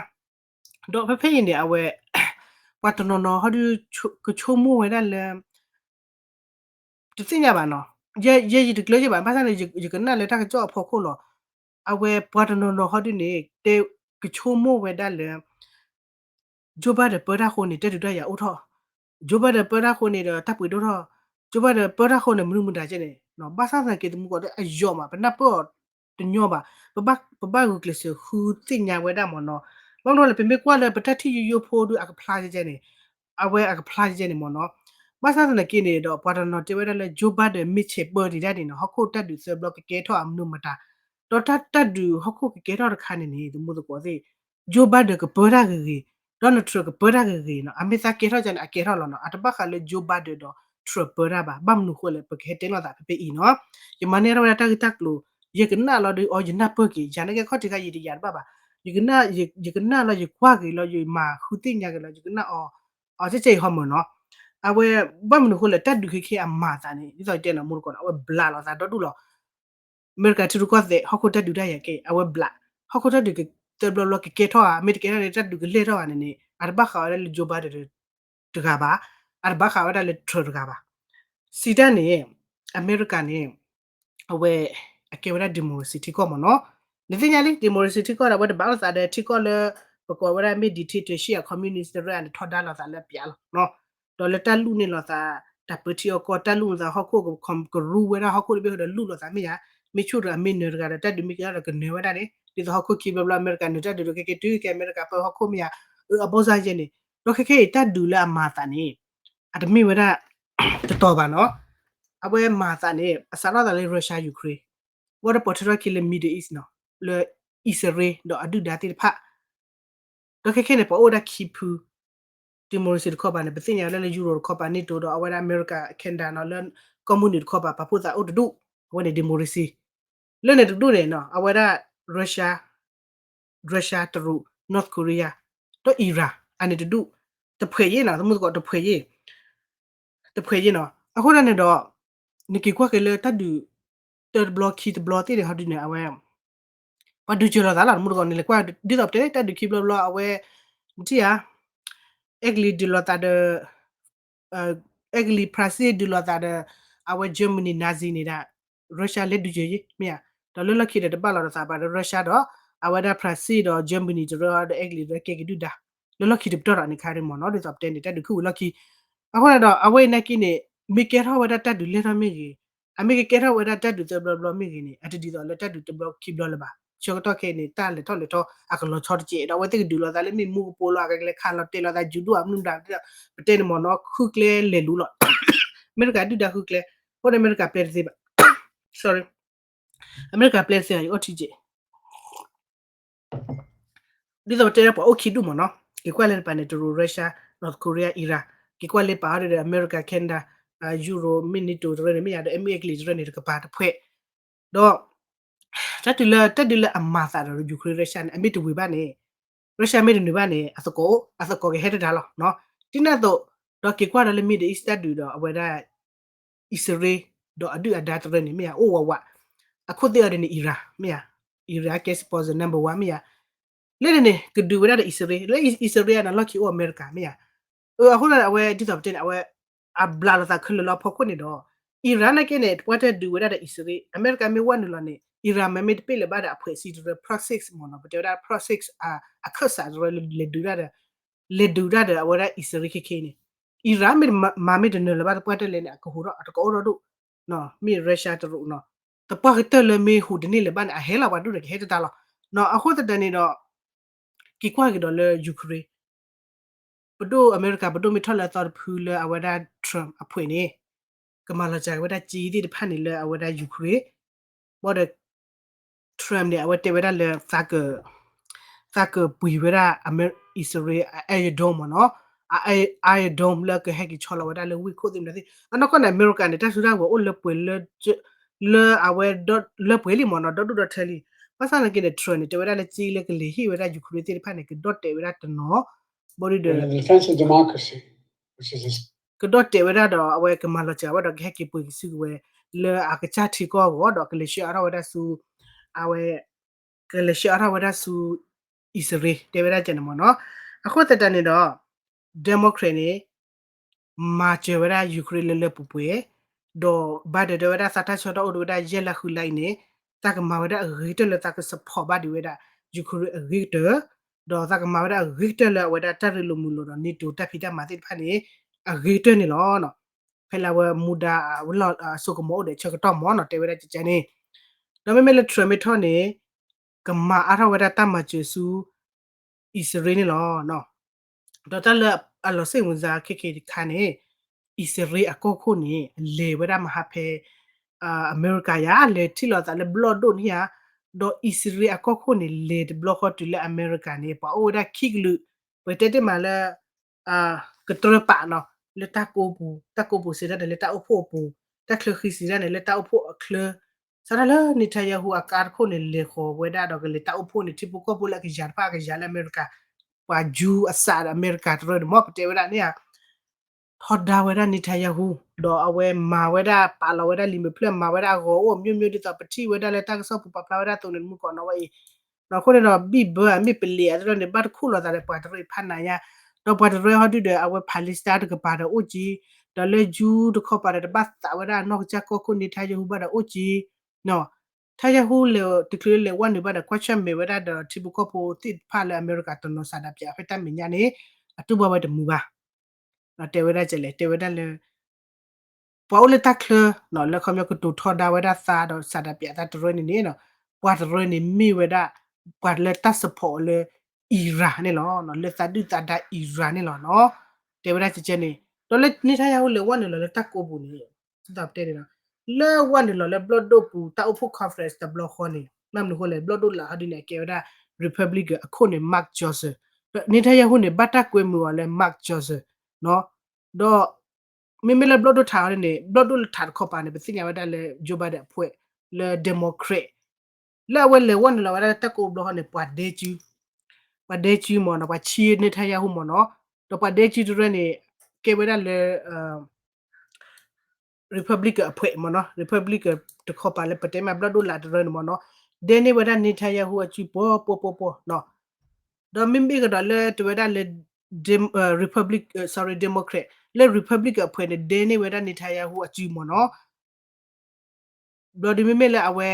ဒီးဖဲဖဲအံၤန့ၣ် အဝဲ ပှၤတနီၤနီၤဟီဒုး ကဆိကမိၣ်ဝဲဒၣ်လၢ တသ့ၣ်ညါဘၣ်နီၤ ယဲယတကျၢၤယဘၣ် ဘၣ်ဆၣ်န့ၣ် ယကနၣ်လၢတၢ်ကစီၣ်အဖီခိၣ်လီၤ. အဝဲပှၤတနီၤနီၤဟီဒုးန့ၣ် တဲကဆိကမိၣ်ဝဲဒၣ်လၢ Joe Biden ပၢတၢ်ဃိန့ၣ် တၢ်ဒုးတၢ်ယၤအိၣ်ထီၣ်, Joe Biden ပၢတၢ်ဃိန့ၣ်ဒီးတၢ်ပှ့ၤဒိၣ်ထီၣ်, Joe Biden ပၢတၢ်ဃိန့ၣ် မနုၤမတၤကဲန့ၣ် ဘၣ်ဆၣ်သနာ်က့သမူကီးဒီးအယီၤမး ပနၢ်ပၢၢ်အီၤတညီဘၣ်, ပဘၣ်ဂုာ်ကျဲးစၢးဃုသ့ၣ်ညါဝဲဒၣ်မ့ၢ်နီၤ, ဘၣ်မနုၤလဲၣ် ပမ့ၢ်ကွၢ်လၢပတၢ်ထံၣ်ယိယိဖိဒုးအကဖျါကဲန့ၣ်, အဝဲအကဖျါကဲန့ၣ်မ့ၢ်နီၤ, ဘၣ်ဆၣ်သနာ်က့န့ၣ်ဒီး ပှၤတနီၤတဲဝဲဒၣ်လၢ Joe Biden မ့ၢ်ဆဲးပၢဒံးဒၣ်န့ၣ်နီၤ ဟီၣ်ခိၣ်တၢ်ဒုးသၢဘျီကကဲထီၣ်အမနုၤမတၤ, ဒီးတၢ်ဒုးဟီၣ်ခိၣ်ကကဲထီၣ်တခါန့ၣ်န့ၣ် သမူသကိးသ့ၣ် Joe Biden ကပၢတၢ်ဂ့ၤဂ့ၤ, Donald Trump ကပၢတၢ်ဂ့ၤဂ့ၤနီၤ, အမ့ၢ်သးကဲထီၣ်ကန့ၣ် အကဲထီၣ်လီၤနီၤ, အတဘၣ်ဃးလၢ Joe Biden ဒီး Trump ပၢတၢ်ဘၣ်, ဘၣ်မနုၤဃိလဲၣ် ပကဟဲတဲလိာ်သးဖဲဖဲအံၤနီၤ, ယမၤန့ၢ်ထီၣ်ဝဲဒၣ်တၢ်ဂ့ၢ်တၢ်ကျိၤ, ယကနၣ်လီၤဒီး အီ ယနၢ်ပၢၢ်က့ၤ, ယၤန့ၣ်ကဲခီၣ်ထံးခါယံာ်တယၤတဘၣ်ဘၣ်, ယကနၣ်လီၤ ယကွၢ်က့ၤလီၤ ယမၤဃုသ့ၣ်ညါက့ၤလီၤ ယကနၣ်အီၤ, အီ ကဲကဲအံၤဟီမၢ်နီၤ, အဝဲ ဘၣ်မနုၤဃိလဲၣ် တၢ်ဒုးခဲခဲအမၤသးန့ၣ် ဒ်သိးယတဲနီၤ မူတကိးနီၤ အဝဲဘျးလိာ်သးဒီဒူၣ်လီၤ အမဲရကၤထံရူၢ်ကီၢ်သဲး ဟီၣ်ခိၣ်တၢ်ဒုးတၢ်ယၤကဲ အဝဲဘျး, ဟီၣ်ခိၣ်တၢ်ဒုးကသၢဘျီဘျီကကဲထီၣ်ဧါ, မ့ၢ်တကဲထီၣ်န့ၣ် တၢ်ဒုးကလဲၢ်ထီၣ်ဧါန့ၣ်န့ၣ် အတဘၣ်ဃးဝဲဒၣ်လၢ Joe Biden တဂၤဘၣ်, အတဘၣ်ဃးဝဲဒၣ်လၢ Trump တဂၤဘၣ်, စံးတၢ်န့ၣ် အမဲရကၤန့ၣ် အဝဲ အကဲဝဲဒၣ် democracy ထံကီၢ်မ့ၢ်နီၤ, နသ့ၣ်ညါလံ democracy ထံကီၢ်ဒီး အဝဲတဘၣ်လိာ်သးဒီးထံကီၢ်လၢ ပကိးဝဲဒၣ်မ့ၢ် dictatorship အ communist တရၢၣ်န့ၣ် ထီဒါလိာ်သးလၢပျးလီၤ, ဒီးလၢတၢ်လူၢ်န့ၢ်လိာ်သး တၢ်ပၢထံအီကီၢ် တၢ်လူၢ်လိာ်သးဟီၣ်ခိၣ် ကရူဝဲဒၣ်ဟီၣ်ခိၣ်တဘ့ၣ်ဒီးလူၢ်လိာ်သးမ့ၢ်ယါ, မ့ၢ်ဆူၣ်ဒီးအမ့ၢ်နၢၤတဂၤဒီး တၢ်ဒုးမ့ၢ်ကဲထီၣ်ဒီးကနၢၤဝဲဒၣ်န့ၣ် ဒ်သိးဟီၣ်ခိၣ်ခံဘျီဘျီ အမဲရကၤနၢၤတၢ်ဒုးဒီး ကဲကဲတုၤကဲ အမဲရကၤပၢဟီၣ်ခိၣ်မ့ၢ်ယါ, အဘီစၢ်ယဲန့ၣ်, ဒီးခဲခဲအံၤ တၢ်ဒုးလၢအမၤအသးန့ၣ် အတမ့ၢ်ဝဲဒၣ် တတီၤဘၣ်နီၤ, အဝဲမၤအသးန့ၣ် အစးထီၣ်သးလၢ Russia Ukraine ဝဲဒီးပိာ်ထွဲထီၣ်က့ၤလၢ Middle East နီၤ, လၢအံၣ်စရ့လးဒီးအဒုၣ်ဒါသ့ၣ်တဖၣ် ဒီးခဲခဲန့ၣ် ပှၤအိၣ်ဝဲဒၣ်ခံဖု, democracy တခီပၤန့ၣ် ပသ့ၣ်ညါလၢလၢ Euro တခီပၤ NATO ဒီးအဝဲဒၣ်အမဲရကၤ Canada နီၤ လၢကီၢ်မုၢ်နုာ်တခီပၤ ပာ်ဖှိၣ်သးအိၣ်တဒူၣ်, အဝဲန့ၣ် democracy လၢန့ၣ်တဒူၣ်န့ၣ်နီၤ အဝဲဒၣ် Russia, Russia တရူး North Korea ဒီး Iran အန့ၣ်တဒူၣ်, တဖှဲးယ့ၣ်နီၤ သမုၢ်သကိး တဖှဲးယ့ၣ် တဖှဲးယ့ၣ်နီၤ. အဃိသတးန့ၣ်ဒီး နက့ၤကွၢ်က့ၤလၢတၢ်ဒုး တၢတဘျီခံတဘျီသ့ၣ်န့ၣ် ဟီဒုန့ၣ် အဝဲ ပှၤဒုးစၢၤလိာ်သးလီၤ သမုၢ်သကိးန့ၣ် လဲၤကွၢ်ဒ်သိးပတဲန့ၣ် တၢ်ဒုးခံဘျီဘျီ အဝဲ နထံၣ်ဧါ, အဲကလံးဒုးလိာ်သးဒီး အဲကလံး France ဒုးလိာ်သးဒီး အဝဲ Germany Nazi န့ၣ်ဒၣ် Russia လဲၤဒုးစၢၤယ့ၣ် မ့ၢ်ဧါ, ဒီးလၢလီၢ်ခံဒီးတဘၣ်လိာ်ဒီးသးဘၣ်ဒီး Russia ဒီး အဝဲဒၣ် France ဒီး Germany တရၢဒီး အဲကလံးတရၢကဲက့ၤဒုၣ်ဒါ လၢလီၢ်ခံတပတီၢ်ဒီးန့ၣ်ခါဒ်မ့ၢ်နီၤ ဒ်သိးပတဲန့ၣ် တၢ်ဒုးခုၣ်ဝံၤလီၢ်ခံ, အဃိန့ၣ်ဒီး အဝဲအံၤနာ်က့န့ၣ် မ့ၢ်ကဲထီၣ်ဝဲဒၣ်တၢ်ဒုးလဲၢ်ထီၣ်မ့ၢ်ဂ့ၤ, အမ့ၢ်ကကဲထီၣ်ဝဲဒၣ်တၢ်ဒုးသၢဘျီဘျီမ့ၢ်ဂ့ၤန့ၣ် အတဒ်သိးလၢတၢ်ဒုးတဘျီခံဘျီလၢၤဘၣ်. ဆၢကတီၢ်ခဲအံၤန့ၣ် တၢ်လဲၤထီၣ်လဲၤထီၣ်အကလီၤဆီတကဲး ဒီးအဝဲသ့ၣ်ကဒုးလိာ်သးလၢမ့ၣ်မူကပိာ်လီၤ အကလဲၤခးလီၤတဲာ်လိာ်သး ယူၤဒိၣ်အမနုၤမတၤ ပတဲန့ၣ်မ့ၢ်နီၤ ဃုကျဲလဲၤလူၤလီၤ အမဲရကၤဒုၣ်ဒါဃုကျဲ, အဃိန့ၣ်အမဲရကၤပျဲတသ့ဘၣ် sorry အမဲရကၤပျဲတသ့ဘၣ် ယအိၣ်ထံကဲး ဒ်သိးပတဲပှၤအိၣ်ခံဒူၣ်မ့ၢ်နီၤ က့ၤကွၢ်လၢတပၤန့ၣ် တရူး Russia North Korea Iran က့ၤကွၢ်လၢပာ်အီၤဒီး အမဲရကၤ Canada Euro မ့ၢ် NATO တရၢန့ၣ် မ့ၢ်ယါဒီး အမ့ၢ်အဲကလံးတရၢန့ၣ် တကပၤတဖှဲး, ဒီး တၢ်တုၤလၢ တၢ်ဒုးလၢအမၤသးဒီး Ukraine Russia န့ၣ် အမ့ၢ်တဝံၤဘၣ်န့ၣ် Russia မ့ၢ်တနုာ်ဘၣ်န့ၣ် အသကိး အသကိးကဟဲတတၢ်လီၤ. ဒ်န့ၣ်အသိး ဒီးက့ၤကွၢ်ဒီးလၢ Middle East တၢ်ဒုးဒီးအဝဲဒၣ် အံၣ်စရ့လး ဒီးအဒုၣ်အဒါတရၢန့ၣ် မ့ၢ်ယါ အိၣ်ဝးဝး, အခိၣ်သ့ၣ်အီၤဒ်န့ၣ် Iran မ့ၢ်ယါ, Iran ကဲ sponsor number one မ့ၢ်ယါ, လၢန့ၣ်န့ၣ် ကဒုးဝဲဒၣ်ဒီးအံၣ်စရ့လး, လၢအံၣ်စရ့လးန့ၣ် လီၢ်ခံအိၣ်အမဲရကၤ မ့ၢ်ယါ, အဃိသတးန့ၣ် အဝဲဒ်သိးပတဲန့ၣ် အဝဲ အဘျးလိာ်သးခဲလၢာ်လၢအဖီခိၣ်န့ၣ်ဒီး Iran နာ်က့န့ၣ် ပှၤတဒုးဝဲဒၣ်ဒီးအံၣ်စရ့လး, အမဲရကၤမ့ၢ်ဝဲနုာ်လီၤန့ၣ် Iran မ့မ့ၢ်တပ့ၢ်လၢၤဘၣ်ဒီးအဖှဲးစံတရၢ proxies မ့ၢ်နီၤ ပတဲဝဲဒၣ် proxies အခၢၣ်စးတရၢ လဲၤဒုးတၢ်ဒီး လဲၤဒုးတၢ်ဒီးအဝဲဒၣ်အံၣ်စရ့လးခဲခဲန့ၣ် Iran မ့ၢ်မၤမ့ၢ်တနၢၤလၢၤဘၣ်သပှၢ်တၢၢ်လဲၣ်န့ၣ် အကဟူးထီၣ် အတကအိၣ်ထီၣ်ဒိၣ်, မ့ၢ် Russia တရူးနီၤ, သပှၢ်ကတၢၢ်လၢမ့ၢ်ဟူးတန့ၢ်လၢၤဘၣ်န့ၣ် အဟဲလီၤပှၤဒိၣ်ဒီးကဟဲတတၢ်လီၤ. အဃိသတးန့ၣ်ဒီး က့ၤကွၢ်က့ၤဒီးလၢ Ukraine ပဒိၣ်အမဲရကၤ ပဒိၣ်မ့ၢ်ထီၣ်လၢအသီတဖုလၢအဝဲဒၣ် Trump အဖှဲးန့ၣ် ကမၤလီၤစှၤဝဲဒၣ်ကၠ့သ့ၣ်တဖၣ်န့ၣ်လၢအဝဲဒၣ် Ukraine ဘၣ်ဒီး Trump န့ၣ် အဝဲတဲဝဲဒၣ်လၢ သးကပှ့ၤဝဲဒၣ် အံၣ်စရ့လး Iron Dome မ့ၢ်နီၤ, Iron Dome လၢကဟဲက့ၤဆီလီၤဝဲဒၣ်လၢဝ့ၢ်ခိၣ်သ့ၣ်မနုၤသ့ၣ် အနီၢ်ကီၢ်န့ၣ် အမဲရကၤန့ၣ် တၢ်စုတၢ်ဝဲၤအိၣ်လၢပှဲၤလၢ လၢအဝဲ လၢပှဲၤလံမ့ၢ်နီၤ ဒီဒူၣ်ဒီထၢလံ. ဘၣ်ဆၣ်သနာ်က့န့ၣ် Trump န့ၣ် တဲဝဲဒၣ်လၢကၠ့လၢကလဲၤဟ့ၣ်ဝဲဒၣ် Ukraine သ့ၣ်တဖၣ်န့ၣ် ကဒီၣ်တဲာ်ဝဲဒၣ်တနီၤ ဘၣ်ဒီး ကဒီၣ်တဲာ်ဝဲဒၣ်ဒီး အဝဲကမၤလီၤစှၤဝဲဒီး ကဟဲက့ၤပှ့ၤကစုကဝဲၤ လၢအကစၢ်ထံကီၢ်အဂီၢ် ဒီးကလဲၤဆှၢအါထီၣ်ဝဲဒၣ်ဆူ အဝဲ ကလဲၤဆှၢအါထီၣ်ဝဲဒၣ်ဆူ အံၣ်စရ့လး တဲဝဲဒၣ်ကဲန့ၣ်မ့ၢ်နီၤ. အဃိသတးန့ၣ်ဒီး Democrat န့ၣ် မၤစၢၤဝဲဒၣ် Ukraine လၢလၢပှဲၤပှဲၤ, ဒီး Biden တဲဝဲဒၣ် သးတၢ်ဆၢကတီၢ်အိၣ်ဒီးဝဲဒၣ်ယဲၢ်လါဃုလါအံၤန့ၣ် သးကမၤဝဲဒၣ်အဂ့ၤကတၢၢ်လၢသးက support ဘၣ်ဒံးဝဲဒၣ် Ukraine အဂ့ၤကတၢၢ်, ဒီးသးကမၤဝဲဒၣ်အဂ့ၤကတၢၢ်လၢအဝဲဒၣ်တၢ်ရ့လိာ်မုာ်လိာ်ဒီး NATO တၢ်ဖံးတၢ်မၤသ့ၣ်တဖၣ်န့ၣ် အဂ့ၤကတၢၢ်န့ၣ်လီၤ. ဖဲလၢအဝဲမူဒါအလီၢ်အစိကမီၤအိၣ်ဒီးဆၢကတီၢ်မ့ၢ်နီၤ တဲဝဲဒၣ်ကကန့ၣ်, ဒီးမ့မ့ၢ်လၢ Trump မ့ၢ်ထီၣ်န့ၣ် ကမၤအါထီၣ်ဝဲဒၣ်တၢ်မၤစၢၤဆူ အံၣ်စရ့လးန့ၣ်လီၤ. ဒီးတၢ်လၢအလီၤစ့ၣ်ဝင်စါခဲက့ၤတခါန့ၣ် အံၣ်စရ့လးအကီၢ်ခိၣ်န့ၣ် လဲၤဝဲဒၣ်မဟါဖဲ အမဲရကၤယါ လဲၤထံၣ်လိာ်သးလၢဘျီၣ်ဒိၣ်န့ၣ်ဧါ, ဒီးအံၣ်စရ့လးအကီၢ်ခိၣ်န့ၣ် လဲၤတဘျီဃီတုၤလၢအမဲရကၤန့ၣ် ပှၤအိၣ်ဝဲဒၣ်ခံကလုာ်, ပတဲတ့ၢ်မးလၢ ကတြၢပာ်နီၤ လၢတၢ်ကိးပူၤ, တၢ်ကိးပူၤစံးတၢ်န့ၣ် လၢတၢ်အိၣ်ဖှိၣ်အပူၤ, တၢ်ချၢဃံစံးတၢ်န့ၣ် လၢတၢ်အိၣ်ဖှိၣ်အချၢ, စးထီၣ်လၢ Netanyahu အကါတခိၣ်န့ၣ် လဲၤဃီၤဝဲဒၣ်ဒီးကလဲၤတၢ်အိၣ်ဖှိၣ်န့ၣ် ထံဖိကီၢ်ဖိလၢအကယၤတဖၣ်အကယၤလၢအမဲရကၤ, ပှၤ Jew အစးဒီးအမဲရကၤတရၢန့ၣ်မ့ၢ် ပတဲဝဲဒၣ်န့ၣ်ဧါ ထီဒါဝဲဒၣ် Netanyahu ဒီးအဝဲမၤဝဲဒၣ် ပာ်လီၤဝဲဒၣ်လံာ်မဲာ်ဖျၢၣ် မၤဝဲဒၣ်အဂီၤအိၣ်အမျိုးမျိုး ဒ်သိးပထံၣ်ဝဲဒၣ်လၢတၢ်ကစီၣ်ပူၤပာ်ဖျါဝဲဒၣ်အသိးန့ၣ် မုၢ်ကီးနီၣ်ဝဲအံၤ, အဃိန့ၣ်ဒီး ဘံၣ်ဘၢအမ့ၢ်ပလံၤအသ့ၣ်န့ၣ် ဘၣ်တခူၣ်လိာ်သးဒီးပှၤတရၢအံၤဖးနးညါ, ဒီးပှၤတရၢဟီဒုဒီး အဝဲ Palestine တကပၤဒီးအိၣ်က့ၤ, ဒီးလၢ Jew တခီပၤဒီး တဘၣ်သးဝဲဒၣ်အနီၢ်ကစၢ်ကီၢ်ခိၣ် Netanyahu ဘၣ်ဒီးအိၣ်က့ၤ Netanyahu လဲၤတချုးလဲၤဝဲနုာ်ဘၣ်ဒီး ကွၢ်ဆၢၣ်မဲာ်ဝဲဒၣ်ဒီးထံဖိကီၢ်ဖိသ့ၣ်တဖၣ်လၢအမဲရကၤတနီၤစးဒးပၠးဖဲတၢ်မဲာ်ညါန့ၣ် အတူၢ်ဘၣ်ဝဲတမုာ်ဘၣ်. တဲဝဲဒၣ်ကလဲၣ် တဲဝဲဒၣ်လၢ ပှၤအိၣ်လၢတၢ်ချၢ လၢခီပညီကတိၤထီဒါဝဲဒၣ်သးဒီး ဆန္ဒပြသးတရၢန့ၣ်န့ၣ် ပှၤတရၢန့ၣ်မ့ၢ်ဝဲဒၣ် ပှၤလၢတၢ် support လၢ Iran န့ၣ်လီၤ. လၢသးဒုၣ်သးဒါ Iran န့ၣ်လီၤနီၤ. တဲဝဲဒၣ်ကဲန့ၣ် ဒီးလၢ Netanyahu လဲၤဝဲနုာ်လီၤလၢတၢ်ကိးပူၤန့ၣ် ဒ်သိးပတဲန့ၣ်လီၤ, လၢဝဲနုာ်လီၤလၢဘျီၣ်ဒိၣ်ပူၤ တၢ်အိၣ်ဖှိၣ် conference တဘျီဃီန့ၣ် မ့ၢ်မနုၤအဃိလဲၣ် ဘျီၣ်ဒိၣ်လၢ်ဟီဒ်န့ၣ် အကဲဝဲဒၣ် Republican အခိၣ်န့ၣ် Mark Johnson, Netanyahu န့ၣ် ဘၣ်တၢ်ကွဲမုာ်အီၤလၢ Mark Johnson နီၤ. ဒီး မ့မ့ၢ်လၢဘျီၣ်ဒိၣ်ထးဟီဒ်န့ၣ် ဘျီၣ်ဒိၣ်လၢထးတခီပၤန့ၣ် ပသ့ၣ်ညါဝဲဒၣ်လၢ Joe Biden အဖွဲ့ လၢ Democrat လၢအဝဲလဲၤဝဲနုာ်လီၤဝဲဒၣ်လၢတၢ်ကိးဘျီဃီန့ၣ် ပှၤဒဲကု ပှၤဒဲကုမ့ၢ်နီၤ, ပှၤဆံ Netanyahu မ့ၢ်နီၤ, ဒီးပှၤဒဲကုတရၢန့ၣ် ကဲဝဲဒၣ်လၢ Republican အဖွဲ့မ့ၢ်နီၤ, Republican တခီပၤလၢပတဲမ့ၢ်ဘျီၣ်ဒိၣ်လၢ်တရၢန့ၣ်မ့ၢ်နီၤ, ဒဲန့ၢ်ဝဲဒၣ် Netanyahu အစုပှီၤပှီၤပှီၤပှီၤနီၤ. ဒီးမ့မ့ၢ်ကဒီးလၢတဝဲဒၣ်လၢ Dem- Republic sorry Democrat လၢ Republican အဖွဲ့န့ၣ် ဒဲန့ၢ်ဝဲဒၣ် Netanyahu အစုမ့ၢ်နီၤ. ဘျီဒုးမ့မ့ၢ်လၢအဝဲ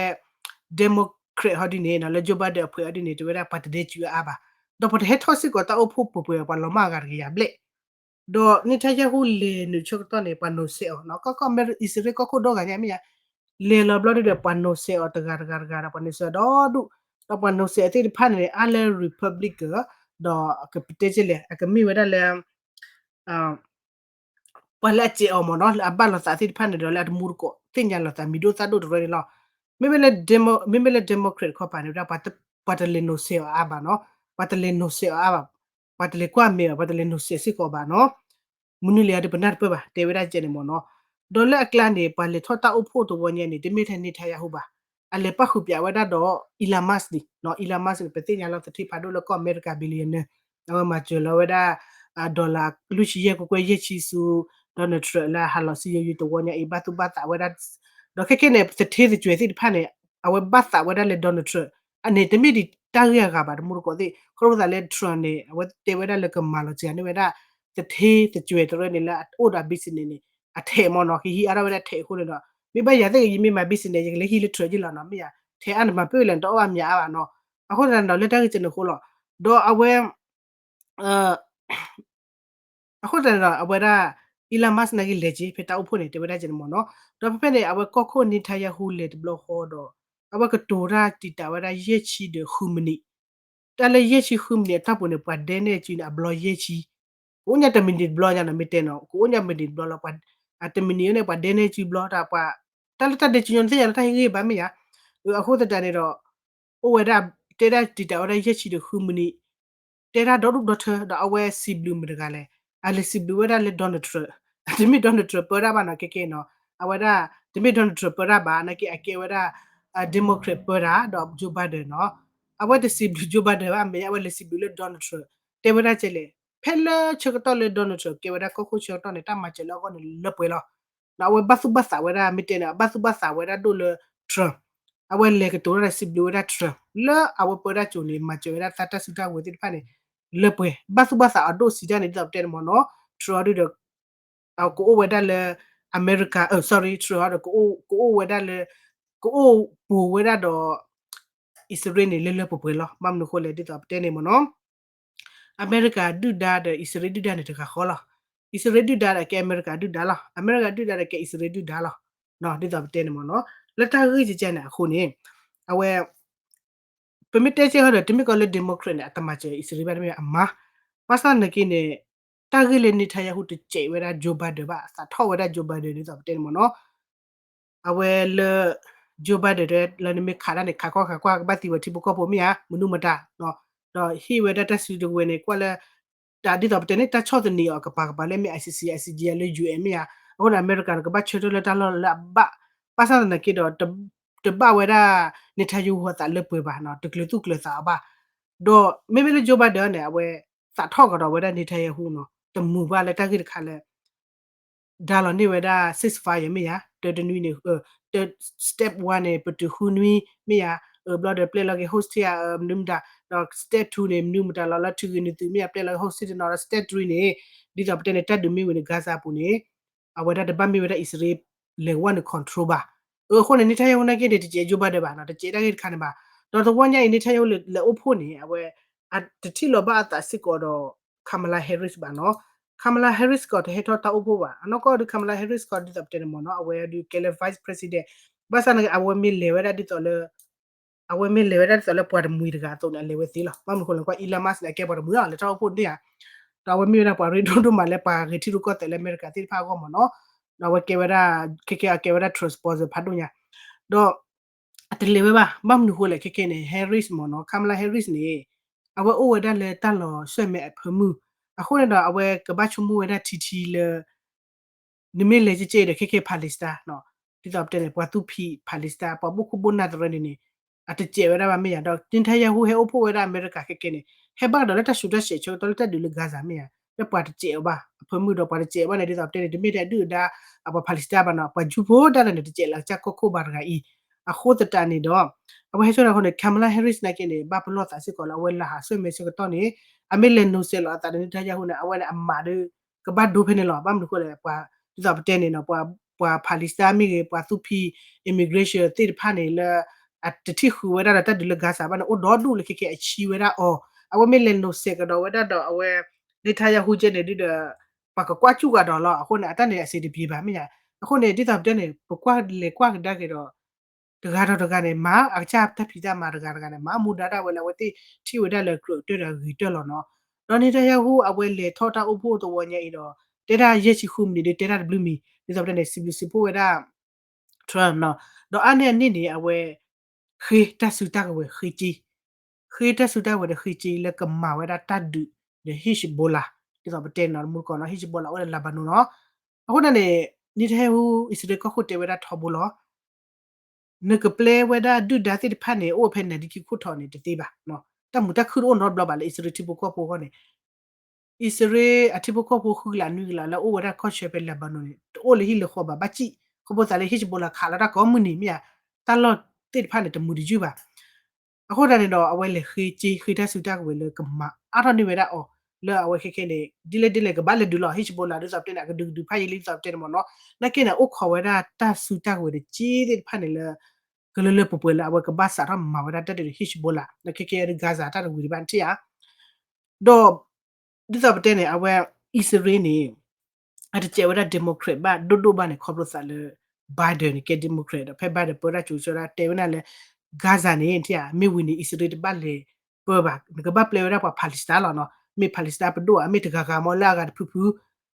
Democrat ဟီဒ်န့ၣ်နီၤ, လၢ Joe Biden အဖွဲ့ဟီဒ်န့ၣ် တဝဲဒၣ်ပှၤတဒဲကုအါအါဘၣ်, ဒီးပှၤတဟဲထီၣ်စ့ၢ်ကီးတၢ်အိၣ်ဖှိၣ်ပှဲၤပှဲၤ ပှၤလီၤမၢ်အဂၤတကယၤဘျဲၣ်, ဒီး Netanyahu လဲၤနုာ်ဆၢကတီၢ်န့ၣ် ပှၤနိးစဲးအီၤနီၤ, ကီၢ်ကီၢ်အံၣ်စရ့လးကီၢ်ခိၣ်ဒီဂၤညါမ့ၢ်ဧါ, လဲၤလီၤဘျီဒုးဒီး ပှၤနိးစဲးအီၤတဂၤတဂၤတဂၤဒီး ပှၤနိးစဲးအီၤဒီဒူၣ်, ဒီးပှၤနိးစဲးအီၤသ့ၣ်တဖၣ်န့ၣ် အါလၢ Republican ဒီးကပတဲကလဲၣ် အကမ့ၢ်ဝဲဒၣ်လၢ ပှၤလၢအစဲးအီၤမ့ၢ်နီၤ, လၢအဘၣ်လိာ်သးသ့ၣ်တဖၣ်န့ၣ်ဒီး လၢအတမူတကိး သ့ၣ်ညါလိာ်သးမံၤဒိၣ်သၣ်ဒိၣ်တရၢန့ၣ်လီၤ. မ့မ့ၢ်လၢ Demo- မ့မ့ၢ်လၢ Democrat တခီပၤန့ၣ်ဝဲဒၣ် ပှၤတလဲၤနိးစဲးအီၤအါဘၣ်နီၤ, ပှၤတလဲၤနိးစဲးအီၤအါဘၣ်, ပှၤတလဲၤကွၢ်မဲာ်ဘၣ်, ပှၤတလဲၤနိးစဲးစ့ၢ်ကီးဘၣ်နီၤ. မနုၤလဲၣ်အံၤ တပနၢ်တပၢၢ်ဘၣ် တဲဝဲဒၣ်ကဲန့ၣ်မ့ၢ်နီၤ. ဒီးလၢအကျါန့ၣ် ပှၤလဲၤထီၣ်တၢ်အိၣ်ဖှိၣ်တဝီညါန့ၣ် တမ့ၢ်ထဲ Netanyahu ဘၣ်, အလဲၤပၣ်ဃုာ်ပၠးဝဲဒၣ်ဒီး Elon Musk န့ၣ်နီၤ, Elon Musk န့ၣ် ပသ့ၣ်ညါလီၤ သထ့ဖးဒိၣ်လၢကီၢ်အမဲရကၤ billionaire အဝဲမၤစၢၤလီၤဝဲဒၣ် dollar လွံၢ်ဆံယဲၢ်ကွဲကွဲယဲၢ်ဆံဆူ Donald Trump လၢဟးလီၤဆူယိယိတဝီညါအံၤ ဘၣ်သူၣ်ဘၣ်သးဝဲဒၣ်, ဒီးခဲကဲန့ၣ် သထ့သကွဲၤသ့ၣ်တဖၣ်န့ၣ် အဝဲဘၣ်သးဝဲဒၣ်လၢ Donald Trump အန့ၣ် တမ့ၢ်ဒံးတၢ်ဂ့ၢ်အဂၤဘၣ် တမူတကိးသ့ၣ် ခီဖျိသးလၢ Trump န့ၣ် အဝဲတဲဝဲဒၣ်လၢကမၤလီၤစှၤန့ၢ်ဝဲဒၣ် သထ့သကွဲၤတရၢန့ၣ် လၢအအိၣ်ဒီး business န့ၣ် အထဲးမ့ၢ်နီၤ, ကဟံးအါထီၣ်ဝဲဒၣ်ထဲးအဃိန့ၣ်ဒီး မ့ၢ်ဘၣ်ယၤသ့ၣ်ကယမ့ၢ်မၤ business ယကလဲၤဟံးလၢ Trump ယ့ၣ်လီၤနီၤ, မ့ၢ်ယၤ ထဲးအါန့ၣ်မၤပၢၢ်လဲၣ် နတအီၣ်ဘၣ်မၠးအါဘၣ်နီၤ. အဃိသတးန့ၣ်ဒီး လၢတၢ်ဂ့ၢ်ကဲန့ၣ်အဃိလီၤ. ဒီးအဝဲ အဃိသတးန့ၣ်ဒီး အဝဲဒၣ် Elon Musk နာ်က့လဲၤက့ၤ ဖဲတၢ်အိၣ်ဖှိၣ်န့ၣ် တဲဝဲဒၣ်ကဲန့ၣ်မ့ၢ်နီၤ. ဒီးဖဲဖဲန့ၣ် အဝဲကီၢ်ခိၣ် Netanyahu လဲၤတဘျီဃီဒီး အဝဲကတိၤတၢ်တံာ်တာ်ဝဲဒၣ်ယဲၢ်ဆံဒီးဃုမံးနံး, တၢ်လၢယဲၢ်ဆံဃုမံးနံးအတီၢ်ပူၤန့ၣ် ပှၤဒဲန့ၢ်အစုန့ၣ် အဘျီယဲၢ်ဆံ, ကအိၣ်ညါတမံးနံးတဘျီညါနီၤ မ့ၢ်တဲနီၤ ကအိၣ်ညါမံးနံးတဘျီလီၤ, တမံးနံးန့ၣ် ပှၤဒဲန့ၢ်အစုဘျီ တၢ်လၢတၢ်ဒဲစုညီနသ့ၣ်ညါလၢတၢ်ဟ့ၣ်ဂံၢ်ဘါမ့ၢ်ဧါ. အဃိသတးန့ၣ်ဒီး အိၣ်ဝဲဒၣ် တဲဒၣ်တံာ်တာ်ဝဲဒၣ်ယဲၢ်ဆံဒီးဃုမံးနံး တဲဒၣ်ဒီဒူၣ်ဒီထၢ ဒီးအဝဲစံးဘျုးမတၤတဂၤလဲၣ်, အလဲၤစံးဘျုးဝဲဒၣ်လၢ Donald Trump, တမ့ၢ် Donald Trump ပၢတၢ်ဘၣ်နီၤ ကဲကဲနီၤ, အဝဲဒၣ် တမ့ၢ် Donald Trump ပၢတၢ်ဘၣ် နာ်က့အကဲဝဲဒၣ် Democrat ပၢတၢ်ဒီး Joe Biden နီၤ, အဝဲတစံးဘျုး Joe Biden ဘၣ် မ့ၢ်အဝဲလဲၤစံးဘျုးလၢ Donald Trump တဲဝဲဒၣ်ကဲလဲၣ်, ဖဲလၢဆၢကတီၢ်လၢ Donald Trump ကဲဝဲဒၣ်ကီၢ်ခိၣ်ဆၢကတီၢ်န့ၣ် တၢ်မၤစၢၤလၢအဂီၢ်န့ၣ် လၢပှဲၤလီၤ. ဒီးအဝဲဘၣ်သူၣ်ဘၣ်သးဝဲဒၣ် မ့ၢ်တဲန့ၣ် ဘၣ်သူၣ်ဘၣ်သးဝဲဒၣ်ဒိၣ်လၢ Trump, အဝဲလဲၤကတိၤတၢ်ဒီးစံးဘျုးဝဲဒၣ် Trump လၢအဝဲပၢတၢ်စိၤန့ၣ် မၤစၢၤဝဲဒၣ်တၢ်စုတၢ်ဝဲၤသ့ၣ်တဖၣ်န့ၣ် လၢပှဲၤ ဘၣ်သူၣ်ဘၣ်သးအီၤဒိၣ်စံးဒ်န့ၣ် ဒ်သိးပတဲန့ၣ်မ့ၢ်နီၤ, Trump ဒုဒီး ကအိၣ်ဝဲဒၣ်လၢ အမဲရကၤ sorry Trump ဒီး ကအိၣ်ဝဲဒၣ်လၢ ကအိၣ်ပူၤဝဲဒၣ်ဒီး အံၣ်စရ့လးန့ၣ် လၢလၢပှဲၤပှဲၤလီၤ. ဘၣ်မနုၤအဃိလဲၣ် ဒ်သိးပတဲန့ၣ်မ့ၢ်နီၤ အမဲရကၤဒုၣ်ဒါဒီးအံၣ်စရ့လးဒုၣ်ဒါန့ၣ်တဂၤဃီလီၤ. အံၣ်စရ့လးဒုၣ်ဒါဒီးကဲအမဲရကၤဒုၣ်ဒါလီၤ. အမဲရကၤဒုၣ်ဒါဒီးကဲအံၣ်စရ့လးဒုၣ်ဒါလီၤ. ဒ်သိးပတဲန့ၣ်မ့ၢ်နီၤ လၢတၢ်ဂ့ၢ်ကဲန့ၣ်အဃိန့ၣ် အဝဲ ပမ့ၢ်တဲကဲဟီဒီး တမ့ၢ်ကီးလၢ Democrat န့ၣ် အတမၤစၢၤအံၣ်စရ့လးဘၣ်တမ့ၢ်အမါ, ဘၣ်ဆၣ်သနာ်က့န့ၣ် တၢ်ဂ့ၢ်လၢ Netanyahu တစဲးဝဲဒၣ် Joe Biden ဘၣ် သးထီၣ်ဝဲဒၣ် Joe Biden ဒ်သိးပတဲန့ၣ်မ့ၢ်နီၤ အဝဲလၢ Joe Biden တဲလၢနမ့ၢ်ခးတၢ်န့ၣ် ခးခီခးကွၢ် ကဘၣ်သံဝဲထံဖိကီၢ်ဖိမ့ၢ်ဧါ မနုၤမတၤ, ဒီးဟ့ၣ်ဝဲဒၣ်တၢ်စုတဝဲၤန့ၣ် ကွၢ်လၢ တၢ်ဒ်သိးပတဲန့ၣ် တၢ်ဆီၣ်သနံးအီၤကပၤကပၤလၢမ့ၢ် ICC ICJ လၢ UN မ့ၢ်ဧါ, အဃိန့ၣ် အမဲရကၤန့ၣ် ကဘၣ်ဆၢထၢၣ်လၢတၢ်လီၢ်လၢအဘၣ်, ဘၣ်ဆၣ်သနာ်က့ဒီး တဘၣ်ဝဲဒၣ် Netanyahu အသးလၢပှဲၤဘၣ်နီၤ တကျၢၤသူၣ်ကျၢၤသးအီၤဘၣ်, ဒီးမ့မ့ၢ်လၢ Joe Biden န့ၣ် အဝဲသးထီၣ်ကဒီးဝဲဒၣ် Netanyahu နီၤ တမုာ်ဘၣ်လၢတၢ်ဂ့ၢ်တခါလၢ ဒါလီၤန့ၢ်ဝဲဒၣ် ceasefire မ့ၢ်ဧါ, တၢတနွံန့ၣ် step one န့ၣ် ပတုာ်ဃုနွံမ့ၢ်ဧါ, ဘျီဒီးပျဲလီၤက့ၤ hostage မနုၤမတၤ, ဒီး step two န့ၣ် မနုၤမတၤလီၤ လၢထုးဂ့ၤနုာ်သုးမ့ၢ်ဧါ, ပျဲလီၤက့ၤ hostage တနီၤဒီး step three န့ၣ် ဒ်သိးပတဲန့ၣ် တၢ်ဒုးမ့ၢ်ဝံၤန့ၣ် Gaza အပူၤန့ၣ် အဝဲဒၣ်တဘၣ်မ့ၢ်ဝဲဒၣ်အံၣ်စရ့လး လဲၤဝဲနုာ် control ဘၣ်. အဃိန့ၣ် Netanyahu နာ်က့န့ၣ် တစဲး Joe Biden ဘၣ်နီၤ တစဲးတၢ်ဂ့ၢ်တခါန့ၣ်ဘၣ်. ဒီးတဝီညါအံၤ Netanyahu လဲၤအိၣ်ဖှိၣ်န့ၣ် အဝဲ တထံၣ်လီၤဘၣ်အသးစ့ၢ်ကီးဒီး Kamala Harris ဘၣ်နီၤ Kamala Harris ကီးတဟဲထီၣ်တၢ်အိၣ်ဖှိၣ်ဘၣ်. အနီၢ်ကီၢ်ဒုး Kamala Harris ကီးဒ်သိးပတဲန့ၣ်မ့ၢ်နီၤ အဝဲဒုးကဲလၢ vice president ဘၣ်ဆၣ်န့ၣ် အဝဲမ့ၢ်လဲၤဝဲဒၣ်ဒ်သိးလၢ အဝဲမ့ၢ်လဲၤဝဲဒၣ်ဒ်သိးလၢပှၤတမှံၤတဂၤအသိးန့ၣ် အလဲၤဝဲသ့လီၤ. ဘၣ်မနုၤအဃိလဲၣ် ကွၢ် Elon Musk န့ၣ် အကဲပှၤတမှံၤလီၤ လဲၤထီၣ်အိၣ်ဖှိၣ်န့ၣ်ဧါ. ဒီးအဝဲမ့ၢ်ဝဲဒၣ်ပှၤရ့ဒိၣ်ဒိၣ်မးလၢပှၤဂ့ၤထံရူၢ်ကီၢ်သဲးလၢအမဲရကၤသ့ၣ်တဖၣ်အဂီၢ်မ့ၢ်နီၤ. ဒီးအဝဲကဲဝဲဒၣ် ခဲကဲအကဲဝဲဒၣ် Trump supporter ဖးဒိၣ်ညါ ဒီး အတလဲၤဝဲဘၣ်. ဘၣ်မနုၤအဃိလဲၣ် ခဲကဲန့ၣ် Harris မ့ၢ်နီၤ Kamala Harris န့ၣ် အဝဲအိၣ်ဝဲဒၣ်လၢတၢ်လီၤဆှၢမဲအဖၢမုၢ် အဃိန့ၣ်ဒီး အဝဲကဘၣ်ဆိကမိၣ်ဝဲဒၣ်ထံထံလၢ နမ့ၢ်လဲၤကဲကဲဒီး ခဲကဲ Palestine နီၤ ဒ်သိးပတဲန့ၣ် ပှၤသူၣ်ဖှံ Palestine ပှၤဘိၣ်ခိၣ်ဘိၣ်နၢ်တရၢန့ၣ်န့ၣ် အတစဲးဝဲဒၣ်ဘၣ်မ့ၢ်ယါ ဒီး Netanyahu ဟဲအိၣ်ဖှိၣ်ဝဲဒၣ်အမဲရကၤခဲကဲန့ၣ် ဟဲဘၣ်ကဒီးလၢတၢ်ဆူးတၢ်ဆဲးဆၢကတီၢ်လၢတၢ်ဒုးလၢ Gaza မ့ၢ်ယါ လၢပှၤတစဲးအီၤဘၣ် အဖၢမုၢ်ဒီးပှၤတစဲးအီၤဘၣ်န့ၣ် ဒ်သိးပတဲန့ၣ် တမ့ၢ်ထဲအဒုၣ်အဒါ အပှၤ Palestine ဘၣ်နီၤ ပှၤ Jew ဖိဒၣ်လဲာ်န့ၣ် တစဲးလၢအကစၢ်ကီၢ်ခိၣ်ဘၣ်တဂၤအံၤ အဃိသတးန့ၣ်ဒီး အဝဲဟဲဆိၣ်တၢ်အဃိန့ၣ် Kamala Harris နာ်က့န့ၣ် ဘၣ်ပလီၢ်သးစ့ၢ်ကီးလၢအဝဲလၢဟးဆှၢမဲဆၢကတီၢ်န့ၣ် အမ့ၢ်လဲၤနိးစဲးလီၤအသးဒီး Netanyahu န့ၣ် အဝဲန့ၣ်အမးဒီး ကဘၣ်ဒိဖဲန့ၣ်လီၤ. ဘၣ်မနုၤအဃိလဲၣ် ပှၤ ဒ်သိးပတဲန့ၣ်နီၤ ပှၤ Palestine မ့ၢ်ဂ့ၤ ပှၤသူၣ်ဖှံ immigration သ့ၣ်တဖၣ်န့ၣ်လၢ အတထံၣ်ဃုာ်ဝဲဒၣ်ဒီးတၢ်ဒုးလၢ Gaza ဘၣ်န့ၣ် အိၣ်ဒီဒူၣ်လၢခဲကဲအဆံဝဲဒၣ်အီၤ အဝဲမ့ၢ်လဲၤနိးစဲးကဒီးဝဲဒၣ်ဒီးအဝဲ Netanyahu ကဲန့ၣ်ဒုဒီး ပှၤကကွၢ်စူၣ်ကဒီးလီၤ. အဃိန့ၣ် အတၢ်န့ၣ်အဆင်တပြေဘၣ်မ့ၢ်ယါ. အဃိန့ၣ် ဒ်သိးပတဲန့ၣ် ပကွၢ်လဲၤကွၢ်ကဒါက့ၤဒီး တဂၤဒီးတဂၤန့ၣ် မၤအကစၢ်တၢ်ဖံးတၢ်မၤ တဂၤတဂၤန့ၣ် မၤမူဒါဒၣ်ဝဲလၢအဝဲသ့ၣ်ထံၣ်ဝဲဒၣ်လၢကြၢးတၢၢ်ဒီးအဂ့ၤတၢၢ်လီၤနီၤ. ဒီး Netanyahu အဝဲလဲၤထီၣ်တၢ်အိၣ်ဖှိၣ်သဝီညါအံၤဒီး တဲဒၣ်ယဲၢ်ဆံဃုမံးနံးဒီး တဲတၢ်တဘျုးမံၤ ဒ်သိးပတဲန့ၣ် စံးဘျုးစံးဖှိၣ်ဝဲဒၣ် Trump နီၤ. ဒီးအါန့ၢ်အန့ၣ်န့ၣ် အဝဲ ဃ့တၢ်စုတၢ်ကဝဲၤဃ့က့ ဃ့တၢ်စုတၢ်ကဝဲၤဒီးဃ့က့လၢကမၤဝဲဒၣ်တၢ်ဒုးဒီး Hezbollah ဒ်သိးပတဲနီၤ တမူတကိးနီၤ Hezbollah အိၣ်လၢ Lebanon နီၤ. အဃိန့ၣ်န့ၣ် Netanyahu အံၣ်စရ့လးကီၢ်ခိၣ်တဲဝဲဒၣ်ထီဘိလီၤ. နကပျဲဝဲဒၣ်ဒုၣ်ဒါသ့ၣ်တဖၣ်န့ၣ် အိၣ်ဖဲနၤဒံခံခိၣ်ထီၣ်န့ၣ်တသ့ဘၣ်. တၢ်မုာ်တၢ်ခုၣ်တအိၣ်နီတဘျီဘၣ်လၢအံၣ်စရ့လးထံဖိကီၢ်ဖိအဂီၢ်န့ၣ် အံၣ်စရ့လးအထံဖိကီၢ်ဖိဃုကလးနွံကလးလၢအိၣ်ဝဲဒၣ်ကီၢ်ဆၢဖဲ Lebanon န့ၣ် တအိၣ်လၢဟံၣ်လၢဃီဘၣ် ဘၣ်စံၣ် ခီဖျိသးလၢ Hezbollah ခးလီၤတၢ်ကိးမုၢ်နံၤမ့ၢ်ဧါ. တၢ်လီၢ်သ့ၣ်တဖၣ်န့ၣ် တမုာ်တယုၢ်ဘၣ်. အဃိသတးန့ၣ်ဒီး အဝဲလဲၤဃ့က့ ဃ့တၢ်စုတၢ်ကဝဲၤလၢကမၤအါထီၣ်န့ၢ်ဝဲဒၣ်အီၤ လၢအဝဲခဲခဲန့ၣ် ဒ်လဲၣ်ဒ်လဲၣ်ကဘၣ်လဲၤဒုးလီၤ Hezbollah ဒ်သိးပတဲန့ၣ် အကဒုးကဒုးဖးယံာ်လံဒ်သိးပတဲန့ၣ်မ့ၢ်နီၤ. နာ်က့န့ၣ် အိၣ်ခိးဝဲဒၣ်တၢ်စုတၢ်ကဝဲၤတက့သ့ၣ်တဖၣ်န့ၣ်လၢ ကလၢလၢပှဲၤပှဲၤလၢအဝဲကဘၣ်စးထီၣ်မၤဝဲဒၣ်တၢ်ဒုးဒီး Hezbollah လၢခဲခဲဒီး Gaza တၢ်တဝံၤဒံးဘၣ်နထံၣ်ဧါ. ဒီး ဒ်သိးပတဲန့ၣ် အဝဲ အံၣ်စရ့လးန့ၣ် အတစဲးဝဲဒၣ် Democrat ဘၣ်ဒိၣ်ဒိၣ်ဘၣ်န့ၣ် ခီဖျိသးလၢ Biden န့ၣ် ကဲ Democrat ဒီးဖဲ Biden ပၢတၢ်ကၠိကၠိဒၣ်တဲဝဲဒၣ်လၢ Gaza န့ၣ် ထံၣ်ဧါ မ့ၢ်ဝံၤန့ၣ် အံၣ်စရ့လးတဘၣ်လဲၤပၢဘၣ် နကဘၣ်ပျဲဝဲဒၣ်ပှၤ Palestine လီၤနီၤ မ့ၢ် Palestine ပဒိၣ်ဧါ မ့ၢ်တဂၤဂၤမ့ၢ်လၢအဂၤတဖုဖု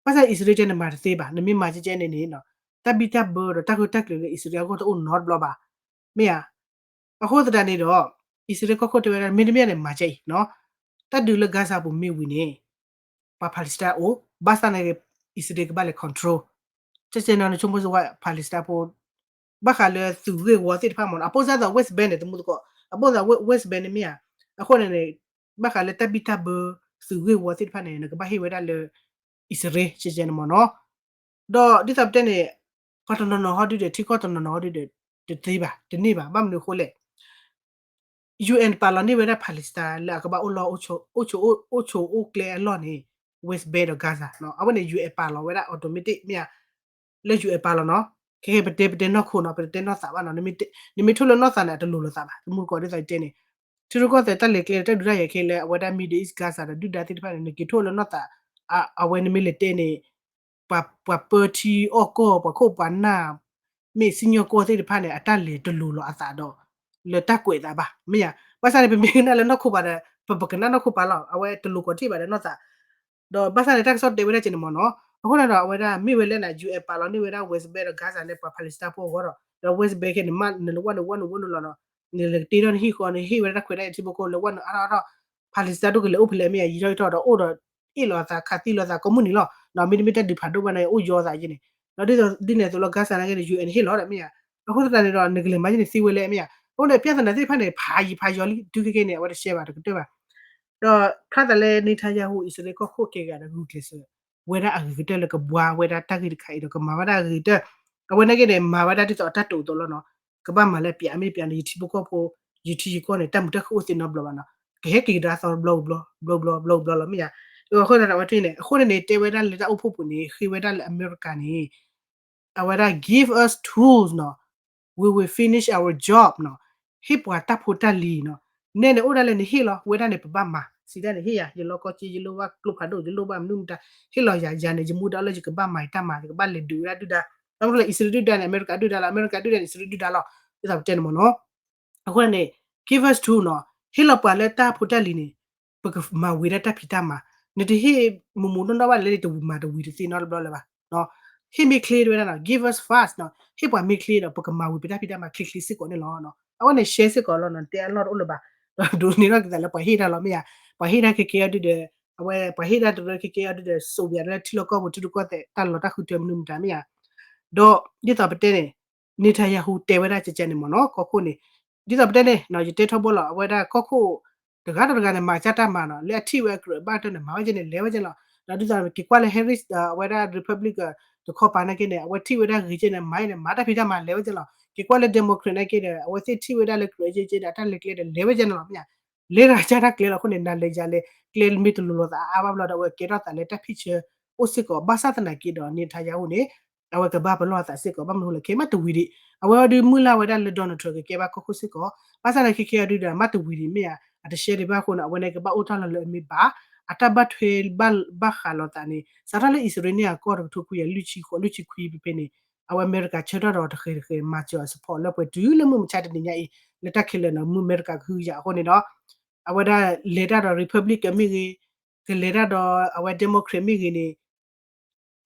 ဘၣ်ဆၣ်အံၣ်စရ့လးကဲန့ၣ်မၤတသ့ဘၣ် နမ့ၢ်မၤကဲကဲန့ၣ်န့ၣ် တၢ်ဘံၣ်တၢ်ဘၢဒီးတၢ်ဂၢၢ်တၢ်ကျၢၤလၢအံၣ်စရ့လးအဂီၢ်တအိၣ်နီတဘျီဘၣ် မ့ၢ်ဧါ. အဃိသတးန့ၣ်ဒီး အံၣ်စရ့လးကီၢ်ခိၣ်တဲဝဲဒၣ် မ့တမ့ၢ်န့ၣ် မၤကဲအံၤနီၤ တၢ်ဒုးလၢ Gaza ပူၤမ့ၢ်ဝံၤန့ၣ် ပှၤ Palestine အိၣ် ဘၣ်ဆၣ်န့ၣ် အံၣ်စရ့လးကဘၣ်လဲၤ control ကဲကဲနီၤ နဆိကမိၣ်စ့ၢ်ကီး Palestine ဖိ ဘၣ်ဃးလၢသုးဂ့ၢ်ဝီသ့ၣ်တဖၣ်မ့ၢ်နီၤ အပိၢ်စၢ်သိး West Bank န့ၣ် တမူတကိး အပိၢ်စၢ် West Bank န့ၣ်မ့ၢ်ဧါ အဃိန့ၣ်န့ၣ် ဘၣ်ဃးလၢတၢ်ဘံၣ်တၢ်ဘၢ သုးဂ့ၢ်ဝီသ့ၣ်တဖၣ်န့ၣ် နကဘၣ်ဟ့ၣ်ဝဲဒၣ်လၢ အံၣ်စရ့လး ကဲကဲန့ၣ်မ့ၢ်နီၤ ဒီးဒ်သိးပတဲန့ၣ် ပှၤတနီၤနီၤဟီဒုဒီး ထံကီၢ်တနီၤနီၤဟီဒုဒီး တသ့ဘၣ် တန့ၢ်ဘၣ် ဘၣ်မနုၤအဃိလဲၣ် UN ပာ်လီၤန့ၢ်ဝဲဒၣ် Palestine လၢအကဘၣ်အိၣ်လီၢ် အိၣ်ဆိးအိၣ်ကျဲအလီၢ်န့ၣ် West Bank ဒီး Gaza နီၤ အဝဲန့ၣ် UN ပာ်လီၤဝဲဒၣ် automatic မ့ၢ်ဧါ လၢ UN ပာ်လီၤနီၤ ခဲခဲပတဲပတဲနီၢ်ခိနီၤ ပတဲနီၢ်သးဘၣ်နီၤ နမ့ၢ်ထိၣ်လၢနီၢ်သးန့ၣ် အတလိၤလိာ်သးဘၣ် တမူတကိးဒ်သိးယတဲန့ၣ် ထံရူၢ်ကီၢ်သဲးတၢ်လဲၤကျဲတၢ်ဒုးတၢ်ယၤခဲလၢာ် အဝဲဒၣ် Middle East Gaza ဒီးဒုၣ်ဒါသ့ၣ်တဖၣ်န့ၣ် နက့ၤထိၣ်လၢနီၢ်သး အဝဲနမ့ၢ်လဲၤတဲန့ၣ် ပှၤပၢထံအီၣ်ကီၢ် ပှၤခိၣ်ပှၤနၢ် မ့ၢ်စံၣ်ညီၣ်ကွီၢ်သ့ၣ်တဖၣ်န့ၣ် အတၢ်လဲၤတလိၤလီၤအသးဒီး လၢတၢ်ကွဲးသးဘၣ် မ့ၢ်ဧါ ဘၣ်ဆၣ်န့ၣ် ပမ့ၢ်ကနၣ်လၢနီၢ်ခိပၤဒီး ပပကနၣ်နီၢ်ခိပၤလီၤ အဝဲတလိၤကိးထံၣ်ဘၣ်ဒီးနီၢ်သး ဒီးဘၣ်ဆၣ်န့ၣ် တၢ်ကစီၣ်တဲဝဲဒၣ်ကဲန့ၣ်မ့ၢ်နီၤ အဃိန့ၣ်ဒီး အဝဲဒၣ်မ့ၢ်ဝဲလဲၣ်န့ၣ် UN ပာ်လီၤန့ၢ်ဝဲဒၣ် West Bank ဒီး Gaza လၢပှၤ Palestine ဖိအဂီၢ်ဒီး ဒီး West Bank ခဲန့ၣ် မ့ၢ်နလဲၤဝဲနုာ်ဝဲနုာ်ဝဲနုာ်လီၤနီၤ နလဲၤကတ့ထီၣ်နဟံၣ်ဃီ နဟ့ၣ်ဝဲဒၣ်တၢ်ခွဲးတၢ်ယာ်ထံဖိကီၢ်ဖိလၢဝဲနုာ်အါထီၣ်အါထီၣ် Palestine ဒိၣ်ကလဲၤအိၣ်ဖဲလဲၣ်မ့ၢ်ဧါ ယံာ်ထီၣ်ယံာ်ထီၣ်ဒီးအိၣ်ဒီး အ့ၣ်လိာ်အသး ခးသံလိာ်သးကိးမုၢ်နံၤလီၤ ဒီးမ့တမ့ၢ်တၢ်ဒုးဖးဒိၣ်ဘၣ်န့ၣ် အိၣ်ယီၤသးယဲန့ၣ် ဒီးဒ်န့ၣ်အသိးလၢ Gaza နာ်က့န့ၣ် UN ဟ့ၣ်လီၤဒီးမ့ၢ်ဧါ အဃိသတးန့ၣ်ဒီး နကလဲၤမၤယဲန့ၣ်သ့ဝဲလဲၣ်မ့ၢ်ဧါ အဃိန့ၣ် ပြဿနာသ့ၣ်တဖၣ်န့ၣ် ဖးယံၤဖးယီၤလံ တုၤခဲကဲန့ၣ် အဝဲတရှဲဘၣ်တကတၢၢ်ဘၣ် ဒီးဖျါသးလၢ Netanyahu အံၣ်စရ့လးကီၢ်ခိၣ်ကဲဂၤဒီး ဂုာ်ကျဲးစၢးဝဲဒၣ်အဂ့ၤကတၢၢ်လၢကဘှါဝဲဒၣ်တၢ်ဂ့ၢ်တခါအံၤဒီး ကမၤဝဲဒၣ်အဂ့ၤကတၢၢ် အဝဲနာ်က့န့ၣ် မၤဝဲဒၣ်ဒ်သိးအတၢ်တိာ်အသိးလီၤနီၤ ကဘၣ်မၤလၢပျးမ့ၢ်ပျးန့ၣ် ယထံဖိကီၢ်ဖိ ယထံယကီၢ်န့ၣ် တၢ်မုာ်တၢ်ခုၣ်အိၣ်သ့နီတဘျီဘၣ်နီၤ ကဟဲက့ၤကဒါသီတဘျီဘျီ ဘျီဘျီ ဘျီဘျီလီၤမ့ၢ်ဧါ အဃိသတးန့ၣ် အဝဲထံၣ်န့ၣ် အဃိန့ၣ်န့ၣ် တဲဝဲဒၣ်လၢတၢ်အိၣ်ဖှိၣ်ပူၤန့ၣ် ဃ့ဝဲဒၣ်လၢအမဲရကၤန့ၣ် အဝဲဒၣ် give us tools နီၤ we will finish our job နီၤ ဟ့ၣ်ပှၤတၢ်ဖိတၢ်လံၤနီၤ နဲန့ၣ်အိၣ်ဒၣ်လဲၣ်နဟ့ၣ်လီၤ ဝဲဒၣ်န့ၣ်ပဘၣ်မၤ စံးတၢ်န့ၣ် ဟ့ၣ်ယၤ ယလီၢ်ကီၢ်စ့ ယလိၣ်ဘၣ်ကျိဖးဒိၣ် ယလိၣ်ဘၣ်မနုၤမတၤ ဟ့ၣ်လီၤယၤ ယၤန့ၣ် ယမူဒါလၢယကဘၣ်မၤယတၢ်မၤ ယကဘၣ်လဲၤဒုးဝဲဒၣ်ဒုၣ်ဒါ ဘၣ်မနုၤလဲၣ် အံၣ်စရ့လးဒုၣ်ဒါန့ၣ် အမဲရကၤဒုၣ်ဒါလီၤ အမဲရကၤဒုၣ်ဒါန့ၣ် အံၣ်စရ့လးဒုၣ်ဒါလီၤ ဒ်သိးပတဲန့ၣ်မ့ၢ်နီၤ အဃိန့ၣ် give us tool နီၤ ဟ့ၣ်လီၤပှၤလၢတၢ်ဖိတၢ်လံၤန့ၣ် ပကမၤဝံၤဒၣ်တၢ်ဖံးတၢ်မၤ နတဟ့ၣ်မိၢ်မိၢ်နီၢ်နီၢ်ဘၣ်လဲၣ် တဝံၤမၤတဝံၤတသ့နီတဘျီလၢၤဘၣ် ဟ့ၣ်မ့ၢ်ချ့တဝဲဒၣ်နီၤ give us fast နီၤ ဟ့ၣ်ပှၤမ့ၢ်ချ့ဒီး ပကမၤဝံၤပတၢ်ဖံးတၢ်မၤချ့ချ့စ့ၢ်ကီးန့ၣ်လီၤ အဝဲန့ၣ် share စ့ၢ်ကီးလီၤနီၤ တဲအလီၢ်တအိၣ်လၢၤဘၣ် ဒီးဒိးန့ၢ်ထီၣ်က့ၤသးလၢပှၤဟ့ၣ်တၢ်လီၤ မ့ၢ်ဧါ ပှၤဟ့ၣ်တၢ်ခဲကဲအီၤဒုဒီး အဝဲပှၤဟ့ၣ်တၢ်တရၢခဲကဲအီၤဒုဒီး စိးပယၤလၢထံလီၢ်ကီၢ်ပူၤ ထံရူၢ်ကီၢ်သဲး တၢ်လီၤတၢ်ဃုထၢမနုၤမတၤမ့ၢ်ဧါ ဒီးဒ်သိးပတဲန့ၣ် Netanyahu တဲဝဲဒၣ်ကကဲန့ၣ်မ့ၢ်နီၤ ကီၢ်ခိၣ်န့ၣ် ဒ်သိးပတဲန့ၣ် ယတဲထီဘိလီၤ အဝဲဒၣ်ကီၢ်ခိၣ် တဂၤဒီးတဂၤန့ၣ် မၤကၢ်တၢ်မၤနီၤ လၢအထံၣ်ဝဲအကြၢးဘၣ်တၢ်န့ၣ် မၤဝဲကဲန့ၣ် လဲၤဝဲကဲလီၤ ဒီးဒ်သိးက့ၤကွၢ်လၢ Harris အဝဲဒၣ် Republican တခီပၤနာ်က့န့ၣ် အဝဲထံၣ်ဝဲဒၣ်ဂ့ၤကဲန့ၣ် မၤအံၤန့ၣ် မၤတၢ်ဖံးတၢ်မၤလဲၤဝဲကဲလီၤ က့ၤကွၢ်လၢ Democrat နာ်က့ဒီး အဝဲသ့ၣ်ထံၣ်ဝဲဒၣ်လၢကြၢးကဲကဲဒီး တၢ်လဲၤကျဲဒီးလဲၤဝဲကဲန့ၣ်လီၤ မ့ၢ်ဧါ လဲၤရၤကၢ်တၢ်ကျဲလီၤ အဃိန့ၣ် နၤလဲၤယၤလဲၤ ကျဲမ့ၢ်တလိၤလိာ်သးအါဘၣ်ဘျီဒီး အဝဲကဲထီၣ်သးလၢတၢ်ဖံးဆၢအိၣ်စ့ၢ်ကီး ဘၣ်ဆၣ်သနာ်က့ဒီး Netanyahu န့ၣ် အဝဲကဘၣ်ပလီၢ်သးစ့ၢ်ကီး ဘၣ်မနုၤအဃိလဲၣ် ခဲမးတဝံၤဒံး အဝဲအီၤဒုးမုၢ်လၢ်ဝဲဒၣ်လၢ Donald Trump ကကဲဘၣ်ကီၢ်ခိၣ်စ့ၢ်ကီး ဘၣ်ဆၣ်သနာ်က့ခဲအံၤဒုဒီး မ့ၢ်တဝံၤဒံးမ့ၢ်ဧါ အတရှဲဒံးဘၣ်အဃိန့ၣ် အဝဲန့ၣ်ကဘၣ်အိၣ်တၢ်လီၢ်လၢအမ့ၢ်ဘၣ် အတၢ်ဘၣ်ထွဲဘၣ်ဃးလိာ်သးန့ၣ် စးထီၣ်လၢအံၣ်စရ့လးန့ၣ်အကီၢ်တကထိခွံကယၤလွံၢ်ဆံဃိး လွံၢ်ဆံခွံဖဲဖဲန့ၣ် အဝဲအမဲရကၤဆၢထၢၣ်ဒီးတဃဲၤတဃဲၤ မၤစၢၤအ support လၢပှဲၤတုၤလၢမုၢ်မဆါတနံၤညါအံၤ လၢတၢ်ခဲလၢာ်န့ၣ် မုၢ်အမဲရကၤကဟုကယာ်အဃိန့ၣ်ဒီး အဝဲဒၣ်လဲၤတၢ်ဒီး Republican မ့ၢ်ဂ့ၤ ကလဲၤတၢ်ဒီးအဝဲ Democrat မ့ၢ်ဂ့ၤန့ၣ်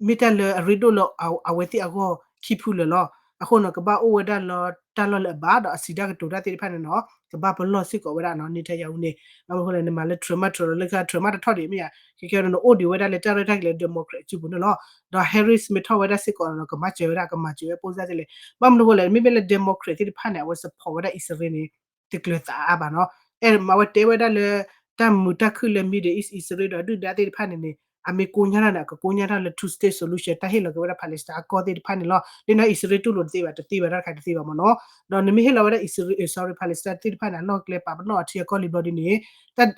မ့ၢ်တၢ်လၢအရ့ဒိၣ်လၢအဝဲသ့ၣ်အဂီၢ်ခံဖုလၢာ်လီၤ. အဃိန့ၣ် ကဘၣ်အိၣ်ဝဲဒၣ်လၢတၢ်လီၢ်လၢအဘၣ်ဒီးအစံးတၢ်ကတိၤတၢ်သ့ၣ်တဖၣ်န့ၣ်နီၤ ကဘၣ်ပလီၢ်စ့ၢ်ကီးဝဲဒၣ်နီၤ Netanyahu န့ၣ် ဘၣ်မနုၤအဃိလဲၣ် နမၤလၢ Trump မး Trump လီၤလၢ Trump မးတထီၣ်ဒံးမ့ၢ်ဧါ ခဲကဲန့ၣ် နအိၣ်ဒံးဝဲဒၣ်လၢတၢ်ရဲၣ်တၢ်ကျဲၤလၢ Democrat စုပူၤန့ၣ်လီၤ. ဒီး Harris မ့ၢ်ထီၣ်ဝဲဒၣ်စ့ၢ်ကီးနီၤ ကမၤစၢၤဝဲဒၣ် ကမၤစၢၤဝဲ ပိၢ်စၢ်သ့ၣ်လဲၣ် ဘၣ်မနုၤအဃိလဲၣ် မ့မ့ၢ်လၢ Democrat သ့ၣ်တဖၣ်န့ၣ် အဝဲ support ဝဲဒၣ်အံၣ်စရ့လးန့ၣ် တကျၢၤသးအါဘၣ်နီၤ အဲၣ်မးဝဲတဲဝဲဒၣ်လၢ တၢ်မုာ်တၢ်ခုၣ်လၢ Middle East အံၣ်စရ့လးဒီးဒုၣ်ဒါသ့ၣ်တဖၣ်န့ၣ်န့ၣ် အမ့ၢ်ကိညၢ်တၢ်န့ၣ် အကကိညၢ်တၢ်လၢ two state solution တၢ်ဟ့ၣ်လီၤက့ၤဝဲဒၣ် Palestine အကီၢ်သ့ၣ်တဖၣ်န့ၣ်လီၤ. လၢနီၤအံၣ်စရ့လးတူၢ်လိာ်တသ့ဘၣ် တသ့ဘၣ်တၢ်တခါတသ့ဘၣ်မ့ၢ်နီၤ ဒီးနမ့ၢ်ဟ့ၣ်လီၤဝဲဒၣ်အံၣ်စရ့လး sorry Palestine သ့ၣ်တဖၣ်န့ၣ် အလီၢ်ကျဲပာ်ပနီၣ်အထံအကီၢ်လံဘျီဒ်န့ၣ်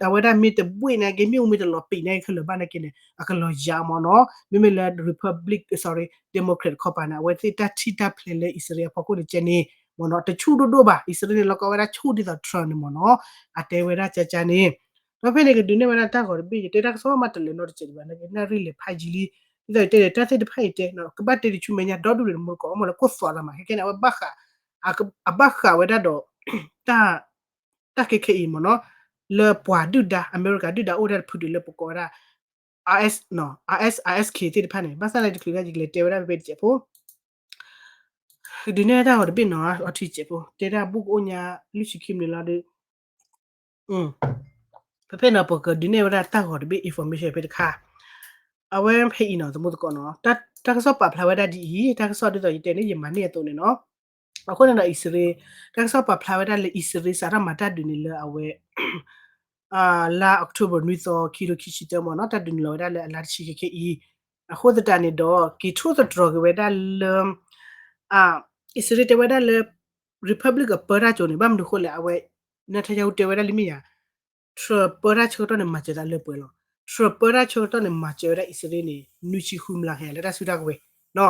အဝဲဒၣ်မ့ၢ်တဘှ့ၣ်န့ၣ်က့ မ့ၣ်အူမ့ၢ်တလီၤပံာ်န့ၣ်က့ ခဲလၢာ်ဘၣ်န့ၣ်က့န့ၣ် အကလီၤယၤမ့ၢ်နီၤ မ့မ့ၢ်လၢ Republic sorry Democrat တခီပၤန့ၣ် အဝဲသ့ၣ်တၢ်ထံၣ်တၢ်ဖျဲးလၢအံၣ်စရ့လးအဖီခိၣ်န့ၣ်ကဲန့ၣ် မ့ၢ်နီၤ တဆူၣ်ဒိၣ်ဒိၣ်ဘၣ် အံၣ်စရ့လးန့ၣ် လီၤကီဝဲဒၣ်ဆူၣ်ဒ်သိး Trump န့ၣ်မ့ၢ်နီၤ အတဲဝဲဒၣ်ကကန့ၣ် ဒီးဖဲန့ၣ်ကဒုးနဲၣ်ဝဲဒၣ်တၢ်ဂီၤတဘ့ၣ် ယတဲတၢ်ကစီၣ်မးတလဲၤနီတစဲးဒံးဘၣ်န့ၣ် နၣ်ရံၣ်လဲၤဖးယံၤလံ ဒ်သိးယတဲန့ၣ် တၢ်သ့ၣ်တဖၣ်အံၤတဲ ကဘၣ်တဲတဆူမဲာ်ညါဒီဒူၣ်န့ၣ် မူတကိး မ့ၢ်လၢကိၢ်သွးလီၤမး ခဲကဲန့ၣ် အဝဲဘၣ်ဃး အဘၣ်ဃးဝဲဒၣ်ဒီး တၢ် တၢ်ခဲခဲအံၤမ့ၢ်နီၤ လၢပှၤဒုၣ်ဒါ အမဲရကၤဒုၣ်ဒါအိၣ်ဝဲဒၣ်တဖုဒုးလၢပကိးဝဲဒၣ် IS နီၤ IS ISK သ့ၣ်တဖၣ်န့ၣ် ဘၣ်ဆၣ်သနာ်က့တချုးလၢယကလဲၤတဲဝဲဒၣ်ဖဲဖဲတစဲးဖိ ကဒုးနဲၣ်တၢ်ဂီၤတဘ့ၣ်နီၤ အီထံတစဲးဖိ တဲဒၣ်ဘူၣ်ကအိၣ်ညါလွံၢ်ဆံခံမံးနံးလီၤဒီး ဖဲဖဲနီၤ ပကဒုးနဲၣ်ဝဲဒၣ်တၢ်ဂီၤတဘ့ၣ် information ဖဲတခါ အဝဲဖဲအံၤနီၤ သမူသကိးနီၤ တၢ်ကစီၣ်ပာ်ဖျါဝဲဒၣ်ဒ်အံၤ တၢ်ကစီၣ်ဒ်သိးယတဲန့ၣ် ယမၤန့ၢ်အသိးန့ၣ်နီၤ အဃိန့ၣ်ဒီး အံၣ်စရ့လး တၢ်ကစီၣ်ပာ်ဖျါဝဲဒၣ်လၢအံၣ်စရ့လး စးထီၣ်မၤတၢ်ဒုးန့ၣ်လၢအဝဲ လါ October နွံသီ ခံကထိခံဆံသၢမ့ၢ်နီၤ တၢ်ဒုးန့ၣ်လီၤဝဲဒၣ်လၢအလါတဆံခဲခဲအံၤ အဃိသတးန့ၣ်ဒီး က့ၤထိၣ်သတြီၤက့ၤဝဲဒၣ်လၢ အံၣ်စရ့လးတဲဝဲဒၣ်လၢ Republic အပၢတၢ်ကၠိန့ၣ် ဘၣ်မနုၤဃိလဲၣ် အဝဲ Netanyahu တဲဝဲဒၣ်လံမ့ၢ်ယၤ Trump ပၢတၢ်ဆၢကတီၢ်န့ၣ် မၤစၢၤသးလၢပှဲၤလီၤ Trump ပၢတၢ်ဆၢကတီၢ်န့ၣ် မၤစၢၤဝဲဒၣ်အံၣ်စရ့လးန့ၣ် နွံဆံဃုမျးကယၤလၢတၢ်စုတၢ်ကဝဲၤ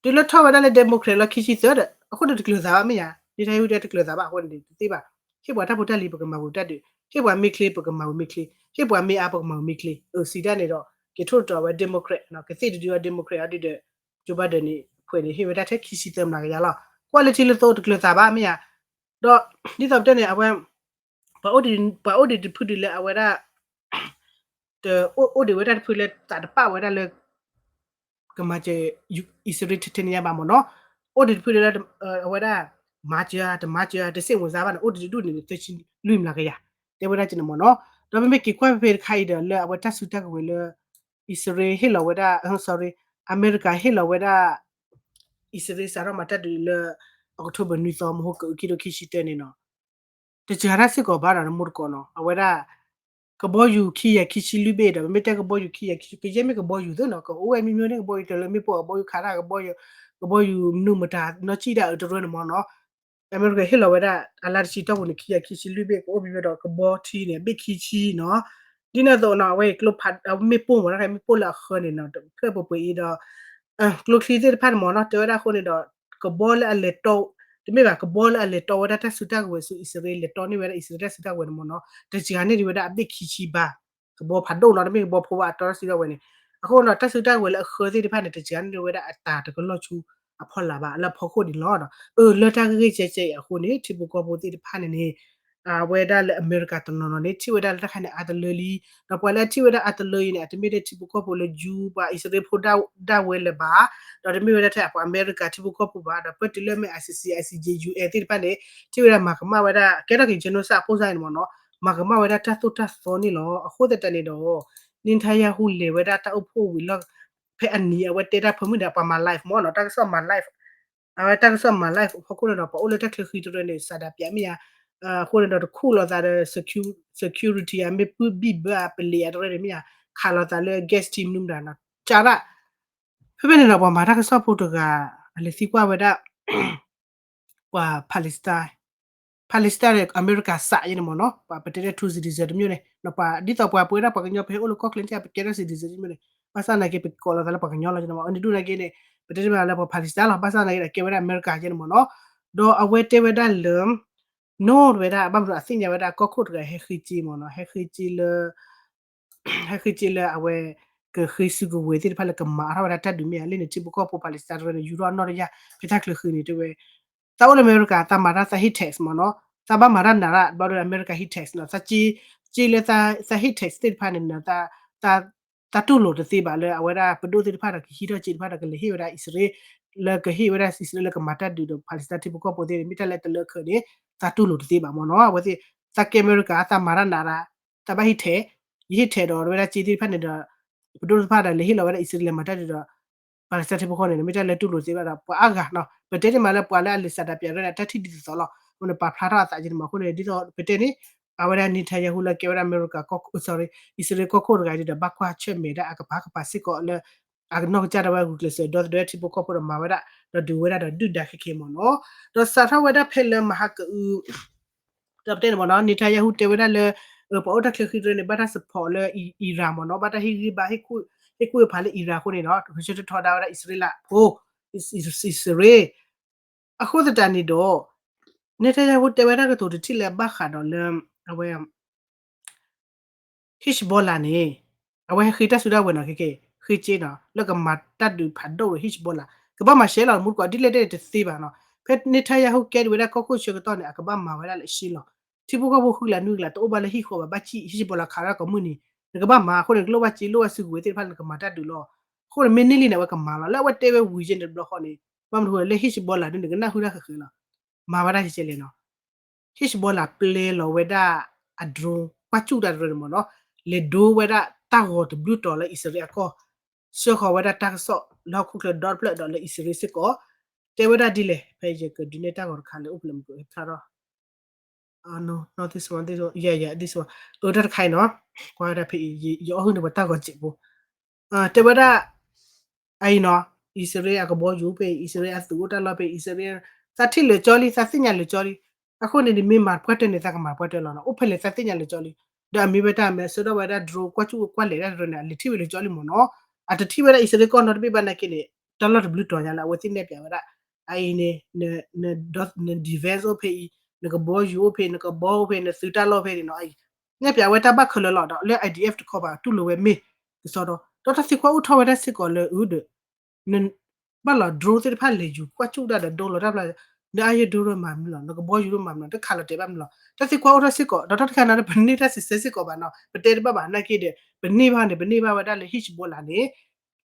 တုၤလၢထီၣ်ဝဲဒၣ်လၢ Democrat လီၤခံဆံသၢဒီး အဃိန့ၣ်တကျၢၤသးဘၣ်မ့ၢ်ယၤ Netanyahu တဲတကျၢၤသးဘၣ်အဃိန့ၣ်တသ့ဘၣ် ဟ့ၣ်ပှၤတၢ်ဖိတၢ်လံၤပကမၤဝံၤတၢ်ဒုး ဟ့ၣ်ပှၤမ့ၢ်ချ့ပကမၤဝံၤမ့ၢ်ချ့ ဟ့ၣ်ပှၤမ့ၢ်အါပကမၤဝံၤမ့ၢ်ချ့ အစံးတၢ်န့ၣ်ဒီး က့ၤထိၣ်သတြီၤဝဲ Democrat ကသ့ၣ်တဒုအီၤ Democrat အီၤဒုဒီး Joe Biden န့ၣ် အခွဲးန့ၣ် ဟ့ၣ်ဝဲဒၣ်ထဲခံဆံသၢမျးကယၤလီၤ ကွၢ်လၢထံလၢသိတကျၢၤသးဘၣ်မ့ၢ်ယၤ ဒီး ဒ်သိးပတဲန့ၣ် အဝဲ ပှၤအိၣ်ဒံးတဖုဒံးလၢအဝဲဒၣ် တအိၣ်ဒံးဝဲဒၣ်တဖုလၢသးတပာ်ဝဲဒၣ်လၢ ကမၤစၢၤ အံၣ်စရ့လးထဲထဲန့ၣ်ညါဘၣ်မ့ၢ်နီၤ အိၣ်ဒံးတဖုဒံးလၢ အဝဲဒၣ် မၤစၢၤဧါ တမၤစၢၤဧါ တစိတ်ဝင်စားဘၣ်န့ၣ် အိၣ်ဒံးတဒူၣ်န့ၣ် သၢဆံလွံၢ်မျးကယၤ တဲဝဲဒၣ်ကန့ၣ်မ့ၢ်နီၤ ဒီးမ့မ့ၢ်က့ၤကွၢ်ဖဲဖဲတခါအံၤဒီး လၢအဝဲတၢ်စုတၢ်ကဝဲၤလၢ အံၣ်စရ့လးဟ့ၣ်လီၤဝဲဒၣ် sorry အမဲရကၤဟ့ၣ်လီၤဝဲဒၣ် အံၣ်စရ့လးစးထီၣ်မၤတၢ်ဒုးလၢ October နွံသီ မဟိကၢ ခံကထိခံဆံသၢန့ၣ်နီၤ တစှၤတၢ်စ့ၢ်ကီးဘၣ်ဒီး နမိၢ်တကိးနီၤ အဝဲဒၣ် ကဘီယူၤခံကယၤခံဆံလွံၢ်ဘ့ၣ်ဒီး ပမ့ၢ်တဲကဘီယူၤခံကယၤခံဆံ ကယဲၢ်မ့ၢ်ကဘီယူၤသ့နီၤ ကအိၣ်ဝဲမံၤမံၤန့ၣ် ကဘီယူၤတလၢမ့ၣ်ပိၢ် ကဘီယူၤခးတၢ် ကဘီယူၤ ကဘီယူၤမနုၤမတၤ နီၢ်ကံၣ်ဒၣ်အတရၢန့ၣ်မ့ၢ်နီၤ အမဲရကၤဟ့ၣ်လီၤဝဲဒၣ် အလါတဆံတီၢ်ပူၤန့ၣ် ခံကယၤခံဆံလွံၢ်ဘ့ၣ် ကအိၣ်ဘံၤဝဲဒီးကဘီထံန့ၣ် ဘ့ၣ်ခံဆံနီၤ ဒ်န့ၣ်အသိးနီၤ အဝဲအံၤကျိဖး မ့ၣ်ပိၢ်မ့ၢ်နီၤ မ့ၣ်ပိၢ်လၢအဃၢန့ၣ်နီၤ ဖျၢၣ်ပှဲၤပှဲၤအံၤဒီး ကျိချံသ့ၣ်တဖၣ်န့ၣ်မ့ၢ်နီၤ တဲဝဲဒၣ်အဃိန့ၣ်ဒီး ကဘီလၢအလဲၤတီ တမ့ၢ်ဘၣ်ကဘီလၢအလဲၤတီဝဲဒၣ်တၢ်စုတၢ်ကဝဲၤဆူအံၣ်စရ့လး လဲၤတီန့ၢ်ဝဲဒၣ်အံၣ်စရ့လးတၢ်စုတၢ်ကဝဲၤန့ၣ်မ့ၢ်နီၤ တစှၤန့ၢ်ဒံးဝဲဒၣ်အဘ့ၣ်ခံဆံဘၣ် ကဘီဖးဒိၣ်နီၤ တမ့ၢ်ကဘီဖိဘၣ်အတီတၢ်စုတၢ်ကဝဲၤန့ၣ် အဃိနီၤ တၢ်စုတၢ်ကဝဲၤလၢအဃၢသ့ၣ်တဖၣ်န့ၣ် တစှၤန့ၢ်ဒံးဝဲဒၣ်အတၢ်တကလီၢ်ဆူအဖီလာ်ဘၣ် လၢအဖီခိၣ်ဒံးလီၤ. အၢ လၢတၢ်ဂ့ၢ်ဂ့ၢ်ကဲကဲအံၤအဃိန့ၣ် ထံဖိကီၢ်ဖိသ့ၣ်တဖၣ်န့ၣ်န့ၣ် အဝဲဒၣ်လၢအမဲရကၤတနီၤနီၤန့ၣ် ထံၣ်ဝဲဒၣ်လၢတၢ်ခါန့ၣ်အါတလၢလံ ဒီးပှၤလၢအထံၣ်ဝဲဒၣ်အါတလၢအံၤန့ၣ် အတမ့ၢ်ထဲထံဖိကီၢ်ဖိလၢ Jew ပှၤအံၣ်စရ့လးဖိဒၣ်ဝဲလၢၤဘၣ် ဒီးတမ့ၢ်ဝဲဒၣ်ထဲပှၤအမဲရကၤထံဖိကီၢ်ဖိဘၣ် ဒီးပၢၢ်တုၤလၢမ့ၢ် ICC ICJ UN သ့ၣ်တဖၣ်န့ၣ် ထံၣ်ဝဲဒၣ်မၤကမၣ်ဝဲဒၣ် ကဲထီၣ်က့ၤ genocide အဖိစါအံၤန့ၣ်မ့ၢ်နီၤ မၤကမၣ်ဝဲဒၣ်တၢ်သိၣ်တၢ်သီန့ၣ်လီၤ. အဃိသတးန့ၣ်ဒီး Netanyahu လဲၤဝဲဒၣ်တၢ်အိၣ်ဖှိၣ်ဝံၤလီၤ ဖဲအနံၤအဝဲတဲတၢ်ဖၢမုၢ်ဒီး ပှၤမၤ live မ့ၢ်နီၤ တၢ်ကစီၣ်မၤ live အဝဲတၢ်ကစီၣ်မၤ live အဖီခိၣ်န့ၣ်ဒီး ပှၤအိၣ်လၢတၢ်ချၢဃံတရၢန့ၣ် စးဒးပၠးမ့ၢ်ယါ အဃိန့ၣ်ဒီးတခူၣ်လိာ်သးဒီး security အမ့ၢ်ပုၢ်ဘံၣ်ဘၢအပလံၤအတရၢန့ၣ်မ့ၢ်ယါ ခးလိာ်သးလၢ gas ထံမနုၤမတၤနီၤ ကၢ်ဒၣ် ဖဲဖဲန့ၣ်ဒီးပှၤမၤတၢ်ကစီၣ်ဖိတဂၤ အလဲၤသံကွၢ်ဝဲဒၣ် ပှၤ Palestine Palestine န့ၣ် အမဲရကၤစးယဲန့ၣ်မ့ၢ်နီၤ ပှၤပတဲဒၣ် two citizen တမျိုးန့ၣ် ပှၤဒ်သိးပှၤပဝဲဒၣ်ပှၤကညီဖဲအိၣ်လၢကီၢ်ချၢန့ၣ် ပကဲထီၣ် citizen တမျိုးန့ၣ် ဘၣ်ဆၣ်သနာ်က့ ပကိးလီၤသးလၢပှၤကညီလီၤ အန့ၣ်ဒူၣ်နာ်က့န့ၣ် ပတဲတမ့ၢ်လၢပှၤ Palestine လီၤ ဘၣ်ဆၣ်သနာ်က့ဒီး ကဲဝဲဒၣ်အမဲရကၤယဲန့ၣ်မ့ၢ်နီၤ ဒီးအဝဲတဲဝဲဒၣ်လၢ နီၢ်ဝဲဒၣ် ဘၣ်မနုၤအသ့ၣ်ညါဝဲဒၣ် ကီၢ်ခိၣ်တဂၤဟဲဃ့က့မ့ၢ်နီၤ ဟဲဃ့က့လၢ ဟဲဃ့က့လၢအဝဲ ကဃ့စုကဝဲၤသ့ၣ်တဖၣ်လၢကမၤအါထီၣ်ဝဲဒၣ်တၢ်ဒုးမ့ၢ်ဧါ လၢန့ၣ် ထံဖိကီၢ်ဖိ Palestine တရၢန့ၣ် ယူၤထီၣ်အနီၢ်တယၢ် ဖဲတၢ်ချၢဃံန့ၣ် တဲဝဲ သးအိၣ်လၢအမဲရကၤ သးမၤတၢ်သးဟ့ၣ် tax မ့ၢ်နီၤ သးဘၣ်မၤတၢ်နးတၢ်ဘျီဒီး အမဲရကၤဟ့ၣ် tax နီၤ သးက့ က့လၢသးဟ့ၣ် tax သ့ၣ်တဖၣ်န့ၣ် သးတူၢ်လိာ်တသ့ဘၣ်လၢ အဝဲဒၣ်ပဒိၣ်သ့ၣ်တဖၣ်ဒီးကဟံးထီၣ်က့တဖၣ်ဒီးကလဲၤဟ့ၣ်ဝဲဒၣ်အံၣ်စရ့လး လၢကဟ့ၣ်ဝဲဒၣ်အံၣ်စရ့လးလၢကမၤတၢ်ဒုးဒီး Palestine ထံဖိကီၢ်ဖိသ့ၣ်န့ၣ် မ့ၢ်တၢ်လၢတလၢခဲန့ၣ် သးတူၢ်လိာ်တသ့ဘၣ်မ့ၢ်နီၤ အဝဲသ့ၣ် သးကဲအမဲရကၤ သးမၤတၢ်နးတၢ် သးဘၣ်ဟ့ၣ်ထဲး ယဟ့ၣ်ထဲးဒီးဝဲဒၣ်က့သ့ၣ်တဖၣ်န့ၣ်ဒီး ပဒိၣ်တဖၣ်ဒီးလဲၤဟ့ၣ်လီၤဝဲဒၣ်အံၣ်စရ့လးမၤတၢ်ဒုးဒီး Palestine ထံဖိကီၢ်ဖိန့ၣ် မ့ၢ်တၢ်လၢတူၢ်လိာ်သ့ဘၣ်ဒီး ပှၤအါဂၤနီၤ ပတဲန့ၣ်မးလၢပှၤလၢအလဲၤစးဒးပၠးဝဲဒၣ်တၢ်ထံၣ်ဒ်သိးသိးလီၤ အဃိန့ၣ် ပာ်ဖျါထီၣ်အသးက့န့ၣ်မး အဃိန့ၣ် ဒ်သိးပတဲန့ၣ် အဝဲဒၣ် Netanyahu လၢကဲဝဲဒၣ်အမဲရကၤ sorry အံၣ်စရ့လးကီၢ်ခိၣ်တဂၤဒ်ဒီး ဘၣ်ကွၢ်ဆၢၣ်မဲာ်ဒၣ်အကပၤကပၤစ့ၢ်ကီးလၢ အကနီၢ်ကစၢ်ဒၣ်ဝဲဂုာ်ကျဲးစၢးဒီသဒၢထံဖိကီၢ်ဖိဒီးမၤဝဲဒၣ် ဒီးဒုးဝဲဒၣ်ဒီးဒုၣ်ဒါခဲခဲမ့ၢ်နီၤ ဒီးစးထီၣ်ဝဲဒၣ်ဖဲလၢမဟါကအု ဒီးပတဲန့ၣ်မ့ၢ်နီၤ Netanyahu တဲဝဲဒၣ်လၢ ပှၤအိၣ်တၢ်ချၢဃံတရၢန့ၣ် ဘၣ်တၢ် support လၢ Iran မ့ၢ်နီၤ ဘၣ်တၢ်ဟ့ၣ်ဂံၢ်ဘါ ဟ့ၣ်ကူၣ်ဟ့ၣ်ဖးလၢ Iran အဃိန့ၣ်ဒီး ကဆၢထၢၣ်ထီဒါဝဲဒၣ်အံၣ်စရ့လးဖိ အံၣ်စရ့လး အဃိသတးန့ၣ်ဒီး Netanyahu တဲဝဲဒၣ်ကတိၤတထံၣ်လၢဘၣ်ဃးဒီးလၢ အဝဲ Hezbollah န့ၣ် အဝဲဟဲဃ့တၢ်စုတၢ်ဝဲၤနီၤ ခဲကဲ ဃ့က့နီၤ လၢကမၤတၢ်ဒုးဖးဒိၣ်ဒီး Hezbollah ကဘၣ်မၤရှဲလီၤ မူတကိးဒ်လဲၣ်ဒ်လဲၣ်တသ့ဘၣ်နီၤ ဖဲ Netanyahu ကဲဒၣ်ဝဲဒၣ်ကီၢ်ခိၣ်ဆၢကတီၢ်န့ၣ် အကဘၣ်မၤဝဲဒၣ်လၢရှဲလီၤ ထံဖိကီၢ်ဖိဃုကျးနုကျး တအိၣ်ဘၣ်လၢဟံၣ်ဃီဘၣ် ဘၣ်စံၣ် Hezbollah ခးဒၣ်ကိးမုၢ်နံၤ နကဘၣ်မၤ အဃိန့ၣ် ကလိၣ်ဘၣ်စ့ လိၣ်ဘၣ်စုကဝဲၤသ့ၣ်တဖၣ် နကမၤတၢ်ဒုးလီၤ အဃိန့ၣ် မ့ၢ်န့ၢ်လံန့ၣ် အဝဲကမၤလီၤ လၢအဝဲတဲဝဲဝံၤယဲန့ၣ်တဘျီဃီန့ၣ် ဘၣ်မနုၤဃိလၢ Hezbollah ဒ်န့ၣ် ကနၢ်ဟူတၢ်ဃဲၤဃဲၤလီၤ မၤဝဲဒၣ်ကဲကဲလဲၣ်နီၤ Hezbollah ပျဲလီၤဝဲဒၣ်အ drone ကွၢ်ကူၣ်တၢ်တရၢန့ၣ်မ့ၢ်နီၤ လဲၤဒိဝဲဒၣ်တၢ်ဂီၤတဘျုးတီၤလၢအံၣ်စရ့လးအကီၢ် ဆှၢဃီၤဝဲဒၣ်တၢ်ကစီၣ်လၢဟီၣ်ခိၣ်ချၢဒီတဖျၢၣ်ဒီးလၢအံၣ်စရ့လးစ့ၢ်ကီး တဲဝဲဒၣ်ဒ်လဲၣ် ဖဲယကဒုးနဲၣ်တၢ်ဂီၤတခါလၢအိၣ်ဖျဲၣ်မုၢ်ကဖျါထီၣ် no no this one this one yeah yeah this one အၢ တၢ်တခါအံၤနီၤ ကွၢ်ဝဲဒၣ်ဖဲအံၤ ယအီၣ်ဟုၣ်န့ၢ်ပှၤတၢ်ဂီၤစဲးဖိ တဲဝဲဒၣ် အအံၤနီၤ အံၣ်စရ့လးအကဘီယူၤဖဲအံၤ အံၣ်စရ့လးအသုးအိၣ်တၢ်လီၢ်ဖဲအံၤ အံၣ်စရ့လး သးထံၣ်လၢာ်ကၠီလံ သးသ့ၣ်ညါလၢာ်ကၠီလံ အဃိန့ၣ် နမ့ၢ်မၤပှၢ်တၢၢ်န့ၣ် သးကမၤပှၢ်တၢၢ်လီၤနီၤ အိၣ်ဖဲလဲၣ်သးသ့ၣ်ညါလၢာ်ကၠီလံ ဒီးအမ့ၢ်ဝဲတၢ်မ့ၢ်ဆှၢထီၣ်ဝဲဒၣ် drone ကွၢ်ကူၣ်ကွၢ်လဲၤတၢ်တရၢန့ၣ် အလဲၤထံၣ်ဝဲလၢာ်ကၠီလံမ့ၢ်နီၤ အတထံၣ်ဝဲဒၣ်အံၣ်စရ့လးကီၢ်နီတဘ့ၣ်ဘၣ်နာ်က့န့ၣ် တၢ်လီၢ်တဘျုးတီၤညါလၢအဝဲသ့ၣ်နဲၣ်ပၠးဝဲဒၣ် အအံၤန့ၣ် န defense အိၣ်ဖဲအံၤ နကဘီယူၤအိၣ်ဖဲ နကဘီအိၣ်ဖဲ နသုးတၢ်လီၢ်ဖဲန့ၣ်နီၤ အံၤ နဲၣ်ပၠးဝဲတၢ်ဘၣ်ခဲလၢာ်လီၤ ဒီးလၢ IDF တခီဘၣ် တူၢ်လိာ်ဝဲမ့ၢ် ကစီဒီး ဒီးတၢ်သံကွၢ်အိၣ်ထီၣ်ဝဲဒၣ်စ့ၢ်ကီးလၢအုဒီး ဘၣ်လီၤ drone သ့ၣ်တဖၣ်လဲၤယူၤကွၢ်ကူၣ်တၢ်ဒီးဒိလီၤတၢ်ဖျါ နအါယဲၢ်ဒိရၢမၤမနုၤလီၤ နကဘီယူၤဒိမၤမနုၤလီၤ တခးလီၤတဲာ်ဘၣ်မနုၤလီၤ တၢ်သံကွၢ်အိၣ်ထီၣ်စ့ၢ်ကီး ဒီးတၢ်တခါန့ၣ် ပန့ၢ်တၢ်စံးဆၢစ့ၢ်ကီးဘၣ်နီၤ ပတဲတဘၣ်ဘၣ်နာ်က့ဒီး ပန့ၢ်ဘၣ်န့ၣ် ပန့ၢ်ဘၣ်ဝဲဒၣ်လၢ Hezbollah န့ၣ်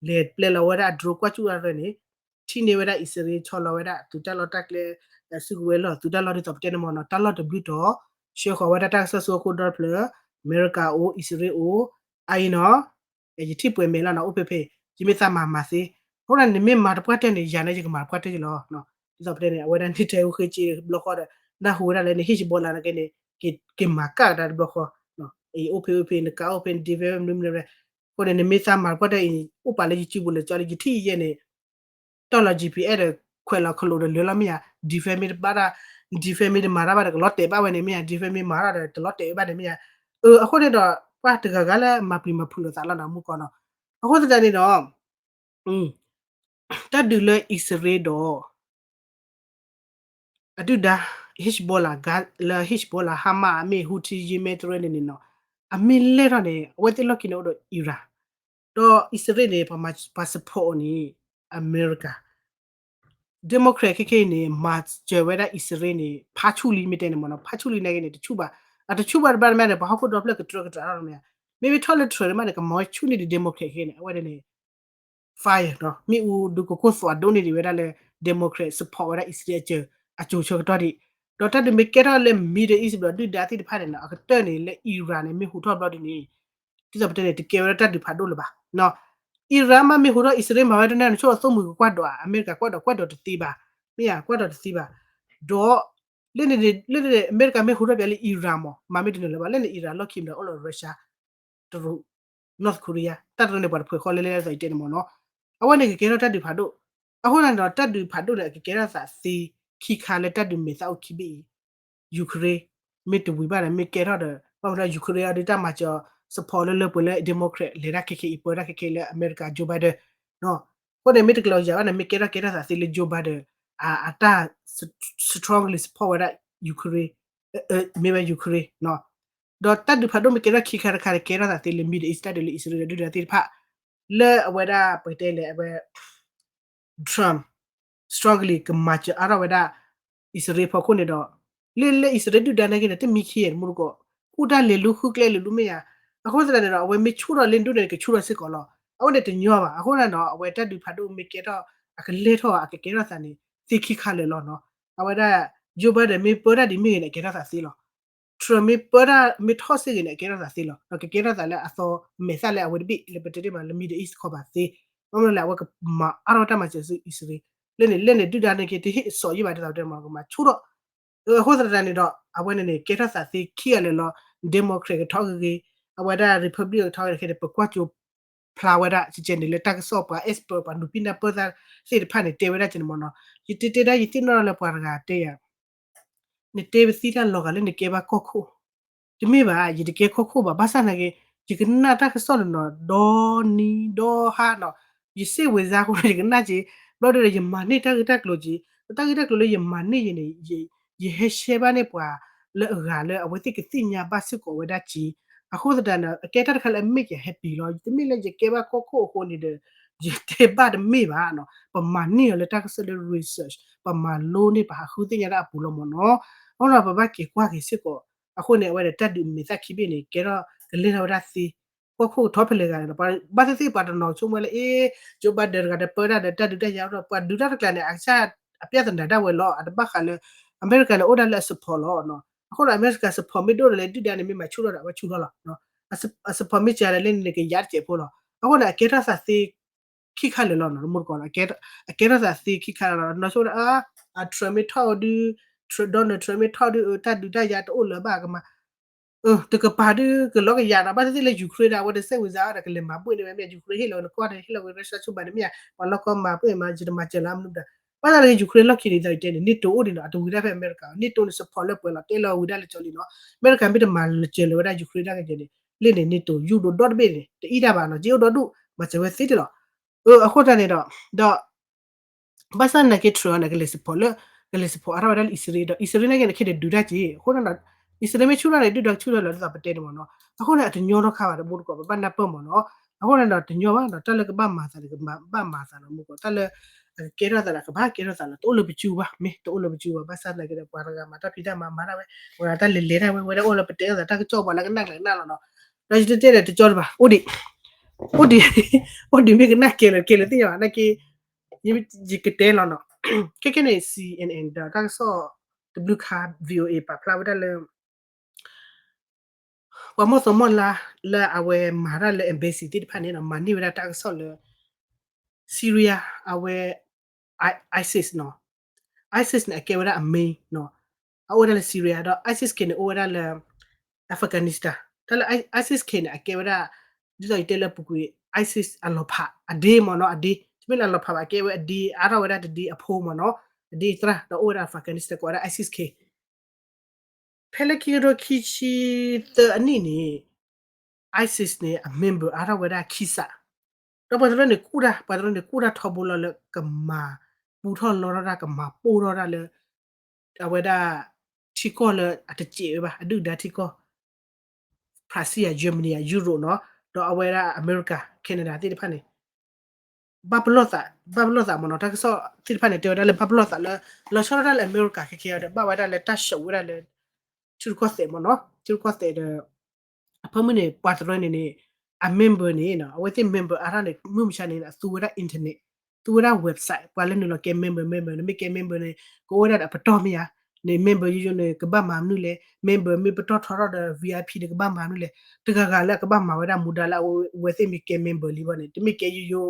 လဲၤပျဲလီၤဝဲဒၣ် drone ကွၢ်ကူၣ်တၢ်တရၢန့ၣ် ထံၣ်န့ၢ်ဝဲဒၣ်အံၣ်စရ့လးဆီလီၤဝဲဒၣ် သုးတၢ်လီၢ်တၢ်ကျဲ စုကဝဲၤလီၢ် သုးတၢ်လီၢ်ဒ်သိးပတဲန့ၣ်မ့ၢ်နီၤ တၢ်လီၢ်တဘျုးတီၤ ဆှၢဃီၤဝဲဒၣ်တၢ်ကစီၣ်ဆူဟီၣ်ခိၣ်ဒီတဖျၢၣ် အမဲရကၤအိၣ် အံၣ်စရ့လးအိၣ် အအံၤနီၤ ယထံၣ်ပှဲၤမဲာ်လီၤနီၤ အိၣ်ဖဲဖဲ ယမ့ၢ်သးမၤမၤသ့ အဃိန့ၣ် နမ့ၢ်မၤတပှၢ်တၢၢ်န့ၣ် ယၤန့ၣ် ယကမၤတပှၢ်တၢၢ်ယလီၤ ဒ်သိးပတဲန့ၣ် အဝဲဒၣ် Netanyahu ဃ့က့တဘျီဃီဒီး နၢ်ဟူဝဲဒၣ်လၢန့ၣ် Hezbollah နာ်က့န့ၣ် ကမၤကၣ်ကဒါတဘျီဃီ အံၤအိၣ်ဖဲအိၣ်ဖဲ နကးအိၣ်ဖဲ defense မနုၤမနုၤ အဃိန့ၣ် နမ့ၢ်သးမၤတပှၢ်တၢၢ်အံၤ အိၣ်ပာ်လၢ YouTube ပူၤလၢာ်ကၠီလၢယထံၣ်ယဲန့ၣ် တီၢ်လီၤ GPS ဒီးခွဲးလီၤခလိာ်ဒီးလၢာ်လီၤမ့ၢ်ဧါ defense မ့ၢ်တဘၣ်ဒၣ် defense မ့ၢ်တမၤတၢ်ဘၣ်ဒီး ကလီၤတဲာ်ဘၣ်ဝဲန့ၣ်မ့ၢ်ဧါ defense မ့ၢ်မၤတၢ်ဒီး တလီၤတဲာ်ဝဲဘၣ်န့ၣ်မ့ၢ်ဧါ အဃိန့ၣ်ဒီး ပှၤတဂၤဂၤလၢမၤပျံၤမၤဖုးလိာ်သးလီၤနီၤ မူကီၢ်နီၤ အဃိသတးန့ၣ်ဒီး တၢ်ဒုးလၢအံၣ်စရ့လးဒီး အဒုၣ်ဒါ Hezbollah လၢ Hezbollah Hamas မ့ၢ် Houthi Yemen တရၢန့ၣ်န့ၣ်နီၤ, အမ့ၢ်လဲၢ်ထီၣ်န့ၣ် အဝဲသ့ၣ်လီၢ်ခံန့ၣ်အိၣ်ဒီး Iran ဒီးအံၣ်စရ့လးန့ၣ် ပှၤမၤ ပှၤ support အီၤန့ၣ် အမဲရကၤ Democrat ခဲခဲအံၤန့ၣ် မၤစၢၤဝဲဒၣ်အံၣ်စရ့လးန့ၣ် ဖးဆူၣ်လံ မ့ၢ်တဲန့ၣ်မ့ၢ်နီၤ, ဖးဆူၣ်လံနာ်က့န့ၣ် တဆူၣ်ဘၣ်, အတဆူၣ်ဘၣ်တဘျီတမ့ၢ်န့ၣ် ပှၤဟီၣ်ခိၣ်ဒီဖျၢၣ်ကတြၢကတြးထီၣ်မ့ၢ်ဧါ, မ့မ့ၢ်ထီၣ်လၢ Trump တမ့ၢ်န့ၣ် ကမၤဝဲဆူၣ်န့ၢ်ဒံး Democrat ခဲန့ၣ် အဝဲဒၣ်န့ၣ် fire နီၤ, မ့ၣ်အူဒုးကကိၢ်သွးဒိၣ်န့ၢ်ဒံးဝဲဒၣ်လၢ Democrat support ဝဲဒၣ်အံၣ်စရ့လးအစၢၤ အစိၤဆၢကတီၢ်ဒံး, ဒီးတၢ်ဒုးမ့ၢ်ကဲထီၣ်လၢ Middle East ဘျီဒုၣ်ဒါသ့ၣ်တဖၣ်န့ၣ်နီၤ အကတၢၢ်န့ၣ်လၢ Iran န့ၣ် မ့ၢ်ဟူးထီၣ်ဘျီဒ်န့ၣ် ဒ်သိးပတဲန့ၣ် တကဲဝဲဒၣ်တၢ်ဒုးဖးဒိၣ်လၢၤဘၣ်နီၤ, Iran မ့ၢ်ဟူးထီၣ်အံၣ်စရ့လးမၤဝဲတန့ၢ်န့ၣ် ဆိၣ်အသိၣ်မှံၤကကွၢ်ဒိးဧါ, အမဲရကၤကွၢ်ဒိး ကွၢ်ဒိးတသ့ဘၣ်, မ့ၢ်ဧါ ကွၢ်ဒိးတသ့ဘၣ်, ဒီး လၢန့ၣ် လၢန့ၣ် အမဲရကၤမ့ၢ်ဟူးထီၣ်ပၠးလၢ Iran မ့ၢ် မၤမ့ၢ်တနၢၤလၢၤဘၣ်, လၢန့ၣ် Iran လီၢ်ခံမ့ၢ်ဒီး အိၣ်လီၤ Russia တရူး North Korea တၢ်တရၢန့ၣ် ပှၤတဖှဲးဃီလဲလဲလၢသီအံၤတဲန့ၣ်မ့ၢ်နီၤ, အဝဲန့ၣ်ကကဲထီၣ်တၢ်ဒုးဖးဒိၣ်, အဃိန့ၣ်ဒီး တၢ်ဒုးဖးဒိၣ်န့ၣ် အကကဲထီၣ်သးသ့ခံခါလၢတၢ်ဒုးမဲာ်သၣ်အိၣ်ခံဘ့ၣ်အံၤ Ukraine မ့ၢ်တဝံၤဘၣ်ဒီး မ့ၢ်ကဲထီၣ်ဒီး ဘၣ်မနုၤ Ukraine အီၤဒုးတၢ်မၤစၢၤ support လၢလၢပှဲၤလၢ Democrat လဲၤတၢ်ခဲခဲအံၤ ပၢတၢ်ခဲခဲလၢအမဲရကၤ Joe Biden အဃိန့ၣ် မ့ၢ်တကလီၤယၤဘၣ်န့ၣ် မ့ၢ်ကဲထီၣ်ကဲထီၣ်သးသ့လၢ Joe Biden အတၢ် strongly support ဝဲဒၣ် Ukraine မ့ၢ်ဝဲ Ukraine ဒီးတၢ်ဒုးဖးဒိၣ်မ့ၢ်ကဲထီၣ်ခံခါတခါန့ၣ် ကဲထီၣ်သးသ့လၢ Middle East တၢ်ဒုးလၢအံၣ်စရ့လးဒီးဒုၣ်ဒါသ့ၣ်တဖၣ် လၢအဝဲဒၣ်ပကတဲလဲၣ် အဝဲ Trump strongly ကမၤစၢၤအါထီၣ်ဝဲဒၣ် အံၣ်စရ့လးဖီခိၣ်န့ၣ်ဒီး လၢလၢအံၣ်စရ့လးဒုၣ်ဒါနာ်က့န့ၣ် တမံခ့ယဲၢ်တမူတကိး ကူၣ်တၢ်လဲၤလူၤဃုကျဲလဲၤလူၤမ့ၢ်ယၤ, အဃိသတးန့ၣ်ဒီး အဝဲမ့ၢ်ဆူၣ်ထီၣ်လၢဒိၣ်န့ၣ် ကဆူၣ်ထီၣ်စ့ၢ်ကီးလီၤ. အဃိန့ၣ်တညီဘၣ်. အဃိန့ၣ်ဒီး အဝဲတၢ်ဒုးဖးဒိၣ်မ့ၢ်ကဲထီၣ် အကလဲၤထီၣ် အကကဲထီၣ်သးန့ၣ် သ့ခံခါလၢာ်လီၤနီၤ. အဝဲဒၣ် Joe Biden မ့ၢ်ပၢတၢ်ဒ်မ့ၢ်ဂ့ၤန့ၣ် အကဲထီၣ်သးသ့လီၤ. Trump မ့ၢ်ပၢတၢ် မ့ၢ်ထီၣ်စ့ၢ်ဂ့ၤန့ၣ် အကဲထီၣ်သးသ့လီၤ. ဒီးကကဲထီၣ်သးလၢအသီမဲာ်သၣ်လၢအဝဲတဘ့ၣ်လၢပတဲတ့ၢ်မးလၢ Middle East တခီဘၣ်သ့. ဘၣ်မနုၤလဲၣ် အဝဲကမၤအါထီၣ်တၢ်မၤစၢၤဆူအံၣ်စရ့လး လၢန့ၣ် လၢန့ၣ် ဒုၣ်ဒါနာ်က့ တဟ့ၣ်အစီၤယံၣ်ဘၣ်ဒ်သိးတဲမး ကမၤဆူၣ်ထီၣ် အဃိသတးန့ၣ်ဒီး အဝဲန့ၣ်န့ၣ် ကဲထီၣ်သးသ့ခံဂၤလၢာ်လီၤ. Democrat ကထီၣ်ဂ့ၤဂ့ၤ အဝဲဒၣ် Republican ကထီၣ်ဂ့ၤဂ့ၤန့ၣ် ပကွၢ်ကၠိဖျါဝဲဒၣ် ကကဲန့ၣ် လၢတၢ်ကစီၣ်ပှၤ expert ပှၤနုာ်ပံနၢ်ပၢၢ်သ့ၣ်တဖၣ်န့ၣ် တဲဝဲဒၣ်ကဲန့ၣ်မ့ၢ်နီၤ. ယတဲတဲဒၣ် ယသ့ၣ်နီၣ်လၢပှၤတဂၤတဲယၤ နတဲပသံတၢ်လီၤဂာ်လၢနကဲဘၣ်ကီၢ်ခိၣ်, တမ့ၢ်ဘၣ် ယတကဲကီၢ်ခိၣ်ဘၣ် ဘၣ်ဆၣ်နာ်က့ ယကနၣ်တၢ်ကစီၣ်န့ၣ်နီၤ ဒီနံၤဒီဟါနီၤ ယစ့ၢ်ဝဲၤစါအဃိန့ၣ် ယကနၣ်က့ ဘျီဒီး ယမၤန့ၢ်တၢ်ဂ့ၢ်တၢ်ကျိၤက့ တၢ်ဂ့ၢ်တၢ်ကျိၤလၢယမၤန့ၢ်ယဲန့ၣ် ယဟဲရှဲဘၣ်န့ၢ်ပှၤလၢအဂၤလၢအဝဲသ့ၣ်ကသ့ၣ်ညါဘၣ်စ့ၢ်ကီးဝဲဒၣ်က့ အဃိသတးန့ၣ် အကဲတၢ်တခါလၢအ make ယ happy လီၤ. တမ့ၢ်လၢယကဲဘၣ်ကီၢ်ခိၣ်အဃိန့ၣ်ဒီး ယတဲဘၣ်တမ့ၢ်ဘၣ်နီၤ ပမၤန့ၢ်အီၤလၢတၢ်ကစီၣ်လၢ research ပမၤလိန့ၢ် ပဟးဃုသ့ၣ်ညါတၢ်အပူၤလီၤမ့ၢ်နီၤ. အဃိဒီး ပဘၣ်က့ၤကွၢ်က့ၤစ့ၢ်ကီး အဃိန့ၣ် အဝဲဒီးတၢ်ဒုးမဲာ်သၣ်ခံဘ့ၣ်န့ၣ် ကဲထီၣ်ကလဲၤထီၣ်ဝဲဒၣ်သ့ ကီၢ်ခိၣ်ကထီၣ်ဖဲလဲၣ်ဂၤန့ၣ်ဒီး ဘၣ်သ့ၣ်သ့ၣ်ပှၤတနီၤဆိကမိၣ်လၢ အ့ Joe Biden တဂၤဒီးပၢတၢ်ဒီးတၢ်ဒုးတၢ်ယၤဒီး ပှၤဒုးတၢ်တကျါန့ၣ် အကစၢ်အပျၢ်သနာ်ဒၣ်ဝဲလီၤ အတဘၣ်ဃးလၢ အမဲရကၤန့ၣ် အိၣ်ဒၣ်လၢအ support လီၤ. အဃိဒီး အမဲရကၤ support မ့ၢ်ဒိၣ်ဒီးလဲၤဒုၣ်ဒါန့ၣ် မ့ၢ်မၤဆူၣ်ထီၣ်ဒီး အဝဲဆူၣ်ထီၣ်လီၤ. အ support မ့ၢ်စှၤဒီးလဲန့ၣ် ကယၤတစဲးဖိလီၤ. အဃိန့ၣ် အကဲထီၣ်သးသ့ ခံခါလၢာ်လီၤနီၤ တမူတကိးနီၤ အကဲထီၣ်သးသ့ခံခါလၢာ်လီၤ နီၤဆိဒၣ် အ Trump မ့ၢ်ထီၣ်ဒုး Donald Trump မ့ၢ်ထီၣ်ဒုး တၢ်ဒုးတၢ်ယၤတအိၣ်လၢၤဘၣ်ကမၤ တကပၤဒုးကလီကယၤနီၤ ဘၣ်သ့ၣ်သ့ၣ်လၢ Ukraine ဒၣ် အဝဲတစဲးဝံၤစါဒီးကလဲၤမၤဘှ့ၣ်န့ၣ်ဝဲမ့ၢ် Ukraine ဟ့ၣ်လီၤဝဲနကီၢ်န့ၣ် ဟ့ၣ်လီၤဝဲ Russia ဆူၣ်ဘၣ်န့ၣ်မ့ၢ် ပှၤလီၢ်ကီၢ်မၤဘှ့ၣ်မး ယတမၤစၢၤလၢအမနုၤဒၣ် ဘၣ်သးလၢ Ukraine လီၢ်ခံန့ၣ် ဒ်သိးယတဲန့ၣ် NATO အိၣ်ဒံးနီၤ အတဝံၤဒၣ်ဖဲအမဲရကၤ NATO န့ၣ် support လၢပှဲၤလီၤ တဲလီၤဝံၤဒၣ်လၢကၠီလံနီၤ အမဲရကၤမ့ၢ်တမၤစၢၤလၢၤဝဲဒၣ် Ukraine ဒၣ်ကယဲန့ၣ် လၢန့ၣ် NATO ယူၢ်ဒိၣ်ဒီတဘ့ၣ်န့ၣ် တအံၣ်တၢ်ဘၣ်နီၤ က့အိၣ်ဒီဒူၣ် မၤစၢၤဝဲသ့တ့ၢ်လီၤ အဃိတၢ်န့ၣ်ဒီး ဒီး ဘၣ်ဆၣ်နာ်က့ Trump န့ၣ် ကလဲၤ support လၢ ကလဲၤ support အါထီၣ်ဝဲဒၣ်လၢအံၣ်စရ့လးဒီး အံၣ်စရ့လးနာ်က့န့ၣ် ခဲဒုးတၢ်က့ အဃိန့ၣ်ဒီး အံၣ်စရ့လးမ့ၢ်ဆူၣ်ထီၣ်န့ၣ် ဒုၣ်ဒါကဆူၣ်ထီၣ်လၢၤ ဒ်သိးပတဲန့ၣ်မ့ၢ်နီၤ အဃိန့ၣ် အတညီထီၣ်ခါဘၣ်တဘိတကိး ပဘၣ်နၢ်ပၢၢ်မ့ၢ်နီၤ အဃိန့ၣ်ဒီးတညီဘၣ်ဒီး တၢ်လၢကဘၣ်မၤသးဒီးကဘၣ်မၤသးနီၤ မူကီး တၢ်လၢ အကကဲထီၣ်သးဒီး ကဘၣ်ကဲထီၣ်သးလီၤ တအိၣ်လၢပစုဘၣ် မ့ၢ်တအိၣ်လၢပစုဘၣ် ဘၣ်ဆၣ်နာ်က့ဒီး ပှၤတဂၤမၤတၢ်ဖံးတၢ်မၤမၤတၢ်ဝဲ ပှၤတၢ်လဲၤလဲၤတၢ်ဝဲ ဝဲဒၣ်အိၣ်လၢပတဲအသးတၢ်ကစီၣ်ပှၤလၢကနၣ်ကျဲကနၣ်လီၤနီၤ ဒီးယတဲတဲဒီးတကၠီတဘၣ် အိၣ်ဒံး အိၣ်ဒံး အိၣ်ဒံးမ့ၢ်ကနၣ်ကဲလၢာ် ကဲလၢာ်သ့ၣ်ညါဘၣ် နာ်က့ ယကတဲလီၤနီၤ ခဲခဲန့ၣ် CNN ဒီးတၢ်ကစီၣ်တဘျုးခါ VOA ပာ်ဖျါဝဲဒၣ်လၢ ပှၤမီၢ်သီမီၢ်လါလၢအဝဲမၤတၢ်လၢ embassy သ့ၣ်တဖၣ်န့ၣ်နီၤ မၤန့ၢ်ဝဲဒၣ်တၢ်ကစီၣ်လၢ Syria အဝဲ I- ISIS နီၤ ISIS န့ၣ် အကဲဝဲဒၣ်အ main နီၤ အအိၣ်ဝဲဒၣ်လၢ Syria ဒီး ISIS-K န့ၣ် အိၣ်ဝဲဒၣ်လၢ Afghanistan တၢ်လၢ ISIS-K န့ၣ် အကဲဝဲဒၣ် ဒ်သိးယတဲလၢပူၤကွံာ် ISIS အလီၤဖး အဒ့မ့ၢ်နီၤ အဒ့ တမ့ၢ်လၢအလီၤဖးဘၣ် အကဲဝဲအဒ့ အါထီၣ်ဝဲဒၣ်တဒ့အဖိမ့ၢ်နီၤ အဒ့သရၣ် ဒီးအိၣ်ဝဲဒၣ် Afghanistan ကိးဝဲဒၣ် ISIS-K ဖဲလၢခံကထိခံဆံသၢအနံၣ်န့ၣ် ISIS န့ၣ် အ member အါထီၣ်ဝဲဒၣ်ခံစး ဒီးပှၤတရၢန့ၣ်ကူၣ်တၢ် ပှၤတရၢန့ၣ်ကူၣ်တၢ်ထီဘိလီၤလၢကမၤပူထီၣ်လီထီၣ်တၢ် ကမၤပိၢ်ထီၣ်တၢ်လၢ အဝဲဒၣ် ထံကီၢ်လၢအတစဲးဝဲဘၣ် အဒုၣ်ဒါထံကီၢ် ဖရၣ်စံၣ်ဧါ Germany ဧါ Europe နီၤ, ဒီးအဝဲဒၣ်အမဲရကၤ Canada သ့ၣ်တဖၣ်န့ၣ် ဘၣ်ပလီၢ်သး ဘၣ်ပလီၢ်သးမ့ၢ်နီၤ, တၢ်ကစီၣ်သ့ၣ်တဖၣ်န့ၣ် တဲဝဲဒၣ်လၢဘၣ်ပလီၢ်သးလၢ လီၤဆီဒၣ်တၢ်လၢအမဲရကၤခဲခဲအံၤဒီး ဘၣ်ဝဲဒၣ်လၢတၢ်ဆှၢဝဲဒၣ်လၢ ထံရူၢ်ကီၢ်သဲးမ့ၢ်နီၤ, ထံရူၢ်ကီၢ်သဲးဒီး အဖၢမုၢ်န့ၣ် ပှၤတရၢန့ၣ်န့ၣ် အ member န့ၣ် အဝဲသ့ၣ် member အါထီၣ်န့ၣ် မုၢ်မဆါန့ၣ် အသူဝဲဒၣ် internet သူဝဲဒၣ် website ပှၤလၢနုာ်လီၤကဲ member member နမ့ၢ်ကဲ member န့ၣ် ကအိၣ်ဝဲဒၣ်ဒီးအပတီၢ်မ့ၢ်ဧါ, န့ၣ် member ယိယိန့ၣ် ကဘၣ်မၤမနုၤလဲၣ်, member မ့ၢ်ပတီၢ်ထီထီၣ်ဒီး VIP န့ၣ် ကဘၣ်မၤမနုၤလဲၣ်, တဂၤဂၤလၢအကဘၣ်မၤဝဲဒၣ်မူဒါလၢအဝဲသ့ၣ်မ့ၢ်ကဲ member လံဘၣ်န့ၣ် တမ့ၢ်ကဲယိယိ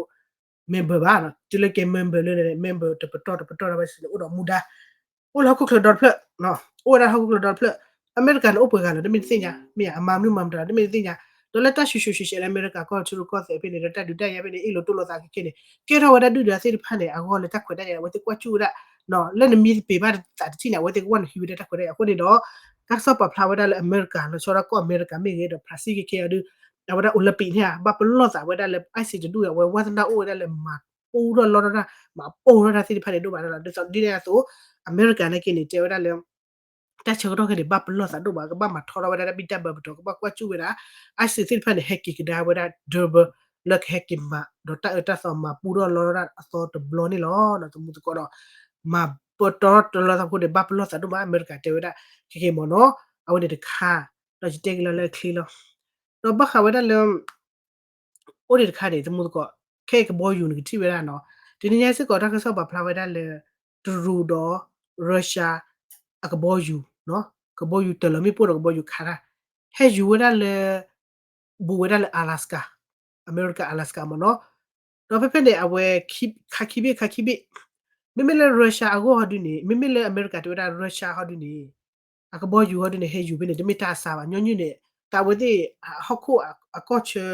member ဘၣ်, တုၤလၢကဲ member လၢ member တပတီၢ်တပတီၢ်ဒီးဘၣ်စ့ၢ်န့ၣ် အိၣ်ဒီးမူဒါ အိၣ်လၢဟီၣ်ခိၣ်ချၢဒီတဖျၢၣ်, အိၣ်ဝဲဒၣ်ဟီၣ်ခိၣ်ချၢဒီတဖျၢၣ်, အမဲရကၤန့ၣ်အိၣ်ပှဲၤဂၤလီၤ တမ့ၢ်တသ့ၣ်ညါ မ့ၢ်ဧါ, အမၤမနုၤမၤမတၤ တမ့ၢ်တသ့ၣ်ညါ, ဒီးလၢတၢ်ဆှဲးဆှဲးဆှဲးဆှဲးလၢအမဲရကၤကီၢ်ထံရူၢ်ကီၢ်သဲးဖဲန့ၣ် ဒီးတၢ်ဒုးတၢ်ယၤဖဲန့ၣ် အ့ၣ်လိာ်တိၢ်လိာ်သးခဲခဲန့ၣ် ကဲထီၣ်ဝဲဒၣ်ဒုၣ်ဒါသ့ၣ်တဖၣ်န့ၣ် အဂီၢ်လၢတၢ်ခွဲးတၢ်ယာ် အဝဲသ့ၣ်ကွၢ်စူၣ်ဝဲဒၣ် လၢနမံသပ့ၤဘၣ်သးတထံၣ်န့ၣ် အဝဲသ့ၣ်ကကွၢ်နဟံးဝဲဒၣ်တၢ်ခွဲးတၢ်ယာ်အဃိန့ၣ်ဒီး တၢ်ကစီၣ်ပာ်ဖျါဝဲဒၣ်လၢအမဲရကၤ လီၤဆီဒၣ်ကီၢ်အမဲရကၤမ့ၢ်ဂ့ၤဒီး ဖရၣ်စံၣ်ခဲခဲအံၤဒီး အဝဲဒၣ် Olympic န့ၣ်ဧါ ဘၣ်ပလီၢ်သးဝဲဒၣ်လၢ ICE တဒူၣ်အံၤ အဝဲဝၣ်သနာ်အိၣ်ဝဲဒၣ်လၢမၤပူထီၣ်လီထီၣ်တၢ် မၤပိၢ်ထီၣ်တၢ်သ့ၣ်တဖၣ်န့ၣ်ဒိၣ်မးလီၤ. ဒ်သိးဒ်န့ၣ်အသိး အမဲရကၤနာ်က့န့ၣ် တဲဝဲဒၣ်လၢ တၢ်ဆၢကတီၢ်ခဲန့ၣ် ဘၣ်ပလီၢ်သးဒိၣ်မး ကဘၣ်မၤထီထီၣ်ဝဲဒၣ်တၢ်ဘံၣ်တၢ်ဘၢပတီၢ် ကဘၣ်ကွၢ်စူၣ်ဝဲဒၣ် ICE သ့ၣ်တဖၣ်န့ၣ် ဟဲက့ၤကဒါဝဲဒၣ် Durban လၢကဟဲက့ၤမၤ ဒီးတၢ်အၢတၢ်သီမၤပူထီၣ်လီထီၣ်တၢ်အသီတဘျီန့ၣ်လီၤ. သမူသကိးဒီး မၤပတီၢ်တလီသးဖိန့ၣ် ဘၣ်ပလီၢ်သးဒိၣ်မး အမဲရကၤတဲဝဲဒၣ် ခဲက့ၤမ့ၢ်နီၤ အဝဲန့ၣ်တခါ ဒီးယတဲက့ၤလီၤလၢအချ့လီၤ. ဒီးဘၣ်ဃးဝဲဒၣ်လၢ အိၣ်ဒံးတခါန့ၣ် သမူသကိး ခဲအံၤကဘီယူၤန့ၣ်ကထံၣ်ဝဲဒၣ်နီၤ, တနံၤညါစ့ၢ်ကီးတၢ်ကစီၣ်ပာ်ဖျါဝဲဒၣ်လၢ တရူးဒီး Russia အကဘီယူၤ, ကဘီယူၤတၢ်လီၤမ့ၣ်ပိၢ်ဒီးကဘီယူၤခးတၢ် ဟဲယူၤဝဲဒၣ်လၢ ဘူးဝဲဒၣ်လၢ Alaska အမဲရကၤ Alaska မ့ၢ်နီၤ, ဒီးဖဲဖဲန့ၣ် အဝဲ ခးခံဘ့ၣ်ခးခံဘ့ၣ်, မ့မ့ၢ်လၢ Russia အဂီၢ်ဟီဒုန့ၣ် မ့မ့ၢ်လၢအမဲရကၤတဲဝဲဒၣ် Russia ဟီဒုန့ၣ် အကဘီယူၤဟီဒုန့ၣ် ဟဲယူၤဖဲန့ၣ် တမ့ၢ်တၢ်အစှၤဘၣ် ညီနုၢ်န့ၣ် တၢ်အဝဲသ့ၣ် ဟီၣ်ခိၣ်အကီၢ်ဆၢ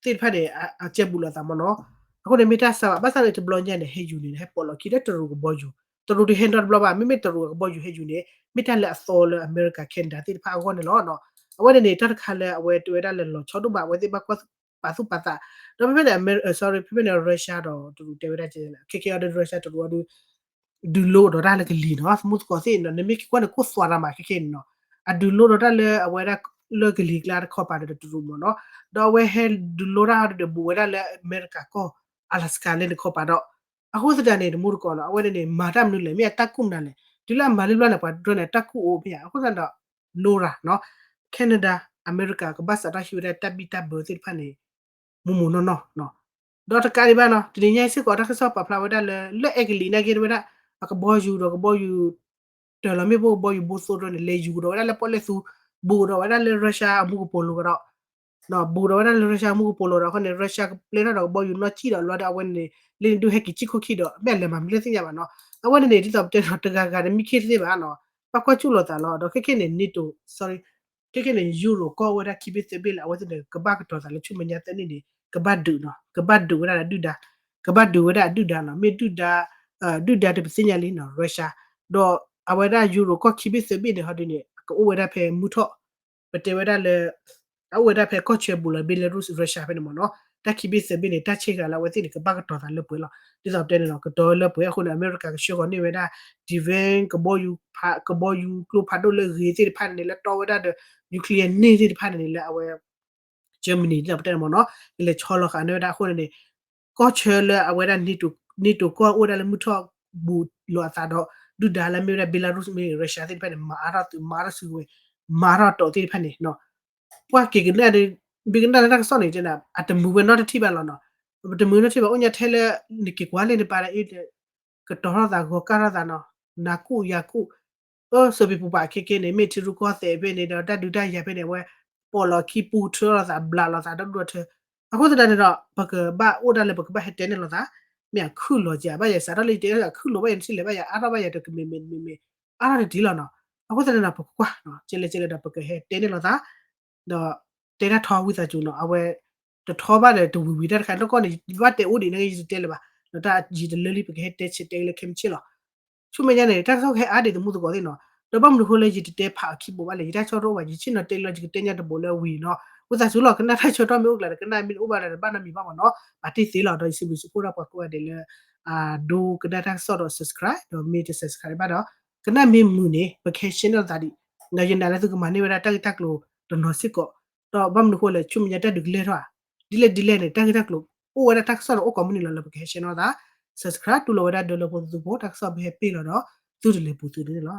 သ့ၣ်တဖၣ်န့ၣ် အကဲဘူးလိာ်သးမ့ၢ်နီၤ, အဃိန့ၣ်မ့ၢ်တၢ်အစှၤဘၣ် ဘၣ်ဆၣ်န့ၣ် တဘျီညါန့ၣ် ဟဲယူၤန့ၣ် ဟဲပိာ်လီၤခံဒီးတရူးကဘီယူၤ, တရူးတဟဲနီတဘျီဘၣ် မ့မ့ၢ်တရူးအကဘီယူၤဟဲယူၤန့ၣ် မ့ၢ်တၢ်လၢအသီလၢအမဲရကၤ Canada သ့ၣ်တဖၣ်အဂီၢ်န့ၣ်လီၤ. အဝဲန့ၣ်န့ၣ် တၢ်တခါလၢအဝဲတဲဝဲဒၣ်လၢလီၤဆီဒိၣ်ဘၣ် အဝဲသ့ၣ်ဘၣ်ကွၢ်ပာ်သူၣ်ပာ်သး, ဒီးဖဲဖဲန့ၣ် အမဲ sorry ဖဲဖဲန့ၣ် Russia ဒီးတရူးတဲဝဲဒၣ် ခဲခဲအံၤဒီး Russia တရူးအီၤဒု ဒုးလိဒီးတၢ်လၢကလံၤနီၤ သမူသကိးသ့ၣ်နီၤ နမ့ၢ်က့ၤကွၢ်န့ၣ် ကိၢ်သွးတၢ်မးခဲခဲန့ၣ်နီၤ, အဒုးလိဒီးတၢ်လၢအဝဲဒၣ်လၢကလံၤကျါတခီပၤဒီးတရူးမ့ၢ်နီၤ, ဒီးအဝဲဟဲဒုးလိတၢ်ဒီးဘူးဝဲဒၣ်လၢအမဲရကၤကီၢ် Alaska လၢနခီပၤဒီး အဃိသတးန့ၣ် သမူသကိးနီၤ အဝဲန့ၣ်န့ၣ် မၤတၢ်မနုၤလဲၣ် မ့ၢ်အတၢ်ကူၣ်မနုၤလဲၣ် တုၤလၢအမၤလံဘျီန့ၣ် ပှၤတရၢန့ၣ် တၢ်ကူၣ်အိၣ်ဖဲယါ အဃိသတးဒီး လိရၤနီၤ Canada အမဲရကၤ ကဘၣ်စးထီၣ်ဟံးဝဲဒၣ်တၢ်ဘံၣ်တၢ်ဘၢသ့ၣ်တဖၣ်န့ၣ် မူမူနီၢ်နီၢ်နီၤ, ဒီးတကးဒံးဘၣ်နီၤ တနံၤညါစ့ၢ်ကီး တၢ်ကစီၣ်ပာ်ဖျါဝဲဒၣ်လၢ လၢအဲကလံးနာ်က့တဲဝဲဒၣ် အကဘီယူၤဒီးကဘီယူၤ တၢ်လီၤမ့ၣ်ပိၢ်ကဘီယူၤဘိသိတရၢန့ၣ် လဲၤယူၤကဒီးဝဲဒၣ်လၢပီၣ်လဲၣ်သူ ဘူးကဒီးဝဲဒၣ်လၢ Russia အမူကပိာ်လိၤကဒီး ဘူးကဒီးဝဲဒၣ်လၢ Russia အမူကပိာ်လိၤဒီး အဃိန့ၣ် Russia ကပျဲထီၣ်ဒီးကဘီယူၤနီၢ်ကံၣ်ဒီး လီၤဒီးအဝဲန့ၣ်န့ၣ် လၢနဒုးဟဲက့ၤဆံၣ်ခိၣ်ခံဒီး မ့ၢ်အလဲၤမၤမနုၤသ့ၣ်ညါဘၣ်နီၤ, အဝဲန့ၣ်န့ၣ် ဒ်သိးပတဲနီၤ တဂၤဂၤန့ၣ် မံခ့တသ့ဘၣ်နီၤ, ဘၣ်ကွၢ်စူၣ်လိာ်သးလီၤ ဒီးခဲခဲန့ၣ် NATO sorry ခဲခဲန့ၣ် Europe ကီၢ်အိၣ်ဝဲဒၣ်ခံဘ့ၣ်သၢဘ့ၣ်လၢအဝဲသ့ၣ်န့ၣ် ကဘၣ်ကတီၤသးလၢဆူမဲာ်ညါသၢနံၣ်န့ၣ် ကဘၣ်ဒုးနီၤ ကဘၣ်ဒုးဝဲဒၣ်ဒုၣ်ဒါ ကဘၣ်ဒုးဝဲဒၣ်အဒုၣ်ဒါနီၤ မ့ၢ်ဒုၣ်ဒါ ဒုၣ်ဒါတပသ့ၣ်ညါလံနီၤ Russia ဒီးအဝဲဒၣ် Europe ကီၢ်ခံဘ့ၣ်သၢဘ့ၣ်န့ၣ် ဟီဒုန့ၣ် ကအိၣ်ဝဲဒၣ်ဖဲမုၢ်ထီၣ် ပတဲဝဲဒၣ်လၢ အအိၣ်ဝဲဒၣ်ဖဲကီၢ်ဆၢဘူးလီၤ Belarus Russia ဖဲန့ၣ်မ့ၢ်နီၤ, တၢ်ခံဘ့ၣ်သၢဘ့ၣ်န့ၣ် တၢ်ဆ့ၣ်ဂၤလၢအဝဲသ့ၣ်န့ၣ် ကဘၣ်ကတီၤသးလၢပှဲၤလီၤ. ဒ်သိးပတဲန့ၣ်နီၤ ကတီၤလၢပှဲၤအဃိန့ၣ် အမဲရကၤကဆှၢဃီၤန့ၢ်ဝဲဒၣ် defense ကဘီယူၤ ကဘီယူၤကျိဖးဒိၣ်လၢအဂ့ၤသ့ၣ်တဖၣ်န့ၣ် လၢတီဝဲဒၣ်ဒီး nuclear န့ၢ်သ့ၣ်တဖၣ်န့ၣ် လၢအဝဲ Germany ဒ်သိးပတဲန့ၣ်မ့ၢ်နီၤ ကလဲၤဆီလီၤဃာ်န့ၢ်ဝဲဒၣ်အဃိန့ၣ်န့ၣ် ကီၢ်ဆၢလၢအဝဲဒၣ် NATO ကီၢ်အိၣ်ဝဲဒၣ်လၢမုၢ်ထီၣ်ဘူးလိာ်အသးဒီး ဒုၣ်ဒါလၢမ့ၢ်ဝဲဒၣ် Belarus မ့ၢ်ဂ့ၤ Russia သ့ၣ်တဖၣ်န့ၣ် မၤအါထီၣ်သုး မၤအါထီၣ်စုကဝဲၤ မၤအါထီၣ်တီၢ်သ့ၣ်တဖၣ်န့ၣ် ပှၤက့ၤကနၣ်ဒီး ဘၣ်ကနၣ်လၢတၢ်ကစီၣ်န့ၣ် အတမုာ်ဝဲနီတထံၣ်ဘၣ်လီၤနီၤ, ပတမုာ်နီတထံၣ်ဘၣ် အိၣ်ညါထဲလၢ နက့ၤကွၢ်လၢနပၢ်လၢအံၤ ကတီၤထီၣ်သးဂီၤကၢ်ထီၣ်သးနီၤ, နၤကူၣ်ယၤကူၣ်, အၢ စၢၤပံၤပူၤပာ်ခဲကဲန့ၣ် မ့ၢ်ထံရူၢ်ကီၢ်သဲးဖဲန့ၣ်ဒီး တၢ်ဒုးတၢ်ယၤဖဲန့ၣ် အဝဲ ပိာ်လီၤခံပူၤထၢလိာ်သး ဘျးလိာ်သးဒီဒူၣ်ဒီထၢ, အဃိသတးန့ၣ်ဒီး ပကဘၣ်အိၣ်ဒၣ်လၢပကဘၣ်ဟဲတဲန့ၣ်လိာ်သး, မ့ၢ်အခုၣ်လီၤကဘၣ်ယၤ စးထီၣ်လၢယတဲအခုၣ်လီၤဘၣ်ယၤ နထံၣ်လဲၤဘၣ်ယၤ အါထီၣ်ဘၣ်ယၤတကမ့ၢ်မ့ၢ်မ့ၢ်မ့ၢ် အါထီၣ်တတံၢ်လီၤနီၤ, အဃိသတးန့ၣ်ဒီး ပကကွၢ် ကဲလဲၣ်ကဲလဲၣ်ဒီး ပကဟဲတဲန့ၣ်လိာ်သး ဒီးတဲတၢ်ထီဝံသးစူၤနီၤ, အဝဲ တထီဘၣ်ဒီးတဝံၤဝံၤတၢ်တခါ နီၢ်ကီၢ်န့ၣ် ဘၣ်တဲအိၣ်ဒံးန့ၣ် ယတတဲလၢၤဘၣ်, ဒီးတၢ်ယံာ်တလၢလံ ပကဟဲတဲဆဲးတဲက့ၤလၢခဲမုၢ်ဆ့ၣ်လီၤ. ဆူမဲာ်ညါန့ၣ် တၢ်ကစီၣ်ကဟဲအါဒံးသမူသကိးသ့ၣ်နီၤ, ဒီးဘၣ်မနုၤအဃိလၢယတတဲဖးအခံဘိဘၣ်လဲၣ်, ယတၢ်ကစီၣ်တအိၣ်ဘၣ် ယဆ့ၣ်နီၤတဲလၢယကတဲညါတဘိလၢအဝံၤနီၤ, ဝံသးစူၤလီၤ ကနၣ်တၢ်ဆၢကတီၢ်မ့ၢ်အိၣ်ကျါဒီး ကနၣ်မ့ၢ်တအိၣ်ဘၣ်ဒီး ဘၣ်နီတမံၤဘၣ်မ့ၢ်နီၤ, ပာ်တ့ၢ်သ့လီၤ ဒီးယစံးဘျုးစံးဖှိၣ်ဒၣ်ပှၤကိးဂၤဒဲးလၢ ဒိကနၣ်တၢ်ကစီၣ်ဒီး subscribe ဒီးမ့ၢ်တ subscribe ဘၣ်ဒီး ကနၣ်မ့ၢ်မုာ်န့ၣ် ပကဟဲ share နီၣ်သးဒံး, ဒီးယနာ်လၢသုကမၤန့ၢ်ဝဲဒၣ်တၢ်ဂ့ၢ်တၢ်ကျိၤတနီၤစ့ၢ်ကီး, ဒီးဘၣ်မနုၤအဃိလဲၣ် ဆူမဲာ်ညါတၢ်ဒုးကလဲၤထီၣ်ဧါ, ဒ်လဲၣ်ဒ်လဲၣ်န့ၣ် တၢ်ဂ့ၢ်တၢ်ကျိၤ အိၣ်ဝဲဒၣ်တၢ်ကစီၣ်ဒီးအိၣ်ကိးမုၢ်နံၤလီၤလၢပကဟဲ share နီၣ်သး, subscribe တူၢ်လိာ်ဝဲဒၣ်ဒၢလၢဖိသုဖိ တၢ်ကစီၣ်ပဟဲပ့ၢ်လီၤဒီး သုတလဲၤပူၤသုန့ၣ်လီၤ.